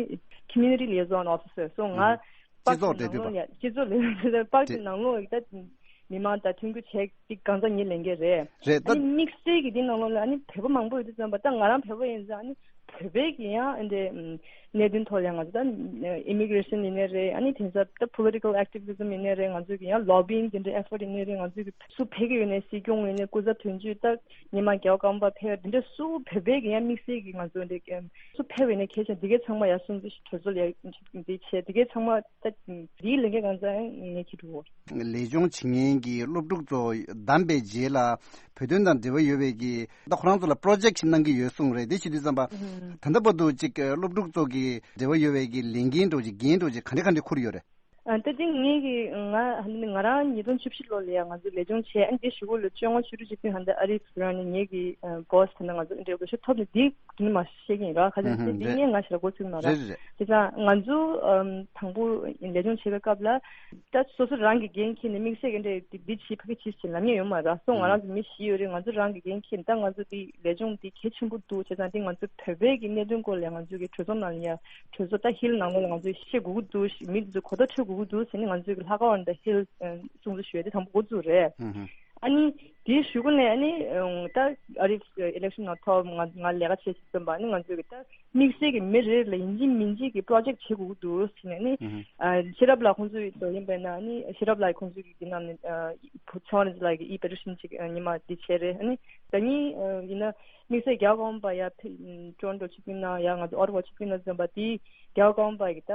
ཁོ་མིའུ་ནི་ཊི་ལི་ཡེ་ཟོན་ཨོ་ཕི་སར་སོ་ང་ཨུ་ཧུ། སྤྱི་ཚོགས་འབྲེལ་མཐུད་པ། སྤྱི་ཚོགས་ལས་སྤྱི་ཚོགས་པར་གྱི་ནང་ལོགས་ཀྱི་ད་མི་མང་དང་མཐུན་འགྱུར་བྱེད་ཀྱི་གང་ཟག་ངའི་ལས་འགན་རེད། རེད་ད། ཨ་ནི་དམིགས་བསལ་གྱི་འདི་ནང་ལོགས་ལ་ཨ་ནི་བོད་པ་མང་པོ་ཡོད་དུས་ཙམ་པ་ད་ང་རང་བོད་པ་ཡིན་ཙང་ཨ་ནི་བོད་པའི་གི་ཡང་ཨ་འདྲའི་གནད་དོན་ཐོག་ལ་ང་ཚོ་ད་ཨི་མི་གྷི་རེ་ཤན་ཡིན་ནའི་རེད། ཨ་ནི་དེང་སང་ད་པོ་ལི་ཊི་ཀལ་ཨེག་ཊི་བི་ཛམ་ཡིན་ནའི་རེད། ང་ཚོ་གི་ཡང་ལོ་བི་ཡིང་དེ་འདྲའི་ཨེ་ཕོར་ཊི་ཡིན་ནའི་རེད། ང་ཚོ་གི་སུ་ཕེབས་ཀྱི་ཡོད་ནའི་སྲིད་སྐྱོང་ཡིན་ནའི་སྐུ་ཚབ་དོན་གཅོད་ད་ཉི་མ་རྒྱལ་བ་ཀརྨ་པ་ཕེབས་དེ་འདྲ་སུ་བོད་པའི་གི་ཡང་དམིགས་བསལ་གྱི་ང་ཚོ་འདི་སུ་ཕེབས་པ་ཡིན་ནའི་གལ་ཆེན་འདི་གའི་ཚང་མ་ཡར་སོང་ཚེ་གྲོས་ཚོགས་ལ་འདི་བྱས་འདི་གའི་ཚང་མ་ད་འདིའི་ལས་འགན་གང་ཚང་ངས་འཁྱེར་འགྲོ། ལས་སྦྱོང་བྱེད་མཁན་གྱི་སློབ་ཕྲུག་ཚོ་བདམས་པའི་རྗེས་ལ་བོད་དོན་དང་འབྲེལ་བ་ཡོད་པའི་གི་ད་ཁོ་རང་ཚོ་ལ་པོ་རོ་ཇེག་ཅིག་གནང་གི་ཡོད་གསུངས་རེད། དེ་བྱེད་དུས་ཙམ་པ་ད་ལྟ་བར་དུ་ཅིག་སློབ་ཕྲུག་ཚོ་གི་འབྲེལ་བ་ཡོད་པའི་གི་ལས་འགན་འདྲ་བོ་ཅིག་འགན་འདྲ་བོ་ཅིག་ག་འདྲ་ག་འདྲ་འཁུར་ཡོད་རེད། ཨ་ད་ཅིག་ངེད་ཀྱི་ང་ང་རང་ཉིས་སྟོང་བཅུ་བཞི་ལོ་ལ་ཡང་ང་ཚོ་ལས་སྦྱོང་བྱས། ཨ་ནི་དེ་གཞུག་གུ་ལ་བཅོ་ལྔ་བཅུ་དྲུག་ཅིག་ཕུད་ཧན་ད་ཨ་རིའི་ཕུ་རང་ནས་ངེད་ཀྱི་བོ་སི་དེ་ན་ང་ཚོ་འདྲ་བོ་ཤོ་ཐོབ་ནས་དེ་དུ་ནི་མ་ཤེས་ཀྱི་ཡིན་ར། ཁ་ཅིག་དེ་དེ་ངས་ང་ཞེ་དྲག་འགོ་ཚུགས་མ་ར། རེད་རེད་རེད། དེ་ཙང་ང་ཚོ་དང་པོ་ལས་སྦྱོང་བྱེད་པའི་སྐབས་ལ་ད་སོ་སོ་རང་གི་འགན་འཁྱེར་ནས་དམིགས་བསལ་གྱི་འདྲ་འདི་བྱེད་ཕ་གི་བྱེད་ཟེར་ལབ་མཁན་ཡོད་མ་ར། སོ་ང་རང་ཚོ་མི་བཞི་ཡོད་རེད། ང་ཚོ་རང་གི་འགན་འཁྱེར་ད་ང་ཚོ་འདི་ལས་སྦྱོང་འདི་གལ་ཆེན་པོ་འདུག་བྱས་ཙང་འདི་ང་ཚོ་བོད་པའི་གི་གནད་དོན་སྐོར་ལ་ང་ཚོ་གི་གྲོས་ཚོགས་ནང་ལ་ཡ་གྲོས་ཚོགས་ད་ཧིལ་ནང་ལོགས་ལ་ང་ཚོས་བཤད་དགོས་ཀྱི་འདུག་མི་འདི་ཚོ་གོ་བརྡ་འཕྲོད་དགོས་ཀྱི་འདུག་ཟེར་ནས་ང་ཚོས་ཀྱི་ལྷག་དཀར་བ་འདི་ཧིལ་སྲུང་བརྩི་ཞུ་ཡ་དེ་དང་པོ་འགོ་བཙུགས་རེད། ཨ་ནི་དེའི་གཞུག་གུ་ནས་ཨ་ནི་ད་ཨ་རི་ཨི་ལེག་ཤན་ནང་ཐོབ་ང་ང་ལས་ཀ་བྱེད་ཟིན་པ་ཨ་ནི་ང་ཚོས་ཀྱི་ད་དམིགས་བསལ་གྱི་མི་རེ་རེ་ལ་ཡིན་གཅིག་མིན་གཅིག་གི་པོ་རོ་ཇེག་བྱེད་དགོས་ཀྱི་འདུག་ཟེར་ནས་ཨ་ནི་ཤེས་རབ་ལགས་ཁོང་ཚོའི་དོ་ཡིན་པས་ན་ཨ་ནི་ཤེས་རབ་ལགས་ཁོང་ཚོའི་གི་དེ་ནང་ནས་ཚོང་རིན་ལགས་ཀྱི་ཨི་པེ་ཊི་ཤན་ཅིག་ཉི་མ་འདི་བྱས་རེད། ཨ་ནི་ད་ནི་ཡིན་ན། དམིགས་བསལ་རྒྱལ་བ་ཀརྨ་པ་ཡ་ཕེ་ཊོ་རོན་ཊོ་ཆིབས་བསྒྱུར་གནང་ཡ་ང་ཚོ་ཨོ་ཊ་ཝ་ཆིབས་བསྒྱུར་གནང་ཟིན་པ་དེ་རྒྱལ་བ་ཀརྨ་པ་གི་ད་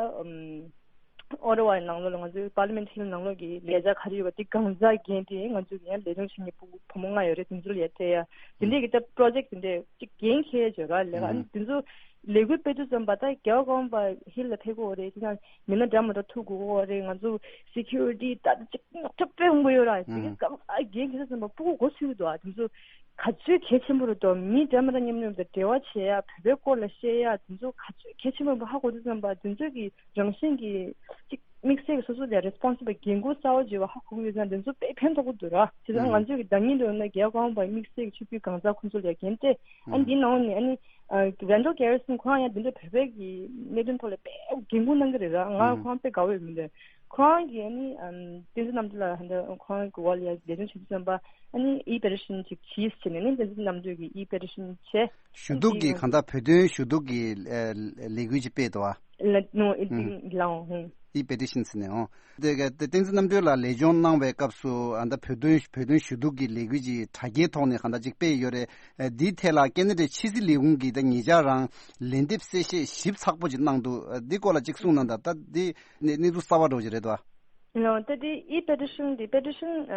ཨོ་ཊ་ཝ་ནང་ལོགས་ལ་ང་ཚོའི་པར་ལི་མེན་ཊི་ཧིལ་ནང་ལོགས་ཀྱི་ལས་འཆར་ག་རེ་ཡོད་པ་དེ་གང་ཟག་འགན་དེ་ང་ཚོ་གི་ཡང་ལས་སྦྱོང་བྱེད་མཁན་ཕྲུ་གུ་བུ་མོ་ལྔ་ཡོད་རེད། དེ་ཚོ་ལ་ཡ་སྤྲད་ཡ་དེ་འདྲས་ཀྱི་ད་པྲོ་ཇེག་དེ་འདྲས་ཅིག་འགན་འཁྱེར་ཡ་ཅིག་ཡོད་ར། ལས་ཀ་ཨ་ནི་དེ་ཚོ་ལས་འགུལ་སྤེལ་དུས་ཙམ་པ་ད་རྒྱལ་བ་ཀརྨ་པ་ཧིལ་ལ་ཕེབས་དགོས་རེད། དེ་ན་མི་སྣ་འདྲ་མི་འདྲ་ཐུག་དགོས་རེད། ང་ཚོ་སི་ཁིའུ་རི་ཊི་ད་ཅིག་ཐུབ་པའི་དབང་པོ་ཡོད་ར། དེ་གི་སྐབས་ཨ་འགན་འཁྱེར་དུས་ཙམ་པ་ཕྲུ་གུ་མགོ་ཚོས་ཀྱི་འདུག་ཨ་དེ་ཚོ། ག་ཚོད་གལ་ཆེན་པོ་རེད་དོ། མི་འདྲ་མི་འདྲ་མཉམ་མཉམ་དང་འབྲེལ་བ་བྱེད་ཡ་བོད་པའི་སྐོར་ལ་བཤད་ཡ་དེ་ཚོ་ག་ཚོད་གལ་ཆེན་པོ་ཧ་གོ་དུས་ཙམ་པ་དེ་ཚོ་གི་རང་བཞིན་གྱི་ཅིག་དམིགས་བསལ་གྱི་སོ་སོ་ལ་རེ་སི་པོན་སི་བི་ལ་འགན་ཁུར་གསར་པ་བརྗེ་བ་ཧ་གོ་གི་ཡོད་ཙང་དེ་ཚོ་དཔེ་ཕན་ཐོགས་ཀྱི་འདུག་ར། བྱས་ཙང་ང་ཚོས་ཀྱི་ཟླ་ཉིན་འདྲ་ཡོད་ན་རྒྱལ་བ་ཀརྨ་པའི་དམིགས་བསལ་གྱི་ཆིབས་བསྒྱུར་གང་ཟག་ཁོང་ཚོ་ལ་འགན་སྤྲད། ཨ་འདི་ནང་ནས་ཨ་ནི་རེན་ཌལ་གྷེ་རི་སན་ཁོ་རང་ཡང་དེ་འདྲ་བོད་པའི་གི་གནད་དོན་ཐོག་ལ་དཔེ་འགན་ཁུར་གནང་གི་རེད་ར། ང་ཁོ་རང་དཔེ་དགའ་བོ་ཡོད་མི་འདུག་ཁོ་རང་གིས་ཨ་ནི་ཨམ་བསྟན་འཛིན་རྣམ་གྲོལ་ལགས་ཧན་ད་ཁོ་རང་གི་འོག་ལ་ཡ་ལས་དོན་བྱེད་དུས་ཙམ་པ་ཨ་ནི་ཨི་པེ་རེ་ཤན་ཅིག་བྱས་ཟེར་ནས་ནི་བསྟན་འཛིན་རྣམ་གྲོལ་གྱིས་ཨི་པེ་རེ་ཤན་བྱས། ཞུ་གཏུག་གི་གང་ལྟར་བོད་དོན་ཞུ་གཏུག་གི་ཨ་ལས་འགུལ་ཅིག་སྤེལ་འདུག་ཨ། ལ་ནོ་ཨི་ཏིང་ལའོ་ཧུང་། ཨི་པེ་ཊི་ཤན་ཟེར་ནས་འོང་། དེ་ག་དེ་བསྟན་འཛིན་རྣམ་གྲོལ་ལགས་ལས་སྦྱོང་གནང་བའི་སྐབས་སུ་ཨ་ད་བོད་དོན་བོད་དོན་ཞུ་གཏུག་གི་ལས་འགུལ་ཅིག་དྲ་རྒྱའི་ཐོག་ནས་གང་ལྟར་ཅིག་སྤེལ་ཡོད་རེད། ཨ་འདིའི་ཐད་ལ་ཀེ་ན་ཌའི་ཕྱི་སྲིད་ལས་ཁུངས་ཀྱིས་ད་ཉེ་ཆར་རང་ལན་འདེབས་གསལ་བཤད་ཞིབ་ཚགས་པོ་ཅིག་གནང་འདུག་ཨ་འདི་སྐོར་ལ་ཅིག་གསུངས་གནང་དང་། ད་འདི་གནས་གནས་ཚུལ་གསར་པ་འདྲ་བོ་ཅིག་རེད་དོ། ལོ་ད་དེ་ཨི་པེ་ཊི་ཤན་དེ་པེ་ཊི་ཤན་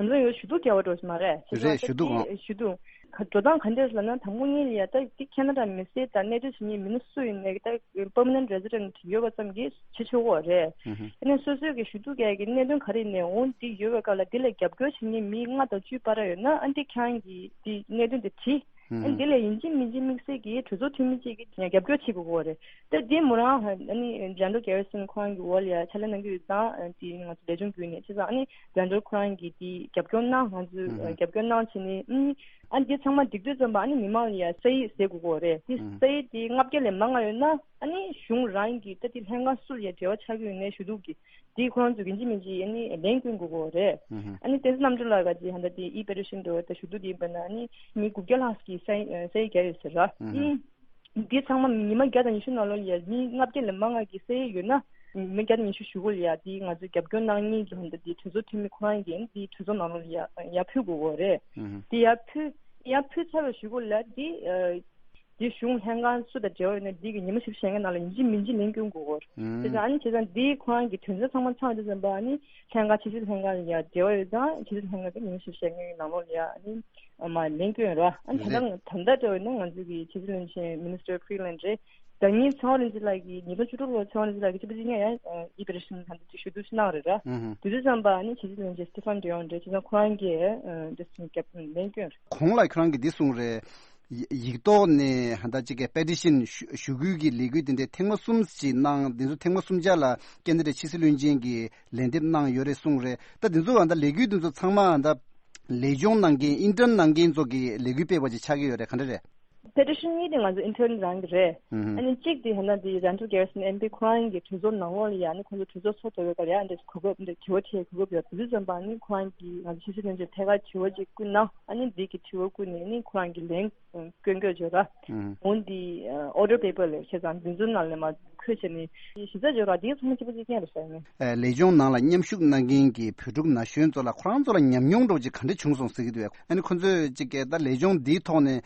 ང་ཚོ་ཡོད་ཞུ་གཏུག་རྒྱག་པ་འགྲོ་ཞིག་མ་རེད། བྱས་ཙང་རེད། ཞུ་གཏུག་ད་ཨང་། དེ་ཞུ་གཏུག་ག་འགྲོ་སྟངས་ག་འདྲས་ལབ་ན། དང་པོ་ཉིད་ལ་ཡ་ད་དེ་ཁེ་ན་ཌ་མི་སེར་དང་གནས་སྡོད་བྱེད་མཁན་མི་སྣ་སུ་ཡིན་ནའི་ད་པར་མ་ནེན་ཊི་རེ་སི་ཌེན་ཊི་ཡོད་པ་ཙམ་གྱིས་བྱེད་ཆོག་གི་རེད། ཨ་ནི་སོ་སོའི་གི་ཞུ་གཏུག་རྒྱག་གི་གནད་དོན་ག་རེ་ཡིན་ནའི་འོ་འདི་ཡོད་པའི་སྐབས་ལ་དེ་ལ་རྒྱབ་སྐྱོར་བྱེད་མཁན་མི་ལྔ་དང་བཅུའི་བར་ཡོད་ན་ཨ་འདི་ཁྱེད་རང་གིས་དེ་གནད་དོན་དེ་དྲིས། ཨ་ནི་དེ་ལས་ཡིན་གཅིག་མིན་གཅིག་དམིགས་བསལ་གྱི་གྲོས་ཚོགས་འཐུས་མི་གཅིག་གིས་རྒྱབ་སྐྱོར་བྱེད་དགོས་ཀྱི་རེད། ད་དེ་མོ་རང་ཨ་ནི་ཇེན་ཌར་གེ་རི་སན་ཁོ་རང་གི་འོག་ལ་ཡ་ཕྱག་ལས་གནང་གི་ཡོད་ཙང་། ཨ་དེ་ང་ཚོ་ལས་ཆུང་བརྒྱུད་ནས་བྱས་ཙང་ཨ་ནི་ཇེན་ཌར་ཁོ་རང་གིས་དེ་རྒྱབ་སྐྱོར་གནང་། ང་ཚོས་ཨ་རྒྱབ་སྐྱོར་གནང་བྱས་ནས་ཨ་ནི་ཨ་ནི་དེ་ཚང་མ་འགྲིག་དུས་ཙམ་པ་ཨ་ནི་མི་མང་ལ་ཡ་ས་ཡིག་ཟེར་དགོས་ཀྱི་རེད། དེ་ས་ཡིག་དེ་ལྔ་བརྒྱ་ལས་མང་བ་ཡོད་ན་ཨ་ནི་གཞུང་རང་གིས་ད་དེ་ལྷན་ཁང་སུ་ལ་ཡ་འབྲེལ་བ་ཆགས་ཀྱི་ཡོད་ནའི་ཞུ་གཏུག་གི་དེ་ཁོ་རང་ཚོས་ཡིན་གཅིག་མིན་གཅིག་ཨ་ནི་ལན་སྐྱོན་དགོས་ཀྱི་རེད། ཨ་ནི་བསྟན་འཛིན་རྣམ་གྲོལ་ལགས་ཀྱིས་ཧ་ད་དེ་ཨི་པེ་ཊི་ཤན་འགྲོ་བ་དང་ཞུ་གཏུག་དེ་ཡིན་པ་ན་ཨ་ནི་མི་དགུ་བརྒྱ་ལྷག་གིས་ས་ཡིག་ས་ཡིག་བརྒྱབ་ཡོད་ཟེར་ར། ཨ་ནི་འདི་ཚང་མ་ཉི་མ་བརྒྱ་དང་ཉི་ཤུ་ནང་ལོགས་ལ་ཡ་མི་ལྔ་བརྒྱ་ལས་མང་བ་གིས་ས་ཡིག་ཡོད་ན་ཉི་མ་བརྒྱ་དང་ཉི་ཤུ་གཞུག་གུ་ལ་ཡ་དེ་ང་ཚོས་རྒྱབ་སྐྱོར་གནང་མཁན་གྱི་ཧ་ད་དེ་གྲོས་ཚོགས་འཐུས་མི་ཁོ་རང་གིས་དེ་གྲོས་ཚོགས་ནང་ལོགས་ལ་ཡ་ཡར་ཕུལ་དགོས་ཀྱི་རེད། དེ་ཡར་ཕུལ་ཡར་ཕུལ་ཚར་བའི་གཞུག་གུ་ལ་དེ། དེ་གཞུང་ལྷན་ཁང་སུ་དང་འབྲེལ་བ་ཡོད་ན་འདི་གི་ཉི་མ་བཞི་བཅུ་ཞེ་ལྔའི་ནང་ལ་ཡིན་གཅིག་མིན་གཅིག་ལན་སྐྱོན་དགོས་ཀྱི་རེད། དེ་ཙང་ཨ་ནི་བྱས་ཙང་འདིའི་ཁོ་རང་གི་དོན་ཚན་ཚང་མ་ཚང་བ་དེ་ཙམ་པ་ཨ་ནི་ལྷན་ཁང་ཕྱི་སྲིད་ལྷན་ཁང་ལ་ཡ་འབྲེལ་བ་ཡོད་ཙང་ཕྱི་སྲིད་ལྷན་ཁང་གི་ཉི་མ་བཞི་བཅུ་ཞེ་ལྔའི་ནང་ལོགས་ལ་ཡ་ཨ་ནི་མ་ལན་སྐྱོན་ར། ཨ་ནི་ད་ལྟ་ད་ལྟ་འདྲ་བ་ཡིན་ན་ང་ཚོ་གི་ཕྱི་སྲིད་བློན་ཆེན་Minister Freeland་རེད། ད་ཉིན་ཚེ་དབང་རིན་ཆེན་ལགས་ཀྱིས་ཉིས་སྟོང་བཅུ་དྲུག་ལོར་ཚེ་དབང་རིན་ཆེན་ལགས་ཀྱིས་ཅི་པ་ཅི་ཉག་ཡང་ཨི་པེ་ཊི་ཤན་ད་ལྟ་ཅིག་ཞུ་གཏུག་ཅིག་གནང་རེད་ར། དེ་དུས་ཙམ་པ་ཨ་ནི་ཕྱི་སྲིད་བློན་ཆེན་Stephanie Dion་རེད། བྱས་ཙང་ཁོ་རང་གིས་ཨ་འདི་སུ་རྒྱབ་ལན་སྐྱོན་རེད། གོང་ལ་ཁྱོད་རང་གིས་འདི་གསུངས་རེད། ཡིག་ཐོག་ནས་ཧ་ད་ཅིག་གི་པེ་ཊི་ཤན་ཞུ་ཞུ་སྐུལ་གྱི་ལས་འགུལ་དེ་འདྲའི་ཐེངས་མ་གསུམ་ཅིག་གནང་། འདི་ཚོ་ཐེངས་མ་གསུམ་ཆ་ལ་ཀེ་ན་ཌའི་ཕྱི་སྲིད་བློན་ཆེན་གྱིས་ལན་འདེབས་གནང་ཡོད་རེད་གསུངས་རེད། ད་འདི་ཚོ་ཧ་ད་ལས་འགུལ་འདི་ཚོ་ཚང་མ་ཧ་ད་ལས་སྦྱོང་གནང་མཁན་ཨིན་ཊརན་གནང་མཁན་ཚོ་གི་ལས་འགུལ་སྤེལ་བ་ཅིག་ཆགས་ཀྱི་ཡོད་རེད། ག་འདྲ་རེད། པེ་ཊི་ཤན་གཉིས་དེ་ང་ཚོ་ཨིན་ཊརན་རང་གི་རེད། ཨ་ནི་གཅིག་དེ་ཧ་ན་དེ་ཇེན་ཌར་གེ་རི་སན་ཨེམ་པི་ཁོ་རང་གི་གྲོས་ཚོགས་ནང་ལོགས་ལ་ཡ་ཨ་ནི་ཁོང་ཚོ་གྲོས་ཚོགས་ཚོགས་ཐུབ་ཡོད་ག་ལ་ཡ་ཨ་འདྲས་གོ་སྐབས་འདི་དྲི་བ་དྲིས་གོ་སྐབས་ཡོད། དེ་དུས་ཙམ་པ་ཨ་ནི་ཁོ་རང་གིས་ང་ཚོ་ཕྱི་སྲིད་བློན་ཆེན་ཐད་ཀར་དྲི་བ་ཅིག་བསྐུར་ན་ཨ་ནི་འདི་གི་དྲི་བ་བསྐུར་ནས་ཨ་ནི་ཁོ་རང་གིས་ལན་སྐྱོན་དགོས་བརྗོད་ར། འོན་ཏེ་ཨོར་ཌར་པེ་པར་ལས་བྱས་ཙང་འདི་ཚོ་ནང་ལས་མ་འཁོད་བྱས་ནས་གཞི་རྩ་བརྗོད་ར་དེ་ཚང་མ་གཅིག་པ་གཅིག་རྐྱང་རེད་ཟེར་ནས། ལས་སྦྱོང་ནང་ལ་མཉམ་ཞུགས་གནང་མཁན་གྱི་བོད་ཕྲུག་ན་གཞོན་ཚོ་ལ་ཁོ་རང་ཚོ་ལ་ཉམས་མྱོང་འདྲ་བོ་ཅིག་ག་འདྲ་བྱུང་སོང་ཟེར་གྱི་འདུག་ཨ་ནི་ཁོ་ཚོས་ཅིག་གི་ད་ལས་སྦྱོང་འདིའི་ཐོག་ནས་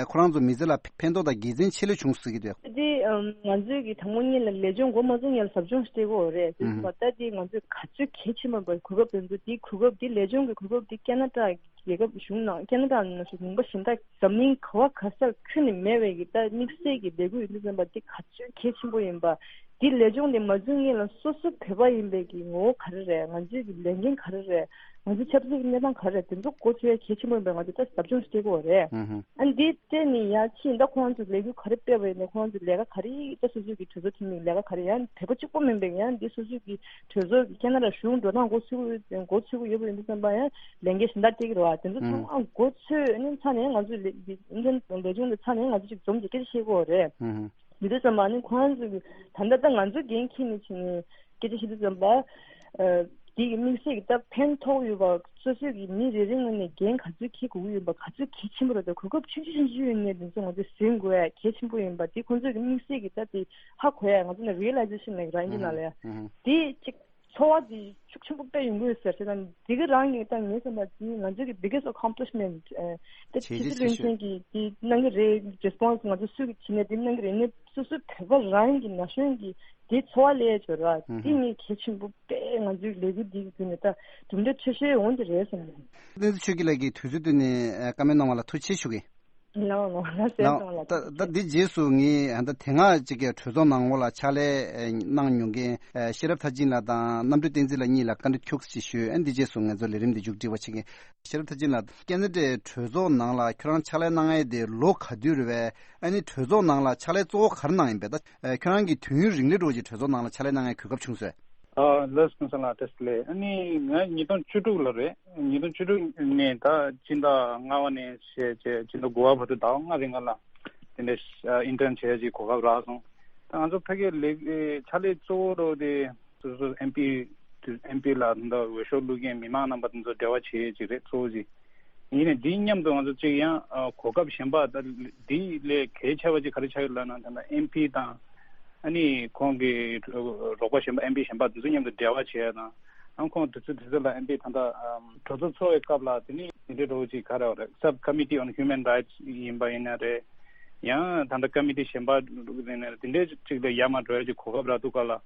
ཁོ་རང་ཚོ་མི་ཚེ་ལ་ཕན་ཐོགས་དང་དགེ་མཚན་ཆེ་ལོས་བྱུང་ཟེར་གྱི་འདུག་དེ་ང་ཚོས་ཀྱི་དང་པོ་ཉིད་ལ་ལས་སྦྱོང་འགོ་མ་བཙུགས་སྔོན་ལ་ཟབ་སྦྱོང་ཞིག་སྤྲད་དགོས་རེད་ཟེར་གྱི་འདུག་ད་དེ་ང་ཚོས་ག་ཚོད་གལ་ཆེན་པོ་ཡིན་པ་གོ་སྐབས་དེ་ཚོ་དེ་གོ་སྐབས་དེ་ལས་སྦྱོང་གི་གོ་སྐབས་དེ་ཁེ་ན་ཌ་རྒྱལ་ཁབ་གཞུང་ནང་ཁེ་ན་ཌ་ནང་བཞིན་ལུང་པ་གཞན་དག་འཛམ་གླིང་ག་བ་ག་སར་ཁྱོན་ནས་མེད་པའི་གི་ད་དམིགས་བསལ་གྱི་ལས་འགུལ་ཡིན་དུས་ཙམ་པ་འདི་ག་ཚོད་གལ་ཆེན་པོ་ཡིན་པ། འདི་ལས་སྦྱོང་འདི་མ་འཛུལ་སྔོན་ལ་སོ་སོ་བོད་པ་ཡིན་པའི་གི་ངོ་བོ་ག་རེ་རེད། ང་ཚོའི་གི་ལས་འགན་ག་རེ་རེད། ང་ཚོའི་ཆབ་སྲིད་ཀྱི་གནས་སྟངས་ག་རེ་རེད། དེ་ཚོ་མགོ་ཚོས་གལ་ཆེན་པོ་ཡིན་པ་ང་ཚོས་ད་ཟབ་སྦྱོང་ཞིག་སྤྲད་དགོས་རེད། ཨ་འདི་སྤྲད་ནས་ཡ་ཕྱིན་ད་ཁོང་ཚོས་ལས་འགུལ་ག་རེ་སྤེལ་བ་ཡིན་ན་ཁོང་ཚོས་ལས་ཀ་ག་རེ་ད་སོ་སོའི་གི་གྲོས་ཚོགས་འཐུས་མི་ལས་ཀ་ག་རེ་ཡང་བོད་པ་གཅིག་པོ་མིན་པའི་ཡང་འདི་སོ་སོའི་གི་གྲོས་ཚོགས་ཀྱི་ཁེ་ན་ཌ་གཞུང་འགྲོ་སྟངས་མགོ་ཚོས་མགོ་ཚོས་ཀྱི་ཡོད་པ་ཡིན་དུས་ཙམ་པ་ཡང་ལས་འགན་གཞན་དག་སྤྲད་ཀྱི་རེད་བ། དེ་ཚོ་ཚང་མ་མགོ་ཚོས་ནས་ཚ་ནས་ང་ཚོས་ལས་འགན་ལས་སྦྱོང་འདི་ཚ་ནས་ང་ཚོ་ཅིག་འཛོམས་ཀྱི་སྐད་ཆ་བཤད་ཀྱི་ཡོད་རེད། འདི་དུས་ཙམ་པ་ནི་ཁོང་ཚོ་གི་ད་ལྟ་ད་ང་ཚོ་འགན་འཁྱེར་ནས་ཕྱིན་ནས་སྐད་ཆ་བཤད་དུས་ཙམ་པ། ཨ་དེ་གི་དམིགས་བསལ་གྱི་ད་ཕན་ཐོགས་ཡོད་པ་སོ་སོའི་གི་མི་རེ་རེ་ངོས་ནས་འགན་ག་ཚོད་འཁྱེར་དགོས་ཀྱི་ཡོད་པ་ག་ཚོད་གལ་ཆེན་པོ་རེད། ད་གོ་སྐབས་ཆུང་ཆུང་ཆུང་ཆུང་ཡོད་ནས་འདི་ཚོ་ང་ཚོས་ཟིན་དགོས་ཡ་གལ་ཆེན་པོ་ཡིན་པ་དེ་ཁོང་ཚོའི་གི་དམིགས་བསལ་གྱི་ད་དེ་ཧ་གོ་ཡ་ང་ཚོ་ནས་རི་ཡ་ལའི་ཟེ་ཤན་ལབ་རང་ཡིན་ན་ལ་ཡ་དེ་གཅིག་ཚོར་བ་དེ་ཤུགས་ཆེན་པོ་དཔེ་ཡོང་གི་ཡོད་ཟེར་བྱས་ན་འདི་ག་རང་གི་ད་ངའི་བསམ་པ་དེ་ང་ཚོའི་གི་biggest accomplishment་ཨ་དེ་བྱས་ཕྱི་རྗེས་སྲིད་བློན་ཆེན་གྱིས་དེ་གནང་གི་རེད། response ང་ཚོ་སུས་གི་བྱས་ནས་དེ་གནང་གི་རེད་ནས་སོ་སོའི་བོད་པ་རང་གི་ན་གཞོན་གྱི་དེ་ཚོར་བ་ལས་བྱོས་ར་དེ་ངས་གལ་ཆེན་པོ་དཔེ་ང་ཚོའི་ལས་འགུལ་འདི་གི་བརྒྱུད་ནས་ད་གྲུབ་འབྲས་ཆེ་ཤོས་འོང་གི་རེད་བསམ་གི་འདུག་བསྟན་འཛིན་ཆོས་སྐྱིད་ལགས་ཀྱིས་དུས་ཚོད་བཏོན་ནས་བཀའ་མོལ་གནང་བ་ལ་ཐུགས་རྗེ་ཆེ་ཞུ་གི། ལའོ་ལའོ་ལ་སེམས་ལའོ་གཏོང་ལ་ད་ད་འདི་རྗེས་སུ་ངས་ད་དེ་སྔ་ཅིག་གི་གྲོས་ཚོགས་ནང་ལོགས་ལ་ཕྱག་ལས་ཨེ་གནང་མྱོང་མཁན་ཨེ་ཤེས་རབ་མཐར་ཕྱིན་ལགས་དང་རྣམ་གྲོལ་བསྟན་འཛིན་ལགས་གཉིས་ལ་བཀའ་འདྲི་ཁྱུག་ཙམ་ཞུས། ཨ་འདི་རྗེས་སུ་ང་ཚོ་ལས་རིམ་འདི་མཇུག་སྒྲིལ་བ་བྱེད་མཁན་ཤེས་རབ་མཐར་ཕྱིན་ལགས། ཁེ་ན་ཌའི་གྲོས་ཚོགས་ནང་ལ་ཁྱོད་རང་ཕྱག་ལས་གནང་ཡས་དེ་ལོ་ག་དུས་རེད་པས། ཨ་ནི་གྲོས་ཚོགས་ནང་ལ་ཕྱག་ལས་གཙོ་བོ་ག་རེ་གནང་ཡིན་པས། ད་ཨེ་ཁྱོད་རང་གིས་དུས་ཡུན་རིང་ལོས་འགྲོ་ཅིག་གྲོས་ཚོགས་ནང་ལ་ཕྱག་ལས་གནང་ཡས་གོ་སྐབས་བྱུང་སོང་། ཨ་ལགས་སོ། ཀུན་བཟང་ལགས་བཀྲ་ཤིས་བདེ་ལེགས། ཨ་ནི་ང་ཉིས་སྟོང་བཅུ་དྲུག་ལ་རེད། ཉིས་སྟོང་བཅུ་དྲུག་ནས་ད་སྤྱི་ཟླ་ལྔ་པ་ནས་བྱས་བྱས་སྤྱི་ཟླ་དགུ་པ་བར་དུ་ཟླ་བ་ལྔ་རིང་ལ་དེ་འདྲའི་ཨིན་ཊརན་བྱས་ཅིག་གོ་སྐབས་རག་སོང་། ད་ང་ཚོ་ཕ་གིའི་ལས་ཕྱག་ལས་གཙོ་བོ་རོ་དེ་སོ་སོ་ཨེམ་པི་ཨེམ་པི་ལ་ད་འོས་ཤོག་བླུག་མཁན་མི་མང་རྣམ་པ་དེ་ཚོ་འབྲེལ་བ་བྱེད་ཅིག་རེད་གཙོ་བོ་ཅིག་ཡིན་ནའི་འདིའི་མཉམ་དུ་ང་ཚོ་གཅིག་ཡང་གོ་སྐབས་གཞན་པ་ད་འདི་ལས་གལ་ཆེ་བ་ཅིག་ག་རེ་ཆགས་ཡོད་ལབ་ན་ད་ལྟ་ཨེམ་པི་དང་ཨ་ནི་ཁོང་གི་རོགས་པ་གཞན་པ་ཨེམ་པི་གཞན་པ་དེ་ཚོ་མཉམ་དུ་འབྲེལ་བ་བྱས་དང་ཨ་ཁོང་དུས་ཚོད་དུས་ཚོད་ལ་ཨེམ་པི་ད་ལྟ་གྲོས་ཚོགས་ཚོགས་པའི་སྐབས་ལ་དེ་ནི་དེ་འདྲའི་རོགས་ཅིག་ག་རེ་རེད། Subcommittee on Human Rights ཡིན་པ་ཡིན་ན་རེད། ཡང་ད་ལྟ་ཀ་མི་ཊི་གཞན་པ་རེད་ན་དེ་འདྲའི་ཅིག་ལ་ཡར་མར་འགྲོ་ཡ་ཅིག་གོ་སྐབས་རག་འདུག་ག་ལ།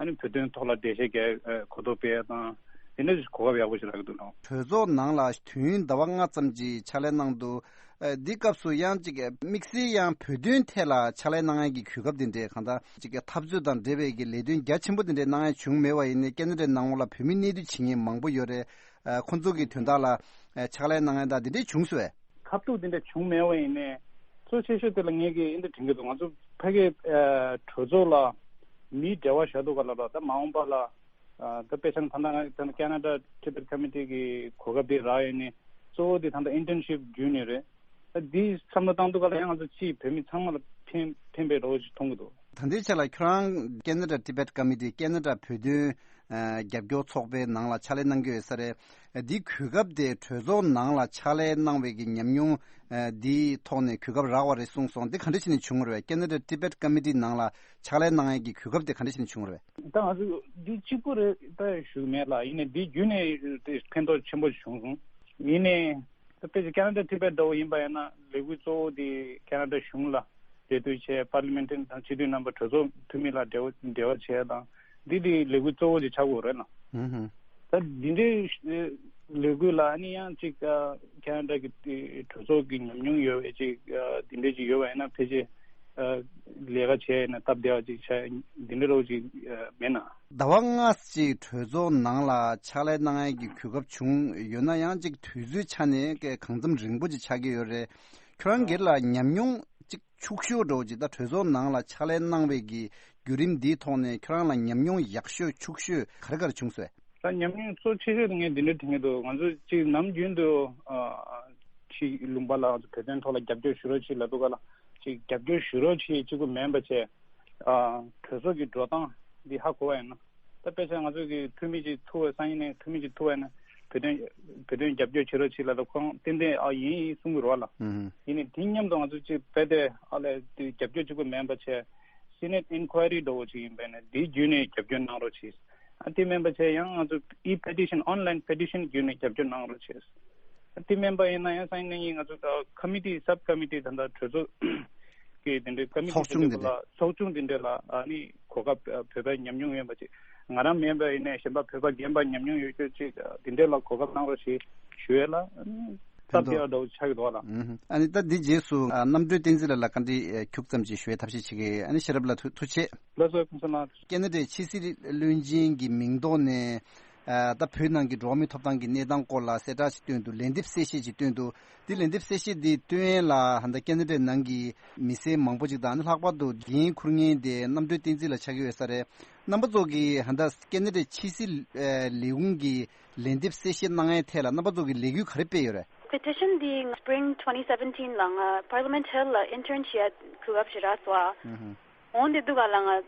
ཨ་ནི་བོད་དོན་ཐོག་ལ་འགྲེལ་བཤད་རྒྱག་ཨ་གོ་རྟོགས་སྤེལ་ཡ་དང་དེ་འདྲ་གོ་སྐབས་ཡག་པོ་ཞིག་རག་གི་འདུག་ལགས། གྲོས་ཚོགས་ནང་ལ་དུས་ཡུན་ཟླ་བ་ལྔ་ཙམ་གྱི་ཕྱག་ལས་གནང་འདུག་ཨ་འདི་སྐབས་སུ་ཡང་ཅིག་དམིགས་བསལ་ཡང་བོད་དོན་ཐད་ལ་ཕྱག་ལས་གནང་ཡས་ཀྱི་གོ་སྐབས་དེ་འདྲས་གང་ལྟར་ཅིག་འཐབ་རྩོད་དང་འབྲེལ་བའི་གི་ལས་དོན་རྒྱ་ཆེན་པོ་དེ་འདྲས་གནང་ཡས་བྱུང་མེད་པ་ཡིན་ནའི་ཀེ་ན་ཌའི་ནང་ལོགས་ལ་བོད་མི་གནས་སྡོད་བྱེད་མཁན་མང་པོ་ཡོད་རེད། ཨ་ཁོང་ཚོ་གི་དོན་དག་ལ་ཨ་ཕྱག་ལས་གནང་ཡས་དང་དེ་འདྲས་བྱུང་སོང་བས། ཁ་ཐུག་དེ་འདྲ་བྱུང་མེད་པ་ཡིན་ནའི། གཙོ་ཆེ་ཤོས་དེ་ལ་ངས་ཀྱིས་འདི་དྲན་གྱི་འདུག་ང་ཚོ་ཕ་གི་ཨ་གྲོས་ཚོགས་ལ་མིའི་འབྲེལ་བ་བྱ་དུས་ག་ལ་ལ་ད་མ་འོངས་པ་ལ་ཨ་ད་དཔེ་ཆ་ནི་ད་ལྟ་ང་ད་ལྟ་ཁེ་ན་ཌ་ཊི་བེཊ་ཀོ་མི་ཊི་གི་གོ་སྐབས་དེ་རག་ཡོད་ནི་གཙོ་བོ་དེ་ད་ལྟ་ཨིན་ཊརན་ཤིབ་བརྒྱུད་ནས་རེད། ད་འདི་བསམ་བློ་བཏང་དུས་ག་ལ་ཡང་ང་ཚོ་ཕྱིའི་བོད་མི་ཚང་མ་ལ་ཕན་ཕན་པའི་རོགས་ཤིག་མཐོང་གི་འདུག་ད་ལྟའི་ཆ་ལ་ཁྱོད་རང་ཁེ་ན་ཌ་ཊི་བེཊ་ཀོ་མི་ཊི་ཁེ་ན་ཌ་བོད་དོན་ཨ་རྒྱབ་སྐྱོར་ཚོགས་པའི་ནང་ལ་ཕྱག་ལས་གནང་གི་ཡོད་ས་རེད། འདིའི་གོ་སྐབས་དེ་གྲོས་ཚོགས་ནང་ལ་ཕྱག་ལས་གནང་བའི་གི་ཉམས་མྱོང་ཨ་འདིའི་ཐོག་ནས་གོ་སྐབས་རག་པ་རེད་གསུངས་སོང་། འདི་ག་འདྲ་བྱས་ནས་བྱུང་བ་རེད། ཁེ་ན་ཌ་ཊི་བེཊ་ཀོ་མི་ཊི་ནང་ལ་ཕྱག་ལས་གནང་ཡས་ཀྱི་གོ་སྐབས་དེ་ག་འདྲ་བྱས་ནས་བྱུང་བ་རེད། ད་ང་ཚོ་འདི་གཅིག་པུ་རེད་ད་ཞུ་གི་མེད་ལ། ཡིན་ནའི་འདི་བརྒྱུད་ནས་དེ་ཕན་ཐོགས་ཆེན་པོ་བྱུང་སོང་། ཡིན་ནའི་ད་དཔེ་ཆ་ཁེ་ན་ཌ་ཊི་བེཊ་འདྲ་བོ་ཡིན་པ་ཡིན་ན་ལས་འགུལ་གཙོ་བོ་དེ་ཁེ་ན་ཌ་གཞུང་ལ་འབྲེལ་མཐུད་བྱས། པར་ལི་མེན་ཊི་དང་སྤྱི་འཐུས་རྣམ་པ་གྲོས་ཚོགས་འཐུས་མི་ལ་འབྲེལ་བ་འབྲེལ་བ་བྱས་དང་འདི་དེ་ལས་འགུལ་གཙོ་བོ་དེ་ཆགས་དགོས་རེད་ལ། ཧུམ་ཧུམ། ད་འདི་འདྲའི་ལས་འགུལ་ལ་ཨ་ནི་ཡང་ཅིག་ཨ་ཁེ་ན་ཌ་གི་དེ་གྲོས་ཚོགས་ཀྱི་ཉམས་མྱོང་ཡོད་པའི་ཅིག་ཨ་འདི་འདྲའི་ཅིག་ཡོད་པ་ཡིན་ན་ཕལ་ཆེར་ཨ་ལས་ཀ་བྱས་ཡིན་ན་སྟབས་བདེ་བ་ཅིག་ཆགས་འདི་འདྲ་རོ་ཅིག་ཨ་མེད་ན། ཟླ་བ་ལྔ་ཅིག་གྲོས་ཚོགས་ནང་ལ་ཕྱག་ལས་གནང་ཡས་ཀྱི་གོ་སྐབས་བྱུང་ཡོད་ན་ཡང་ཅིག་དུས་ཚོད་ཆ་ནས་གང་འཚམ་རིང་པོ་ཅིག་ཆགས་ཀྱི་ཡོད་རེད། ཁྱོད་རང་སྒེར་ལ་ཉམས་མྱོང་ཅིག་ཕྱུག་ཤོས་འདྲ་བོ་ཅིག་ད་གྲོས་ཚོགས་ནང་ལ་ཕྱག་ལས་གནང་བའི་གི་བརྒྱུད་རིམ་འདིའི་ཐོག་ནས་ཁྱོད་རང་ལ་ཉམས་མྱོང་ཡག་ཤོས་ཕྱུག་ཤོས་ག་རེ་ག་རེ་བྱུང་སོང་། ད་ཉམས་མྱོང་གཙོ་ཆེ་ཤོས་དེ་ངས་འདི་འདྲ་དྲན་གྱི་འདུག་ང་ཚོ་ཅིག་ནམ་རྒྱུན་དུ་ཨ་ཕྱི་ལུང་པ་ལ་བོད་དོན་ཐོག་ལ་རྒྱབ་སྐྱོར་ཞུ་རོགས་བྱེད་ལབ་དུས་ག་ལ་ཅིག་རྒྱབ་སྐྱོར་ཞུ་རོགས་བྱེད་གཅིག་པུ་མིན་པ་བྱས། ཨ་གྲོས་ཚོགས་ཀྱི་འགྲོ་སྟངས་འདི་ཧ་གོ་བ་ཡིན་ན། ད་དཔེ་ཆ་ང་ཚོ་གི་འཐུས་མི་ཅིག་ཐུག་པ་སང་ཉིན་ནས་འཐུས་མི་ཅིག་ཐུག་པ་ཡིན་ན་བོད་དོན་བོད་དོན་རྒྱབ་སྐྱོར་བྱེད་རོགས་བྱེད་ལབ་ད་ཁོ་རང་ཏན་ཏན་ཨ་ཡིན་ཡིན་གསུང་གི་རེད་བ་ལ། ཨུ་ཧུ། ཡིན་ནའི་དེ་མཉམ་དུ་ང་ཚོ་ཅིག་རྦད་དེ་ཨ་ལས་དེ་རྒྱབ་སྐྱོར་གཅིག་པུ་མིན་པ་བྱས། སི་ནེཊ་ཨིན་ཁུའེ་རི་འདྲ་བོ་ཅིག་ཡིན་པ་ཡིན་ན་དེ་བརྒྱུད་ནས་རྒྱབ་སྐྱོར་གནང་རོགས་བྱེད། ཨ་དེ་མིན་པ་བྱས་ཡང་ང་ཚོ་ཨི་པེ་ཊི་ཤན་ཨོན་ལའིན་པེ་ཊི་ཤན་བརྒྱུད་ནས་རྒྱབ་སྐྱོར་གནང་རོགས་བྱེད། དེ་མིན་པ་ཡིན་ན་ཡང་སང་ཉིན་ཡིན་ང་ཚོ་ཀ་མི་ཊི་སབ་ཀ་མི་ཊི་ད་ལྟ་གྲོས་ཚོགས་ཀྱི་དེ་འདྲའི་ཀ་མི་ཊི་ཚོགས་ཆུང་དེ་འདྲ་དེ་ལ་ཚོགས་ཆུང་དེ་འདྲ་ལ་ཨ་ནི་གོ་སྐབས་བོད་པའི་ཉམས་མྱོང་ཡོད་པ་ཅིག་ང་རང་མིན་པ་ཡིན་ནའི་གཞན་པ་བོད་པ་རྒན་པ་ཉམས་མྱོང་ཡོད་ཁྱོད་ཅིག་དེ་འདྲ་ལ་གོ་སྐབས་གནང་རོགས་ཞེས་ཞུ་ཡས་ལ་སྟབས་བདེ་བ་འདྲ་བོ་ཆགས་ཀྱི་འདུག་ལ། ཨ་ནི་ད་འདི་རྗེས་སུ་རྣམ་གྲོལ་བསྟན་འཛིན་ལགས་ལ་བཀའ་འདྲི་ཁྱུག་ཙམ་ཅིག་ཞུ་བའི་ཐབས་ཤེས་བྱེད་ཀྱི་ཡིན། ཨ་ནི་ཤེས་རབ་ལགས་ཐུགས་ཐུགས་རྗེ་ཆེ། ལགས་སོ་ཁོང་ཚོ་ལ། ཁེ་ན་ཌའི་ཕྱི་སྲིད་བློན་ཆེན་གྱི་མིང་ཐོག་ནས། ཨ་ད་བོད་ནང་གི་འགྲོ་བ་མིའི་ཐོབ་ཐང་གི་གནས་སྟངས་སྐོར་ལ་གསལ་བསྒྲགས་ཤིག་བཏོན་འདུག་ལན་འདེབས་གསལ་བཤད་ཅིག་བཏོན་འདུག་འདི་ལན་འདེབས་གསལ་བཤད་འདི་བཏོན་ཡས་ལ་ཧ་ད་ཁེ་ན་ཌའི་ནང་གི་མི་སེར་མང་པོ་ཅིག་དང་ལྷག་པར་དུ་འགན་འཁུར་མཁན་དེ་རྣམ་གྲོལ་བསྟན་འཛིན་ལགས་ཆགས་ཀྱི་ཡོད་ས་རེད། རྣམ་པ་ཚོ་གིས་ཧ་ད་ཁེ་ན་ཌའི་ཕྱི་སྲིད་ཨ་ལས་ཁུངས་ཀྱི་ལན་འདེབས་གསལ་བཤད་གནང་ཡས་ཐད་ལ་རྣམ་པ་ཚོ་གིས་ལས་འགུལ་ག་རེ་སྤེལ་ཡོད་རེད། པེ་ཊི་ཤན་འདི་སི་པི་རིང་ཊི་ཊུ་ཝེན་ཊི་སེ་བེན་ཊིན་ལ་ང་Parliament Hill ལ་ཨིན་ཊརན་བྱེད་ཡ་གོ་སྐབས་ཤིག་རག་སོང་། འོན་ཏེ་འདུག་ག་ལ་ང་ཨ་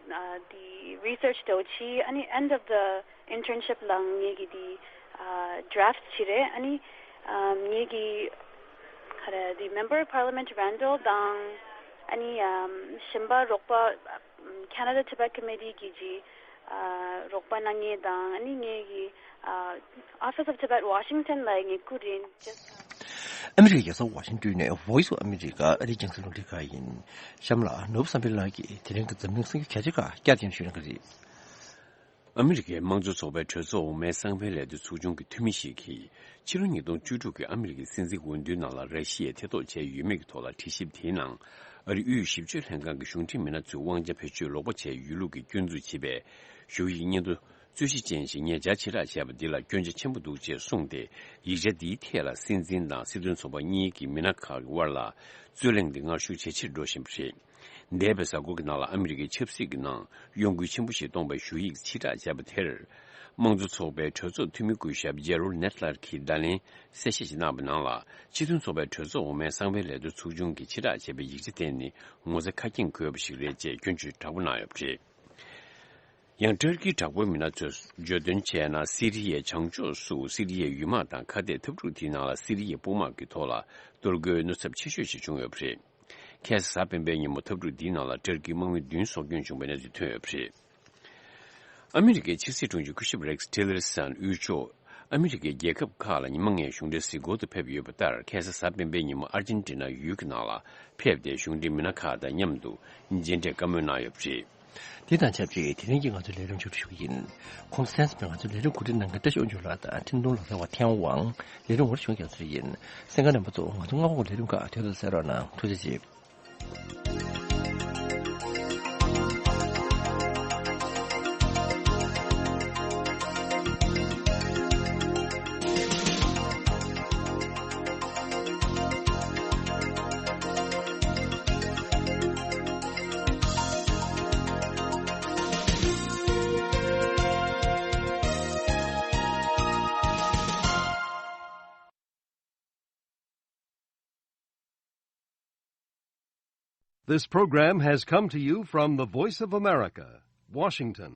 དེ་རི་སར་ཆི་འདྲ་བོ་བྱས། ཨ་ནི་end of the internship ལ་ངས་ཀྱི་དེ་ཨ་ཌ་རབ་ཊི་བྱས་རེད། ཨ་ནི་ཨམ་ངས་ཀྱི་ག་རེ་དེ་Member of Parliament Randall དང་ཨ་ནི་ཨམ་གཞན་པ་རོགས་པ་Canada Tibet Committee གི་ཅིག་ཨ་རོགས་པ་གནང་མཁན་དང་ཨ་ནི་ངས་ཀྱི་ཨ་Office of Tibet Washington ལ་ངས་བསྐུར་རེད། Just ཨ་མི་རི་ཀའི་རྒྱལ་ས་ཝ་ཤིང་ཏོན་ནས་Voice of America ཨ་རིའི་རྒྱང་སྲིང་རླུང་འཕྲིན་ཁང་ཡིན། གཤམ་ལ་ནོར་བུ་བསམ་འཕེལ་ལགས་ཀྱིས་དེ་རིང་གི་འཛམ་གླིང་གསར་འགྱུར་གྱ་གྲངས་ཁག་བསྐྱར་ཟློས་ཞུ་གནང་གི་རེད། ཨ་མི་རི་ཀའི་དམངས་གཙོ་ཚོགས་པའི་གྲོས་ཚོགས་འོག་མའི་གསང་བའི་ལས་དོན་ཚོགས་ཆུང་གི་འཐུས་མི་ཞིག་གིས་ཕྱི་ལོ་ཉིས་སྟོང་བཅུ་དྲུག་གི་ཨ་མི་རི་ཀའི་སྲིད་འཛིན་འོས་བསྡུའི་ནང་ལ་ར་ཤི་ཡས་ཐེ་གཏོགས་བྱས་ཡོད་མེད་ཀྱི་ཐོག་ལ་དྲི་ཞིབ་དེའི་ནང་ཨ་རིའི་དབུས་ཞིབ་དཔྱོད་ལྷན་ཁང་གི་གཞུང་འབྲེལ་མི་སྣ་ཚོས་དབང་ཆ་བེད་སྤྱོད་ལོག་པ་བྱས་ཡོད་ལུགས་ཀྱི་སྐྱོན་འཛུགས་བྱས་པའི་ཞུ་ཡིག་སྙན་ཐོ་རྩོད་གཞི་ཅན་ཞིག་ཉེ་ཆར་ཕྱིར་བསྒྲགས་བྱས་པ་འདི་ལ་སྐྱོན་ཆ་ཆེན་པོ་འདུག་ཅེས་གསུངས་ཏེ། ཡིག་ཆ་འདིའི་ཐད་ལ་སྲིད་འཛིན་དང་སྲིད་དོན་ཚོགས་པ་གཉིས་ཀྱི་མི་སྣ་ཁག་གི་དབར་ལ་རྩོད་གླེང་འདི་སྔར་བཞིན་ཇེ་ཆེར་འགྲོ་བཞིན་པ་རེད། འདས་པའི་གཟའ་འཁོར་གྱི་ནང་ལ་ཨ་མི་རི་ཀའི་ཆབ་སྲིད་ཀྱི་ནང་གཡོ་འགུལ་ཆེན་པོ་ཞིག་གཏོང་པའི་ཞུ་ཡིག་ཕྱིར་བསྒྲགས་བྱས་པ་དེར། དམངས་གཙོ་ཚོགས་པའི་གྲོས་ཚོགས་འཐུས་མི་སྐུ་ཞབས་ཇེ་རོལ་ནེད་ལར་གྱིས་བརྡ་ལན་གསལ་བཤད་ཅིག་གནང་བའི་ནང་ལ། སྤྱི་མཐུན་ཚོགས་པའི་གྲོས་ཚོགས་འོག་མའི་གསང་བའི་ལས་དོན་ཚོགས་ཆུང་གིས་ཕྱིར་བསྒྲགས་བྱས་པའི་ཡིག་ཆ་དེ་ནི་ངོ་ཚ་ཁ་སྐྱེངས་དགོས་པ་ཞིག་རེད་ཅེས་སྐྱོན་བརྗོད་དྲག་པོ་གནང་ཡོད་པ་རེད། ཡང་ཏུར་ཀིའི་དྲག་པོའི་མི་སྣ་ཚོས་བརྗོད་དོན་བྱས་ན། སི་རི་ཡའི་བྱང་ཕྱོགས་སུ་སི་རི་ཡའི་ཡུལ་དམག་དང་ཁ་གཏད་འཐབ་འཁྲུག་དེའི་ནང་ལ་སི་རི་ཡའི་དཔུང་དམག་གི་ཐོག་ལ་གཏོར་རྒོལ་གནོད་ཚབས་ཆེ་ཤོས་ཤིག་བྱུང་ཡོད་པ་རེད། ཁ་སང་གཟའ་སྤེན་པའི་ཉིན་མོ་འཐབ་འཁྲུག་འདིའི་ནང་ལ་ཏུར་ཀིའི་དམག་མི་བདུན་སྲོག་སྐྱོན་བྱུང་བའི་གནས་ཚུལ་ཐོན་ཡོད་པ་རེད། ཨ་མི་རི་ཀའི་ཕྱི་སྲིད་དྲུང་ཆེ་སྐུ་ཞབས་རེག་སི་ཊི་ལར་སན་དབུས་ཕྱོགས་ཨ་མི་རི་ཀའི་རྒྱལ་ཁབ་ཁག་ལ་ཉི་མ་ལྔའི་གཞུང་འབྲེལ་གཟིགས་སྐོར་དུ་ཕེབས་ཡོད་པ་ལྟར། ཁ་སང་གཟའ་སྤེན་པའི་ཉིན་མོ་ཨར་ཇེན་ཊི་ན་ཡུལ་གྱི་ནང་ལ་ཕེབས་ཏེ། གཞུང་འབྲེལ་མི་སྣ་ཁག་དང་མཉམ་དུ་མཇལ་འཕྲད་བཀའ་མོལ་གནང་ཡོད་པ་རེད། དེ་དང་ཆབས་ཅིག་དེ་རིང་གི་ང་ཚོའི་ལས་རིམ་མཇུག་སྒྲིལ་ཞུ་གི་ཡིན། གོང་གསལ་ཙམ་ང་ཚོའི་ལས་རིམ་གོ་སྒྲིག་གནང་མཁན་བཀྲ་ཤིས་དབང་ཕྱུག་ལགས་དང་འཕྲིན་གཏོང་ལག་རྩལ་བ་ཐེའུ་ཝང་། ལས་རིམ་འོག་ཞུ་མཁན་ཚོ་ཡིན། གསན་མཁན་རྣམ་པ་ཚོ་ང་ཚོ་སྔ་པོ་གི་ལས་རིམ་ཁག་དེ་ཚོ་གསན་རོགས་གནང་། ཐུགས་རྗེ་ཆེ། This program has come to you from the Voice of America, Washington.